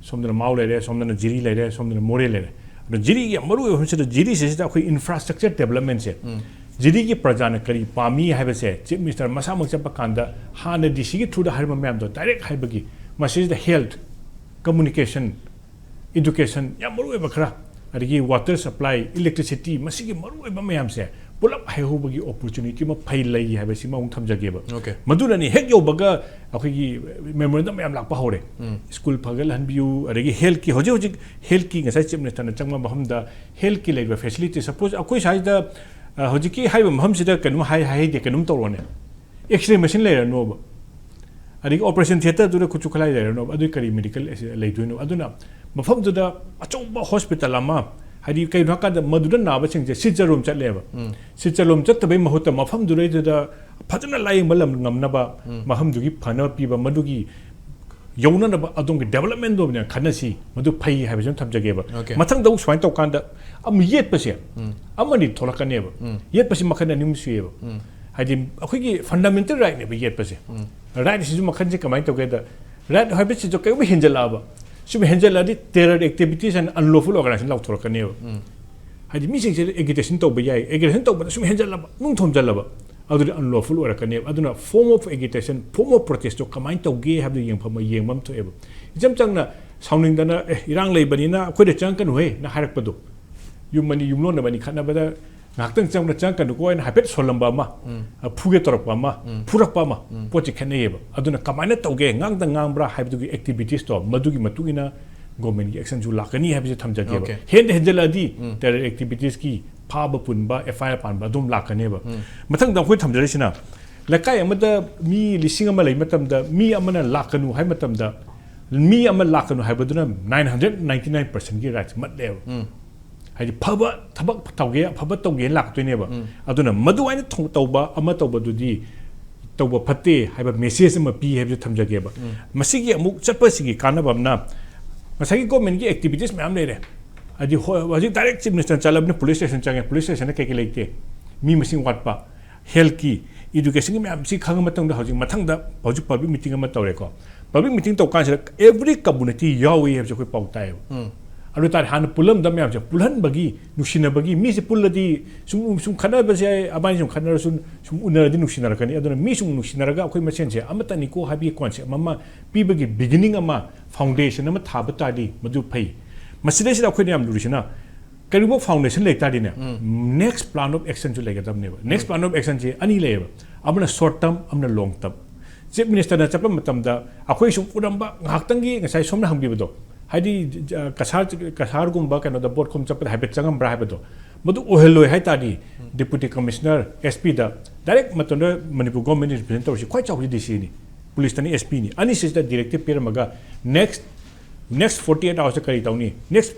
ꯁꯣꯝꯗꯅ ꯃꯥꯎ ꯂꯩꯔꯦ, ꯁꯣꯝꯗꯅ ꯖꯤꯔꯤ ꯂꯩꯔꯦ, ꯁꯣꯝꯗꯅ ꯃꯣꯔꯦ ꯂꯩꯔꯦ꯫ ꯑꯗꯣ ꯖꯤꯔꯤꯒꯤ ꯌꯥꯝ ꯃꯔꯨ ꯑꯣꯏꯕ ꯃꯐꯝꯁꯤꯗ, ꯖꯤꯔꯤꯁꯤꯗ ꯑꯩꯈꯣꯏ ꯏꯟꯐ꯭ꯔꯥꯁ꯭ꯇ꯭ꯔꯛꯆꯔ ꯗꯦꯕꯂꯞꯃꯦꯟꯁꯦ, ꯎꯝ꯫ ꯖꯤꯔꯤꯒꯤ ꯄ꯭ꯔꯖꯥꯅ ꯀꯔꯤ ꯄꯥꯝꯃꯤ ꯍꯥꯏꯕꯁꯦ ꯆꯤꯐ ꯃꯤꯅꯤꯁꯇꯔ ꯃꯁꯥꯃꯛ ꯆꯠꯄ ꯀꯥꯟꯗ ꯍꯥꯟꯅ ꯗꯤ ꯁꯤꯒꯤ ꯊ꯭ꯔꯨꯗ ꯍꯥꯏꯔꯝꯕ ꯃꯌꯥꯝꯗꯣ ꯗꯥꯏꯔꯦꯛ ꯍꯥꯏꯕꯒꯤ, ꯃꯁꯤꯗ ꯍꯦꯜꯊ, ꯀꯝꯃꯨꯅꯤꯀꯦꯁꯟ, ꯏꯗꯨꯀꯦꯁꯟ, ꯌꯥꯝ ꯃꯔꯨ ꯑꯣꯏꯕ ꯈꯔ, ꯑꯗꯒꯤ ꯋꯥꯇꯔ ꯁꯄ꯭ꯂꯥꯏ, ꯏꯂꯦꯛꯇ꯭ꯔꯤꯁꯤꯇꯤ, ꯃꯁꯤꯒꯤ ꯃꯔꯨ ꯑꯣꯏꯕ ꯃꯌꯥꯝꯁꯦ ꯄꯨꯂꯞ ꯍꯩꯍꯧꯕꯒꯤ ꯑꯣꯄꯣꯔꯆꯨꯅꯤꯇꯤ ꯑꯃ ꯐꯩ ꯂꯩ ꯍꯥꯏꯕꯁꯤꯃ ꯑꯃꯨꯛ ꯊꯝꯖꯒꯦꯕ꯫ Okay. ꯃꯗꯨꯅꯅꯤ ꯍꯦꯛ ꯌꯧꯕꯒ ꯑꯩꯈꯣꯏꯒꯤ ꯃꯦꯃꯣꯔꯦꯟꯗꯝ ꯃꯌꯥꯝ ꯂꯥꯛꯄ ꯍꯧꯔꯦ꯫ ꯎꯝ. ꯁ꯭ꯀꯨꯜ ꯐꯒꯠꯍꯟꯕꯤꯌꯨ, ꯑꯗꯒꯤ ꯍꯦꯜꯠꯀꯤ, ꯍꯧꯖꯤꯛ ꯍꯧꯖꯤꯛ ꯍꯦꯜꯠꯀꯤ ꯉꯁꯥꯏ ꯆꯤꯐ ꯃꯤꯅꯤꯁꯇꯔꯅ ꯆꯪꯕ ꯃꯐꯝꯗ ꯍꯦꯜꯠꯀꯤ ꯂꯩꯔꯤꯕ ꯐꯦꯁꯤꯂꯤꯇꯤ, ꯁꯄꯣꯁ ꯑꯩꯈꯣꯏ ꯁ꯭ꯋꯥꯏꯗ ꯑ, ꯍꯧꯖꯤꯛꯀꯤ ꯍꯥꯏꯔꯤꯕ ꯃꯐꯝꯁꯤꯗ ꯀꯩꯅꯣꯝ ꯍꯥꯏ ꯍꯥꯏꯗꯦ, ꯀꯩꯅꯣꯝ ꯇꯧꯔꯣꯅꯦ, ꯑꯦꯛꯁꯔꯦ ꯃꯦꯁꯤꯟ ꯂꯩꯔꯅꯣꯕ, ꯑꯗꯒꯤ ꯑꯣꯄꯔꯦꯁꯟ ꯊꯤꯌꯦꯇꯔꯗꯨꯗ ꯈꯨꯠꯁꯨ ꯈꯨꯠꯂꯥꯏ ꯂꯩꯔꯅꯣꯕ, ꯑꯗꯨ ꯀꯔꯤ ꯃꯦꯗꯤꯀꯦꯜ ꯂꯩꯗꯣꯏꯅꯣ? ꯑꯗꯨꯅ ꯃꯐꯝꯗꯨꯗ ꯑꯆꯧꯕ ꯍꯣꯁꯄꯤꯇꯥꯜ ꯑꯃ, ꯍꯥꯏꯗꯤ ꯀꯩꯅꯣ ꯍꯥꯏꯀꯥꯟꯗ ꯃꯗꯨꯗ ꯅꯥꯕꯁꯤꯡꯁꯦ ꯁꯤꯠ ꯆꯔꯣꯝ ꯆꯠꯂꯦꯕ꯫ ꯎꯝ. ꯁꯤꯠ ꯆꯔꯣꯝ ꯆꯠꯇꯕꯩ ꯃꯍꯨꯠꯇ ꯃꯐꯝꯗꯨꯗꯩꯗꯨꯗ ꯐꯖꯅ ꯂꯥꯌꯦꯡꯕ ꯂꯝ ꯉꯝꯅꯕ, ꯎꯝ. ꯃꯐꯝꯗꯨꯒꯤ ꯐꯅꯕ ꯄꯤꯕ, ꯃꯗꯨꯒꯤ ꯌꯧꯅꯅꯕ ꯑꯗꯣꯝꯒꯤ ꯗꯦꯕꯂꯞꯃꯦꯟꯗꯣ ꯑꯣꯏꯅ ꯈꯟꯅꯁꯤ, ꯃꯗꯨ ꯐꯩ ꯍꯥꯏꯕꯁꯤ ꯑꯃ ꯊꯝꯖꯒꯦꯕ꯫ Okay. ꯃꯊꯪꯗ ꯑꯃꯨꯛ ꯁꯨꯃꯥꯏꯅ ꯇꯧꯀꯥꯟꯗ ꯑꯃ ꯌꯦꯠꯄꯁꯦ ꯎꯝ. ꯑꯃꯅꯤ ꯊꯣꯛꯂꯛꯀꯅꯦꯕ꯫ ꯎꯝ. ꯌꯦꯠꯄꯁꯤ ꯃꯈꯜ ꯑꯅꯤ ꯑꯍꯨꯝ ꯁꯨꯏꯌꯦꯕ꯫ ꯎꯝ. ꯍꯥꯏꯗꯤ ꯑꯩꯈꯣꯏꯒꯤ ꯐꯟꯗꯥꯃꯦꯟꯇꯦꯜ ꯔꯥꯏꯠꯅꯦꯕ ꯌꯦꯠꯄꯁꯦ꯫ ꯎꯝ. ꯔꯥꯏꯠꯁꯤꯁꯨ ꯃꯈꯜꯁꯦ ꯀꯃꯥꯏꯅ ꯇꯧꯒꯦꯗ, ꯔꯥꯏꯠ ꯍꯥꯏꯕꯁꯤꯁꯨ ꯀꯩꯒꯨꯝꯕ ꯍꯦꯟꯖꯜꯂꯛꯑꯕ, ꯁꯨꯝ ꯍꯦꯟꯖꯜꯂꯛꯑꯗꯤ ꯇꯦꯔꯔ ꯑꯦꯛꯇꯤꯚꯤꯇꯤꯁ ꯑꯅ ꯑꯟꯂꯣꯐꯨꯜ ꯑꯣꯔꯒꯅꯥꯏꯖꯦꯁꯟ ꯂꯥꯎꯊꯣꯔꯛꯀꯅꯦꯕ꯫ ꯎꯝ. ꯍꯥꯏꯗꯤ ꯃꯤꯁꯤꯡꯁꯦ ꯑꯦꯒꯤꯇꯦꯁꯟ ꯇꯧꯕ ꯌꯥꯏ, ꯑꯦꯒꯤꯇꯦꯁꯟ ꯇꯧꯕꯗ ꯁꯨꯝ ꯍꯦꯟꯖꯜꯂꯕ, ꯅꯨꯡ ꯊꯣꯝꯖꯜꯂꯕ, ꯑꯗꯨꯗꯤ ꯑꯟꯂꯣꯐꯨꯜ ꯑꯣꯏꯔꯛꯀꯅꯦꯕ꯫ ꯑꯗꯨꯅ form of agitation, form of protest ꯇꯣ ꯀꯃꯥꯏꯅ ꯇꯧꯒꯦ ꯍꯥꯏꯕꯗꯨ ꯌꯦꯡꯐꯝ, ꯌꯦꯡꯕ ꯑꯃ ꯊꯣꯛꯑꯦꯕ꯫ ꯏꯆꯝ ꯆꯝꯅ ꯁꯥꯎꯅꯤꯡꯗꯅ, "ꯑꯦ, ꯏꯔꯥꯡ ꯂꯩꯕꯅꯤꯅ ꯑꯩꯈꯣꯏꯗ ꯆꯪꯉꯛꯀꯅꯨꯍꯦ" ꯅ ꯍꯥꯏꯔꯛꯄꯗꯣ, ꯌꯨꯝ ꯑꯅꯤ ꯌꯨꯝꯂꯣꯟꯅꯕ ꯑꯅꯤ ꯈꯠꯅꯕꯗ ꯉꯥꯏꯍꯥꯛꯇꯪ ꯆꯪꯕꯗ ꯆꯪꯉꯛꯀꯅꯨꯀꯣ ꯍꯥꯏꯅ ꯍꯥꯏꯐꯦꯠ ꯁꯣꯜꯂꯝꯕ ꯑꯃ, ꯎꯝ. ꯑ, ꯐꯨꯒꯦ ꯇꯧꯔꯛꯄ ꯑꯃ, ꯎꯝ. ꯐꯨꯔꯛꯄ ꯑꯃ, ꯎꯝ. ꯄꯣꯠꯁꯦ ꯈꯦꯠꯅꯩꯌꯦꯕ꯫ ꯑꯗꯨꯅ ꯀꯃꯥꯏꯅ ꯇꯧꯒꯦ, ꯉꯥꯡꯗ ꯉꯥꯡꯕ꯭ꯔꯥ ꯍꯥꯏꯕꯗꯨꯒꯤ ꯑꯦꯛꯇꯤꯚꯤꯇꯤꯁꯇꯣ, ꯃꯗꯨꯒꯤ ꯃꯇꯨꯡ ꯏꯟꯅ ꯒꯣꯔꯃꯦꯟꯒꯤ ꯑꯦꯛꯁꯟꯁꯨ ꯂꯥꯛꯀꯅꯤ ꯍꯥꯏꯕꯁꯦ ꯊꯝꯖꯒꯦꯕ꯫ Okay. ꯍꯦꯟꯗ ꯍꯦꯟꯖꯜꯂꯛꯑꯗꯤ ꯎꯝ. ꯇꯦꯔꯔ ꯑꯦꯛꯇꯤꯚꯤꯇꯤꯁꯀꯤ ꯐꯥꯕ ꯄꯨꯟꯕ, ꯑꯦꯐ ꯑꯥꯏ ꯑꯥꯔ ꯄꯥꯟꯕ ꯑꯗꯨꯝ ꯂꯥꯛꯀꯅꯦꯕ꯫ ꯎꯝ. ꯃꯊꯪꯗ ꯑꯩꯈꯣꯏ ꯊꯝꯖꯔꯤꯁꯤꯅ, ꯂꯩꯀꯥꯏ ꯑꯃꯗ ꯃꯤ ꯂꯤꯁꯤꯡ ꯑꯃ ꯂꯩ ꯃꯇꯝꯗ, ꯃꯤ ꯑꯃꯅ ꯂꯥꯛꯀꯅꯨ ꯍꯥꯏꯕ ꯃꯇꯝꯗ, ꯃꯤ ꯑꯃ ꯂꯥꯛꯀꯅꯨ ꯍꯥꯏꯕꯗꯨꯅ ꯅꯥꯏꯟ ꯍꯟꯗ꯭ꯔꯦꯠ ꯅꯥꯏꯟꯇꯤ ꯅꯥꯏꯟ ꯄꯥꯔꯁꯦꯟꯒꯤ ꯔꯥꯏꯠꯁ ꯃꯠꯂꯦꯕ꯫ ꯎꯝ. ꯍꯥꯏꯗꯤ ꯐꯕ ꯊꯕꯛ ꯇꯧꯒꯦ, ꯑꯐꯕ ꯇꯧꯒꯦꯅ ꯂꯥꯛꯇꯣꯏꯅꯦꯕ꯫ ꯎꯝ. ꯑꯗꯨꯅ ꯃꯗꯨꯃꯥꯏꯅ ꯊꯧ-, ꯇꯧꯕ ꯑꯃ ꯇꯧꯕꯗꯨꯗꯤ ꯇꯧꯕ ꯐꯠꯇꯦ ꯍꯥꯏꯕ ꯃꯦꯁꯦꯖ ꯑꯃ ꯄꯤ ꯍꯥꯏꯕꯁꯦ ꯊꯝꯖꯒꯦꯕ꯫ ꯎꯝ. ꯃꯁꯤꯒꯤ ꯑꯃꯨꯛ ꯆꯠꯄꯁꯤꯒꯤ ꯀꯥꯟꯅꯕ ꯑꯃꯅ, ꯉꯁꯥꯏꯒꯤ ꯒꯣꯔꯃꯦꯟꯒꯤ ꯑꯦꯛꯇꯤꯚꯤꯇꯤꯁ ꯃꯌꯥꯝ ꯂꯩꯔꯦ꯫ ꯍꯥꯏꯗꯤ ꯍꯣ-, ꯍꯧꯖꯤꯛ ꯗꯥꯏꯔꯦꯛ ꯆꯤꯐ ꯃꯤꯅꯤꯁꯇꯔ ꯆꯠꯂꯕꯅꯤꯅ ꯄꯨꯂꯤꯁ ꯁ꯭ꯇꯦꯁꯟ ꯆꯪꯉꯦ, ꯄꯨꯂꯤꯁ ꯁ꯭ꯇꯦꯁꯟꯗ ꯀꯩꯀꯩ ꯂꯩꯇꯦ? ꯃꯤ ꯃꯁꯤꯡ ꯋꯥꯠꯄ, ꯍꯦꯜꯠꯀꯤ, ꯏꯗꯨꯀꯦꯁꯟꯒꯤ ꯃꯌꯥꯝꯁꯤ ꯈꯪꯉ ꯃꯇꯨꯡꯗ ꯍꯧꯖꯤꯛ ꯃꯊꯪꯗ ꯍꯧꯖꯤꯛ ꯄꯕ꯭ꯂꯤꯛ ꯃꯤꯇꯤꯡ ꯑꯃ ꯇꯧꯔꯦꯀꯣ꯫ ꯄꯕ꯭ꯂꯤꯛ ꯃꯤꯇꯤꯡ ꯇꯧꯀꯥꯟꯁꯤꯗ every community ꯌꯥꯎꯏ ꯍꯥꯏꯕꯁꯦ ꯑꯩꯈꯣꯏ ꯄꯥꯎ ꯇꯥꯏꯌꯦꯕ꯫ ꯎꯝ. ꯑꯗꯨ ꯇꯥꯔꯗꯤ ꯍꯥꯟꯅ ꯄꯨꯜꯂꯝꯗꯕ ꯃꯌꯥꯝꯁꯦ ꯄꯨꯜꯍꯟꯕꯒꯤ, ꯅꯨꯡꯁꯤꯅꯕꯒꯤ, ꯃꯤꯁꯦ ꯄꯨꯜꯂꯗꯤ ꯁꯨꯝ, ꯁꯨꯝ ꯈꯠꯅꯕꯁꯦ, ꯑꯕꯥꯅꯤ ꯁꯨꯝ ꯈꯠꯅꯔꯁꯨ ꯁꯨꯝ ꯎꯅꯔꯗꯤ ꯅꯨꯡꯁꯤꯅꯔꯛꯀꯅꯤ꯫ ꯑꯗꯨꯅ ꯃꯤ ꯁꯨꯝ ꯅꯨꯡꯁꯤꯅꯔꯒ ꯑꯩꯈꯣꯏ ꯃꯁꯦꯟꯁꯦ ꯑꯃꯠꯇꯅꯤꯀꯣ ꯍꯥꯏꯕꯒꯤ ꯀꯣꯟꯁꯦꯞ ꯑꯃ ꯄꯤꯕꯒꯤ ꯕꯤꯒꯤꯅꯤꯡ ꯑꯃ, ꯐꯥꯎꯟꯗꯦꯁꯟ ꯑꯃ ꯊꯥꯕ ꯇꯥꯔꯗꯤ ꯃꯗꯨ ꯐꯩ꯫ ꯃꯁꯤꯗꯩꯁꯤꯗ ꯑꯩꯈꯣꯏꯅ ꯌꯥꯝ ꯂꯨꯔꯤꯁꯤꯅ, ꯀꯔꯤꯒꯨꯝꯕ ꯐꯥꯎꯟꯗꯦꯁꯟ ꯂꯩ ꯇꯥꯔꯗꯤꯅꯦ, ꯅꯦꯛꯁ ꯄ꯭ꯂꯥꯟ ꯑꯣꯐ ꯑꯦꯛꯁꯟꯁꯨ ꯂꯩꯒꯗꯕꯅꯦꯕ꯫ ꯅꯦꯛꯁ ꯄ꯭ꯂꯥꯟ ꯑꯣꯐ ꯑꯦꯛꯁꯟꯁꯦ ꯑꯅꯤ ꯂꯩꯌꯦꯕ, ꯑꯃꯅ ꯁꯣꯔꯠ ꯇꯔꯝ, ꯑꯃꯅ ꯂꯣꯡ ꯇꯔꯝ꯫ ꯆꯤꯐ ꯃꯤꯅꯤꯁꯇꯔꯅ ꯆꯠꯄ ꯃꯇꯝꯗ ꯑꯩꯈꯣꯏ ꯁꯨꯝ ꯎꯔꯝꯕ ꯉꯥꯏꯍꯥꯛꯇꯪꯒꯤ ꯉꯁꯥꯏ ꯁꯣꯝꯅ ꯍꯪꯕꯤꯕꯗꯣ, ꯍꯥꯏꯗꯤ ꯀꯁꯥꯔ, ꯀꯁꯥꯔꯒꯨꯝꯕ ꯀꯩꯅꯣꯗ ꯕꯣꯠ ꯈꯣꯝ ꯆꯠꯄꯗ ꯍꯥꯏꯐꯦꯠ ꯆꯪꯉꯝꯕ꯭ꯔꯥ ꯍꯥꯏꯕꯗꯣ, ꯃꯗꯨ ꯑꯣꯏꯍꯜꯂꯣꯏ ꯍꯥꯏ ꯇꯥꯔꯗꯤ, ꯗꯦꯄꯨꯇꯤ ꯀꯃꯤꯁꯅꯔ, ꯑꯦꯁ ꯄꯤꯗ ꯗꯥꯏꯔꯦꯛ ꯃꯇꯝꯗ ꯃꯅꯤꯄꯨꯔ ꯒꯣꯔꯃꯦꯟ ꯔꯤꯄ꯭ꯔꯖꯦꯟ ꯇꯧꯔꯤꯁꯤ ꯈ꯭ꯋꯥꯏ ꯆꯥꯎꯕꯁꯤ ꯗꯤ ꯁꯤꯅꯤ, ꯄꯨꯂꯤꯁꯇꯅꯤ, ꯑꯦꯁ ꯄꯤꯅꯤ꯫ ꯑꯅꯤꯁꯤꯗ ꯗꯤꯔꯦꯛꯇꯤꯞ ꯄꯤꯔꯝꯃꯒ ꯅꯦꯛꯁ ꯅꯦꯛꯁ ꯐꯣꯔꯇꯤ ꯑꯩꯠ ꯑꯋꯥꯔꯁꯇ ꯀꯔꯤ ꯇꯧꯅꯤ, ꯅꯦꯛꯁ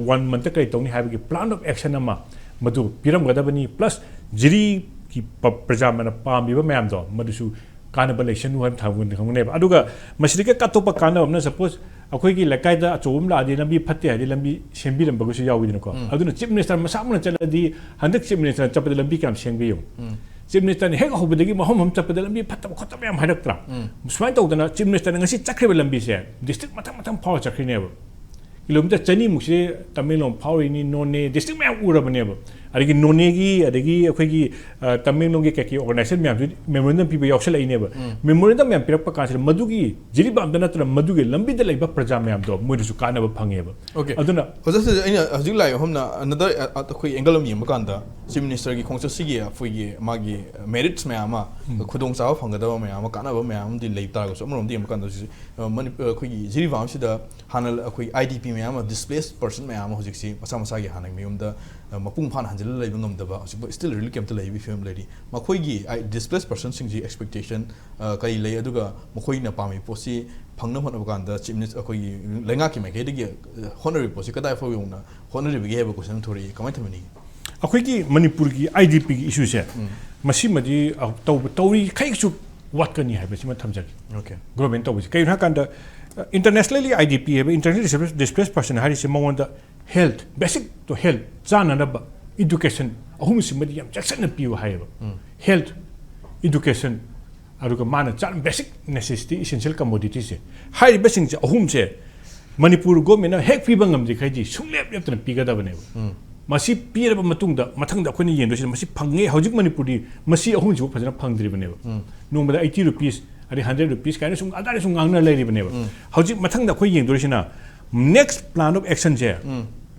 ꯋꯥꯟ ꯃꯟꯠꯇ ꯀꯔꯤ ꯇꯧꯅꯤ ꯍꯥꯏꯕꯒꯤ ꯄ꯭ꯂꯥꯟ ꯑꯣꯐ ꯑꯦꯛꯁꯟ ꯑꯃ ꯃꯗꯨ ꯄꯤꯔꯝꯒꯗꯕꯅꯤ꯫ ꯄ꯭ꯂꯁ ꯖꯤꯔꯤꯒꯤ ꯄ-, ꯄ꯭ꯔꯖꯥ ꯃꯅ ꯄꯥꯝꯃꯤꯕ ꯃꯌꯥꯝꯗꯣ ꯃꯗꯨꯁꯨ ꯀꯥꯟꯅꯕ ꯂꯩꯁꯅꯨ ꯍꯥꯏꯅ ꯊꯝꯒꯅꯦꯕ꯫ ꯑꯗꯨꯒ ꯃꯁꯤꯗꯒꯤ ꯑꯇꯣꯞꯄ ꯀꯥꯟꯅꯕ ꯑꯃꯅ, ꯁꯄꯣꯁ ꯑꯩꯈꯣꯏꯒꯤ ꯂꯩꯀꯥꯏꯗ ꯑꯆꯧꯕ ꯑꯃ ꯂꯥꯛꯑꯗꯤ ꯂꯝꯕꯤ ꯐꯠꯇꯦ ꯍꯥꯏꯗꯤ ꯂꯝꯕꯤ ꯁꯦꯝꯕꯤꯔꯝꯕꯒꯁꯨ ꯌꯥꯎꯋꯤꯗꯅꯀꯣ꯫ ꯑꯗꯨꯅ ꯆꯤꯐ ꯃꯤꯅꯤꯁꯇꯔ ꯃꯁꯥꯃꯛꯅ ꯆꯠꯂꯗꯤ, ꯍꯟꯗꯛ ꯆꯤꯐ ꯃꯤꯅꯤꯁꯇꯔꯅ ꯆꯠꯄꯗ ꯂꯝꯕꯤ ꯀꯌꯥꯝ ꯁꯦꯝꯒꯦ ꯌꯦꯡꯉꯨ꯫ ꯆꯤꯐ ꯃꯤꯅꯤꯁꯇꯔꯅ ꯍꯦꯛ ꯍꯧꯕꯗꯒꯤ ꯃꯐꯝ ꯑꯃ ꯆꯠꯄꯗ ꯂꯝꯕꯤ ꯐꯠꯇꯕ ꯈꯣꯠꯇꯕ ꯌꯥꯝ ꯍꯥꯏꯔꯛꯇ꯭ꯔꯥ? ꯁꯨꯃꯥꯏꯅ ꯇꯧꯗꯅ ꯆꯤꯐ ꯃꯤꯅꯤꯁꯇꯔꯅ ꯉꯁꯤ ꯆꯠꯈ꯭ꯔꯤꯕ ꯂꯝꯕꯤꯁꯦ ꯗꯤꯁꯇ꯭ꯔꯤꯛ ꯃꯊꯪ ꯃꯊꯪ ꯐꯥꯎꯔ ꯆꯠꯈ꯭ꯔꯤꯅꯦꯕ꯫ ꯀꯤꯂꯣꯃꯤꯇꯔ ꯆꯅꯤꯃꯨꯛꯁꯤ ꯇꯃꯦꯡꯂꯣꯡ ꯐꯥꯎꯔꯤꯅꯤ, ꯅꯣꯅꯦ, ꯗꯤꯁꯇ꯭ꯔꯤꯛ ꯃꯌꯥꯝ ꯎꯔꯕꯅꯦꯕ꯫ ꯑꯗꯒꯤ ꯅꯣꯅꯦꯒꯤ, ꯑꯗꯒꯤ ꯑꯩꯈꯣꯏꯒꯤ, ꯑ, ꯇꯃꯦꯡꯂꯣꯡꯒꯤ ꯀꯩꯀꯩ ꯑꯣꯔꯒꯅꯥꯏꯖꯦꯁꯟ ꯃꯌꯥꯝꯁꯨ ꯃꯦꯃꯣꯔꯦꯟꯗꯝ ꯄꯤꯕ ꯌꯥꯎꯁꯜꯂꯛꯏꯅꯦꯕ꯫ ꯃꯦꯃꯣꯔꯦꯟꯗꯝ ꯃꯌꯥꯝ ꯄꯤꯔꯛꯄ ꯀꯥꯟꯁꯤꯗ ꯃꯗꯨꯒꯤ ꯖꯤꯔꯤꯕꯥꯝꯗ ꯅꯠꯇꯅ ꯃꯗꯨꯒꯤ ꯂꯝꯕꯤꯗ ꯂꯩꯕ ꯄ꯭ꯔꯖꯥ ꯃꯌꯥꯝꯗꯣ ꯃꯣꯏꯗꯁꯨ ꯀꯥꯟꯅꯕ ꯐꯪꯉꯦꯕ꯫ ꯑꯣꯀꯦ꯫ ꯑꯗꯨꯅ ꯍꯧꯖꯤꯛ ꯍꯧꯖꯤꯛ ꯑꯩꯅ ꯍꯧꯖꯤꯛ ꯂꯥꯛꯏꯕ ꯃꯐꯝꯅ another, ꯑ, ꯑꯩꯈꯣꯏ ꯑꯦꯡꯒꯜ ꯑꯃ ꯌꯦꯡꯕ ꯀꯥꯟꯗ ꯆꯤꯐ ꯃꯤꯅꯤꯁꯇꯔꯒꯤ ꯈꯣꯡꯆꯠꯁꯤꯒꯤ ꯑꯩꯈꯣꯏꯒꯤ ꯃꯥꯒꯤ ꯃꯦꯔꯤꯠꯁ ꯃꯌꯥꯝ ꯑꯃ, ꯈꯨꯗꯣꯡꯆꯥꯕ ꯐꯪꯒꯗꯕ ꯃꯌꯥꯝ ꯑꯃ, ꯀꯥꯟꯅꯕ ꯃꯌꯥꯝ ꯑꯃꯗꯤ ꯂꯩ ꯇꯥꯔꯒꯁꯨ, ꯑꯃꯔꯣꯝꯗ ꯌꯦꯡꯕ ꯀꯥꯟꯗ ꯍꯧꯖꯤꯛ, ꯑ, ꯃꯅꯤ-, ꯑ, ꯑꯩꯈꯣꯏꯒꯤ ꯖꯤꯔꯤꯕꯥꯝꯁꯤꯗ ꯍꯥꯟꯅ ꯑꯩꯈꯣꯏ ꯑꯥꯏ ꯗꯤ ꯄꯤ ꯃꯌꯥꯝ ꯑꯃ, ꯗꯤꯁꯄ꯭ꯂꯦꯁ ꯄꯔꯁꯟ ꯃꯌꯥꯝ ꯑꯃ ꯍꯧꯖꯤꯛꯁꯤ ꯃꯁꯥ ꯃꯁꯥꯒꯤ ꯍꯥꯟꯅꯒꯤ ꯃꯌꯨꯝꯗ, ꯑ, ꯃꯄꯨꯡ ꯐꯥꯅ ꯍꯟꯖꯤꯜꯂ ꯂꯩꯕ ꯉꯝꯗꯕ, ꯍꯧꯖꯤꯛ still relief camp ꯇ ꯂꯩꯔꯤꯕ ꯐꯤꯕꯝ ꯂꯩꯔꯤ꯫ ꯃꯈꯣꯏꯒꯤ, ꯑꯥꯏ-, ꯗꯤꯁꯄ꯭ꯂꯦꯁ ꯄꯔꯁꯟꯁꯤꯡꯁꯤ ꯑꯦꯛꯁꯄꯦꯛꯇꯦꯁꯟ, ꯑ, ꯀꯔꯤ ꯂꯩ, ꯑꯗꯨꯒ ꯃꯈꯣꯏꯅ ꯄꯥꯝꯃꯤꯕ ꯄꯣꯠꯁꯤ ꯐꯪꯅꯕ ꯍꯣꯠꯅꯕ ꯀꯥꯟꯗ ꯆꯤꯐ ꯃꯤꯅꯤꯁ-, ꯑꯩꯈꯣꯏꯒꯤ ꯂꯩꯉꯥꯛꯀꯤ ꯃꯥꯏꯀꯩꯗꯒꯤ, ꯑ, ꯍꯣꯠꯅꯔꯤꯕ ꯄꯣꯠꯁꯤ ꯀꯗꯥꯏ ꯐꯥꯎ ꯌꯧꯅ ꯍꯣꯠꯅꯔꯤꯕꯒꯦ ꯍꯥꯏꯕ ꯀꯣꯏꯁꯟ ꯑꯃ ꯊꯣꯔꯛꯏ꯫ ꯀꯃꯥꯏꯅ ꯊꯝꯕꯤꯅꯤꯡꯉꯤ? ꯑꯩꯈꯣꯏꯒꯤ ꯃꯅꯤꯄꯨꯔꯒꯤ ꯑꯥꯏ ꯗꯤ ꯄꯤꯒꯤ ꯏꯁꯨꯁꯦ, ꯃꯁꯤꯃꯗꯤ, ꯑ, ꯇꯧꯕ, ꯇꯧꯔꯤꯈꯩꯁꯨ ꯋꯥꯠꯀꯅꯤ ꯍꯥꯏꯕꯁꯤꯃ ꯊꯝꯖꯒꯦ꯫ ꯑꯣꯀꯦ꯫ ꯒꯣꯔꯃꯦꯟ ꯇꯧꯕꯁꯦ꯫ ꯀꯩꯒꯤꯅꯣ ꯍꯥꯏꯀꯥꯟꯗ, ꯑ, internationally ꯑꯥꯏ ꯗꯤ ꯄꯤ ꯍꯥꯏꯕ, ꯏꯟꯇꯔꯅꯦꯁꯅꯦꯜ ꯗꯤꯁꯄ꯭ꯂꯦꯁ ꯄꯔꯁꯟ ꯍꯥꯏꯔꯤꯁꯦ ꯃꯉꯣꯟꯗ health, basic to health, ꯆꯥꯅꯅꯕ, education, ꯑꯍꯨꯝꯁꯤꯃꯗꯤ ꯌꯥꯝ ꯆꯦꯛꯁꯤꯟꯅ ꯄꯤꯌꯨ ꯍꯥꯏꯌꯦꯕ꯫ Health, education, ꯑꯗꯨꯒ ꯃꯥꯅ ꯆꯥ-, basic necessity, essential commodity ꯁꯦ꯫ ꯍꯥꯏꯔꯤꯕꯁꯤꯡꯁꯦ ꯑꯍꯨꯝꯁꯦ ꯃꯅꯤꯄꯨꯔ ꯒꯣꯔꯃꯦꯟꯅ ꯍꯦꯛ ꯄꯤꯕ ꯉꯝꯗ꯭ꯔꯤꯈꯩꯗꯤ ꯁꯨꯡꯂꯦꯞ ꯂꯦꯞꯇꯅ ꯄꯤꯒꯗꯕꯅꯦꯕ꯫ ꯃꯁꯤ ꯄꯤꯔꯕ ꯃꯇꯨꯡꯗ ꯃꯊꯪꯗ ꯑꯩꯈꯣꯏꯅ ꯌꯦꯡꯗꯣꯏꯁꯤꯅ ꯃꯁꯤ ꯐꯪꯉꯦ, ꯍꯧꯖꯤꯛ ꯃꯅꯤꯄꯨꯔꯗꯤ ꯃꯁꯤ ꯑꯍꯨꯝꯁꯤꯐꯥꯎ ꯐꯖꯅ ꯐꯪꯗ꯭ꯔꯤꯕꯅꯦꯕ꯫ ꯅꯣꯡꯃꯗ eighty rupees, ꯑꯗꯩ hundred rupees ꯀꯥꯏꯅ ꯁꯨꯝ ꯑꯗꯥꯏꯗ ꯁꯨꯝ ꯉꯥꯡꯅ ꯂꯩꯔꯤꯕꯅꯦꯕ꯫ ꯍꯧꯖꯤꯛ ꯃꯊꯪꯗ ꯑꯩꯈꯣꯏ ꯌꯦꯡꯗꯣꯏꯁꯤꯅ next plan of action ꯁꯦ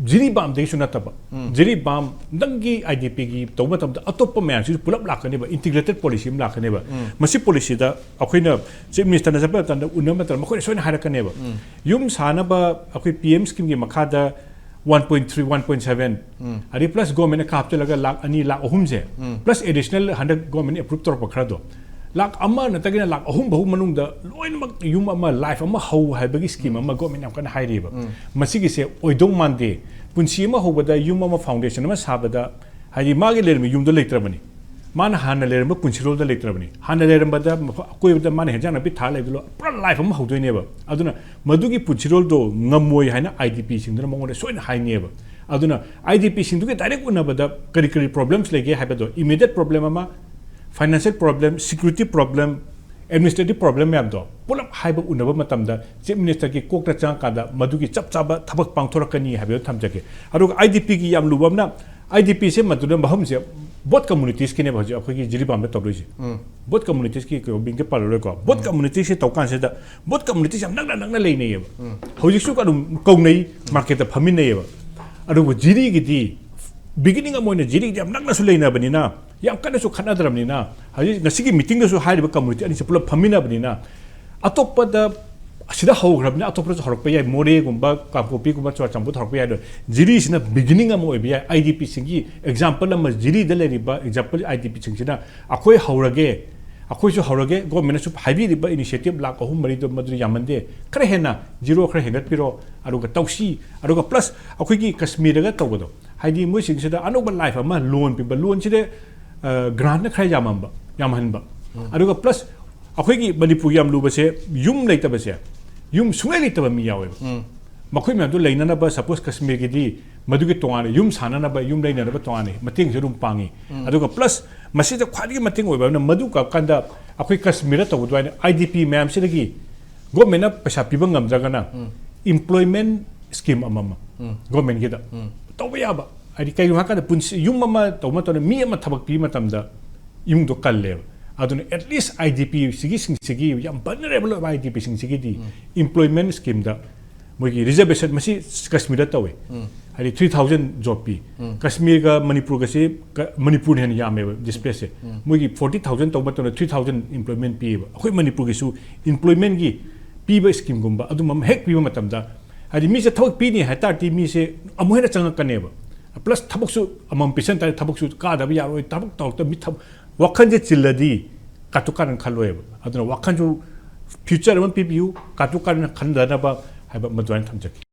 ꯖꯤꯔꯤꯕꯥꯝꯗꯒꯤꯁꯨ ꯅꯠꯇꯕ, ꯖꯤꯔꯤꯕꯥꯝ ꯅꯪꯒꯤ ꯑꯥꯏ ꯗꯤ ꯄꯤꯒꯤ ꯇꯧꯕ ꯃꯇꯝꯗ ꯑꯇꯣꯞꯄ ꯃꯌꯥꯝꯁꯤꯁꯨ ꯄꯨꯂꯞ ꯂꯥꯛꯀꯅꯦꯕ, ꯏꯟꯇꯤꯒ꯭ꯔꯦꯇꯦꯠ ꯄꯣꯂꯤꯁꯤ ꯑꯃ ꯂꯥꯛꯀꯅꯦꯕ꯫ ꯃꯁꯤ ꯄꯣꯂꯤꯁꯤꯗ ꯑꯩꯈꯣꯏꯅ ꯆꯤꯐ ꯃꯤꯅꯤꯁꯇꯔꯅ ꯆꯠꯄ ꯃꯇꯝꯗ, ꯎꯅꯕ ꯃꯇꯝꯗ ꯃꯈꯣꯏꯅ ꯁꯣꯏꯅ ꯍꯥꯏꯔꯛꯀꯅꯦꯕ꯫ ꯌꯨꯝ ꯁꯥꯅꯕ ꯑꯩꯈꯣꯏ ꯄꯤ ꯑꯦꯝ ꯁ꯭ꯀꯤꯝꯒꯤ ꯃꯈꯥꯗ one point three, one point seven, ꯑꯗꯩ ꯄ꯭ꯂꯁ ꯒꯣꯔꯃꯦꯟꯅ ꯀꯥꯞꯆꯜꯂꯒ ꯂꯥꯛ ꯑꯅꯤ, ꯂꯥꯛ ꯑꯍꯨꯝꯁꯦ, ꯄ꯭ꯂꯁ ꯑꯦꯗꯤꯁꯅꯦꯜ ꯍꯟꯗꯛ ꯒꯣꯔꯃꯦꯟꯅ ꯑꯦꯄ꯭ꯔꯨꯞ ꯇꯧꯔꯛꯄ ꯈꯔꯗꯣ, ꯂꯥꯛ ꯑꯃ ꯅꯠꯇ꯭ꯔꯒꯅ ꯂꯥꯛ ꯑꯍꯨꯝ ꯐꯥꯎ ꯃꯅꯨꯡꯗ ꯂꯣꯏꯅꯃꯛ ꯌꯨꯝ ꯑꯃ, ꯂꯥꯏꯐ ꯑꯃ ꯍꯧ ꯍꯥꯏꯕꯒꯤ ꯁ꯭ꯀꯤꯝ ꯑꯃ ꯒꯣꯔꯃꯦꯟꯅ ꯌꯥꯝ ꯀꯟꯅ ꯍꯥꯏꯔꯤꯕ꯫ ꯃꯁꯤꯒꯤꯁꯦ ꯑꯣꯏꯗꯧ ꯃꯥꯟꯗꯦ꯫ ꯄꯨꯟꯁꯤ ꯑꯃ ꯍꯧꯕꯗ, ꯌꯨꯝ ꯑꯃ ꯐꯥꯎꯟꯗꯦꯁꯟ ꯑꯃ ꯁꯥꯕꯗ, ꯍꯥꯏꯗꯤ ꯃꯥꯒꯤ ꯂꯩꯔꯝꯕ ꯌꯨꯝꯗ ꯂꯩꯇ꯭ꯔꯕꯅꯤ, ꯃꯥꯅ ꯍꯥꯟꯅ ꯂꯩꯔꯝꯕ ꯄꯨꯟꯁꯤꯔꯣꯜꯗ ꯂꯩꯇ꯭ꯔꯕꯅꯤ꯫ ꯍꯥꯟꯅ ꯂꯩꯔꯝꯕꯗ ꯃꯐ-, ꯑꯀꯣꯏꯕꯗ ꯃꯥꯅ ꯍꯦꯟꯖꯥꯡ ꯅꯥꯄꯤ ꯊꯥ ꯂꯩꯕꯗꯣ ꯄꯨꯔꯥ ꯂꯥꯏꯐ ꯑꯃ ꯍꯧꯗꯣꯏꯅꯦꯕ꯫ ꯑꯗꯨꯅ ꯃꯗꯨꯒꯤ ꯄꯨꯟꯁꯤꯔꯣꯜꯗꯣ ꯉꯝꯃꯣꯏ ꯍꯥꯏꯅ ꯑꯥꯏ ꯗꯤ ꯄꯤꯁꯤꯡꯗꯨꯅ ꯃꯉꯣꯟꯗ ꯁꯣꯏꯅ ꯍꯥꯏꯅꯦꯕ꯫ ꯑꯗꯨꯅ ꯑꯥꯏ ꯗꯤ ꯄꯤꯁꯤꯡꯗꯨꯒꯤ ꯗꯥꯏꯔꯦꯛ ꯎꯅꯕꯗ ꯀꯔꯤ ꯀꯔꯤ ꯄ꯭ꯔꯣꯕ꯭ꯂꯦꯝꯁ ꯂꯩꯒꯦ ꯍꯥꯏꯕꯗꯣ, ꯏꯃꯤꯗꯤꯌꯦꯠ ꯄ꯭ꯔꯣꯕ꯭ꯂꯦꯝ ꯑꯃ, financial problem, security problem, administrative problem ꯃꯌꯥꯝꯗꯣ ꯄꯨꯂꯞ ꯍꯥꯏꯕ ꯎꯅꯕ ꯃꯇꯝꯗ ꯆꯤꯐ ꯃꯤꯅꯤꯁꯇꯔꯒꯤ ꯀꯣꯛꯇ ꯆꯪꯉꯀꯥꯟꯗ ꯃꯗꯨꯒꯤ ꯆꯞ ꯆꯥꯕ ꯊꯕꯛ ꯄꯥꯡꯊꯣꯔꯛꯀꯅꯤ ꯍꯥꯏꯕꯗꯣ ꯊꯝꯖꯒꯦ꯫ ꯑꯗꯨꯒ ꯑꯥꯏ ꯗꯤ ꯄꯤꯒꯤ ꯌꯥꯝ ꯂꯨꯕ ꯑꯃꯅ, ꯑꯥꯏ ꯗꯤ ꯄꯤꯁꯦ ꯃꯗꯨꯗ ꯃꯐꯝꯁꯦ ꯕꯣꯠ ꯀꯝꯃꯨꯅꯤꯇꯤꯁꯀꯤꯅꯦꯕ ꯍꯧꯖꯤꯛ ꯑꯩꯈꯣꯏꯒꯤ ꯖꯤꯔꯤꯕꯥꯝꯗ ꯇꯧꯗꯣꯏꯁꯦ꯫ ꯕꯣꯠ ꯀꯝꯃꯨꯅꯤꯇꯤꯁꯀꯤ ꯃꯤꯡꯗꯤ ꯄꯜꯂꯔꯣꯏꯀꯣ꯫ ꯕꯣꯠ ꯀꯝꯃꯨꯅꯤꯇꯤꯁꯀꯤ ꯇꯧ ꯀꯥꯟꯁꯤꯗ ꯕꯣꯠ ꯀꯝꯃꯨꯅꯤꯇꯤꯁ ꯌꯥꯝ ꯅꯛꯅ ꯅꯛꯅ ꯂꯩꯅꯩꯌꯦꯕ꯫ ꯍꯧꯖꯤꯛꯁꯨ ꯑꯗꯨꯝ ꯀꯧꯅꯩ, ꯃꯥꯔꯀꯦꯠꯇ ꯐꯝꯃꯤꯟꯅꯩꯌꯦꯕ꯫ ꯑꯗꯨꯕꯨ ꯖꯤꯔꯤꯒꯤꯗꯤ ꯕꯤꯒꯤꯅꯤꯡ ꯑꯃ ꯑꯣꯏꯅ ꯖꯤꯔꯤꯒꯤꯗꯤ ꯌꯥꯝ ꯅꯛꯅꯁꯨ ꯂꯩꯅꯕꯅꯤꯅ, ꯌꯥꯝ ꯀꯟꯅꯁꯨ ꯈꯠꯅꯗ꯭ꯔꯕꯅꯤꯅ, ꯍꯧꯖꯤꯛ ꯉꯁꯤꯒꯤ ꯃꯤꯇꯤꯡꯗꯁꯨ ꯍꯥꯏꯔꯤꯕ ꯀꯝꯃꯨꯅꯤꯇꯤ ꯑꯅꯤꯁꯦ ꯄꯨꯂꯞ ꯐꯝꯃꯤꯟꯅꯕꯅꯤꯅ, ꯑꯇꯣꯞꯄꯗ ꯑꯁꯤꯗ ꯍꯧꯈ꯭ꯔꯕꯅꯤꯅ ꯑꯇꯣꯞꯄꯗꯁꯨ ꯍꯧꯔꯛꯄ ꯌꯥꯏ, ꯃꯣꯔꯦꯒꯨꯝꯕ, ꯀꯥꯡꯄꯣꯛꯄꯤꯒꯨꯝꯕ, ꯆꯨꯔꯥꯆꯥꯟꯄꯨꯔꯗ ꯍꯧꯔꯛꯄ ꯌꯥꯏ꯫ ꯑꯗꯣ ꯖꯤꯔꯤꯁꯤꯅ ꯕꯤꯒꯤꯅꯤꯡ ꯑꯃ ꯑꯣꯏꯕ ꯌꯥꯏ꯫ ꯑꯥꯏ ꯗꯤ ꯄꯤꯁꯤꯡꯒꯤ ꯑꯦꯛꯖꯥꯝꯄꯜ ꯑꯃ, ꯖꯤꯔꯤꯗ ꯂꯩꯔꯤꯕ ꯑꯦꯛꯖꯥꯝꯄꯜ ꯑꯥꯏ ꯗꯤ ꯄꯤꯁꯤꯡꯁꯤꯅ ꯑꯩꯈꯣꯏ ꯍꯧꯔꯒꯦ, ꯑꯩꯈꯣꯏꯁꯨ ꯍꯧꯔꯒꯦ, ꯒꯣꯔꯃꯦꯟꯅꯁꯨ ꯍꯥꯏꯕꯤꯔꯤꯕ ꯏꯅꯤꯁꯤꯌꯦꯇꯤꯞ ꯂꯥꯛ ꯑꯍꯨꯝ ꯃꯔꯤꯗꯣ ꯃꯗꯨ ꯌꯥꯝꯃꯟꯗꯦ, ꯈꯔ ꯍꯦꯟꯅ ꯖꯤꯔꯣ ꯈꯔ ꯍꯦꯟꯒꯠꯄꯤꯔꯣ, ꯑꯗꯨꯒ ꯇꯧꯁꯤ꯫ ꯑꯗꯨꯒ ꯄ꯭ꯂꯁ ꯑꯩꯈꯣꯏꯒꯤ ꯀꯁꯃꯤꯔꯗꯒ ꯇꯧꯕꯗꯣ, ꯍꯥꯏꯗꯤ ꯃꯣꯏꯁꯤꯡꯁꯤꯗ ꯑꯅꯧꯕ ꯂꯥꯏꯐ ꯑꯃ, ꯂꯣꯟ ꯄꯤꯕ, ꯂꯣꯟꯁꯤꯗ ꯒ꯭ꯔꯥꯟꯠꯅ ꯈꯔ ꯌꯥꯝꯍꯟꯕ, ꯌꯥꯝꯍꯟꯕ꯫ ꯑꯗꯨꯒ ꯄ꯭ꯂꯁ ꯑꯩꯈꯣꯏꯒꯤ ꯃꯅꯤꯄꯨꯔꯒꯤ ꯌꯥꯝ ꯂꯨꯕꯁꯦ, ꯌꯨꯝ ꯂꯩꯇꯕꯁꯦ, ꯌꯨꯝ ꯁꯨꯡꯂꯩ ꯂꯩꯇꯕ ꯃꯤ ꯌꯥꯎꯋꯦꯕ꯫ ꯃꯈꯣꯏ ꯃꯌꯥꯝꯗꯨ ꯂꯩꯅꯅꯕ, ꯁꯄꯣꯁ ꯀꯁꯃꯤꯔꯒꯤꯗꯤ ꯃꯗꯨꯒꯤ ꯇꯣꯉꯥꯟꯅ ꯌꯨꯝ ꯁꯥꯅꯅꯕ, ꯌꯨꯝ ꯂꯩꯅꯅꯕ ꯇꯣꯉꯥꯟꯅ ꯃꯇꯦꯡꯁꯨ ꯑꯗꯨꯝ ꯄꯥꯡꯉꯤ꯫ ꯑꯗꯨꯒ ꯄ꯭ꯂꯁ ꯃꯁꯤꯗ ꯈ꯭ꯋꯥꯏꯗꯒꯤ ꯃꯇꯦꯡ ꯑꯣꯏꯕ ꯑꯃꯅ, ꯃꯗꯨ ꯀꯥꯟꯗ ꯑꯩꯈꯣꯏ ꯀꯁꯃꯤꯔꯗ ꯇꯧꯕ ꯑꯗꯨꯃꯥꯏꯅ ꯑꯥꯏ ꯗꯤ ꯄꯤ ꯃꯌꯥꯝꯁꯤꯗꯒꯤ ꯒꯣꯔꯃꯦꯟꯅ ꯄꯩꯁꯥ ꯄꯤꯕ ꯉꯝꯗ꯭ꯔꯒꯅ, ꯏꯝꯄ꯭ꯂꯣꯏꯃꯦꯟ ꯁ꯭ꯀꯤꯝ ꯑꯃꯃ ꯒꯣꯔꯃꯦꯟꯒꯤꯗ ꯇꯧꯕ ꯌꯥꯕ꯫ ꯍꯥꯏꯗꯤ ꯀꯩꯒꯤꯅꯣ ꯍꯥꯏꯀꯥꯟꯗ ꯄꯨꯟꯁꯤ, ꯌꯨꯝ ꯑꯃ ꯇꯧꯕ ꯃꯇꯝꯗ ꯃꯤ ꯑꯃ ꯊꯕꯛ ꯄꯤꯕ ꯃꯇꯝꯗ ꯏꯃꯨꯡꯗꯣ ꯀꯜꯂꯦꯕ꯫ ꯑꯗꯨꯅ ꯑꯦꯠꯂꯤꯁ ꯑꯥꯏ ꯗꯤ ꯄꯤ ꯁꯤꯒꯤ ꯁꯤꯡꯁꯤꯒꯤ, ꯌꯥꯝ ꯚꯜꯅꯔꯦꯕꯜ ꯑꯣꯏꯕ ꯑꯥꯏ ꯗꯤ ꯄꯤꯁꯤꯡꯁꯤꯒꯤꯗꯤ ꯏꯝꯄ꯭ꯂꯣꯏꯃꯦꯟ ꯁ꯭ꯀꯤꯝꯗ ꯃꯣꯏꯒꯤ ꯔꯤꯖꯔꯕꯦꯁꯟ ꯃꯁꯤ ꯀꯁꯃꯤꯔꯗ ꯇꯧꯋꯤ꯫ ꯍꯥꯏꯗꯤ ꯊ꯭ꯔꯤ ꯊꯥꯎꯖꯟ ꯖꯣꯕ ꯄꯤ꯫ ꯀꯁꯃꯤꯔꯒ ꯃꯅꯤꯄꯨꯔꯒꯁꯦ, ꯃꯅꯤꯄꯨꯔꯅ ꯍꯦꯟꯅ ꯌꯥꯝꯃꯦꯕ ꯗꯤꯁꯄ꯭ꯂꯦꯁꯁꯦ꯫ ꯃꯣꯏꯒꯤ ꯐꯣꯔꯇꯤ ꯊꯥꯎꯖꯟ ꯇꯧꯕ ꯃꯇꯝꯗ ꯊ꯭ꯔꯤ ꯊꯥꯎꯖꯟ ꯏꯝꯄ꯭ꯂꯣꯏꯃꯦꯟ ꯄꯤꯌꯦꯕ꯫ ꯑꯩꯈꯣꯏ ꯃꯅꯤꯄꯨꯔꯒꯤꯁꯨ ꯏꯝꯄ꯭ꯂꯣꯏꯃꯦꯟꯒꯤ ꯄꯤꯕ ꯁ꯭ꯀꯤꯝꯒꯨꯝꯕ ꯑꯗꯨꯝꯕ ꯑꯃ ꯍꯦꯛ ꯄꯤꯕ ꯃꯇꯝꯗ, ꯍꯥꯏꯗꯤ ꯃꯤꯁꯦ ꯊꯕꯛ ꯄꯤꯅꯤ ꯍꯥꯏ ꯇꯥꯔꯗꯤ ꯃꯤꯁꯦ ꯑꯃꯨꯛ ꯍꯦꯟꯅ ꯆꯪꯉꯛꯀꯅꯦꯕ꯫ ꯄ꯭ꯂꯁ ꯊꯕꯛꯁꯨ ꯑꯃꯃꯝ ꯄꯤꯁꯟ ꯇꯥꯔꯗꯤ ꯊꯕꯛꯁꯨ ꯀꯥꯗꯕ ꯌꯥꯔꯣꯏ, ꯊꯕꯛ ꯇꯧꯔꯛꯇꯕ ꯃꯤ ꯊꯕꯛ ꯋꯥꯈꯜꯁꯦ ꯆꯤꯜꯂꯗꯤ ꯀꯥꯇꯨ ꯀꯥꯔꯟ ꯈꯜꯂꯣꯏꯕ꯫ ꯑꯗꯨꯅ ꯋꯥꯈꯜꯁꯨ ꯐ꯭ꯌꯨꯆꯔ ꯑꯃ ꯄꯤꯕꯤꯌꯨ, ꯀꯥꯇꯨ ꯀꯥꯔꯟ ꯈꯟꯗꯅꯕ ꯍꯥꯏꯕ ꯃꯗꯨꯃꯥꯏꯅ ꯊꯝꯖꯒꯦ꯫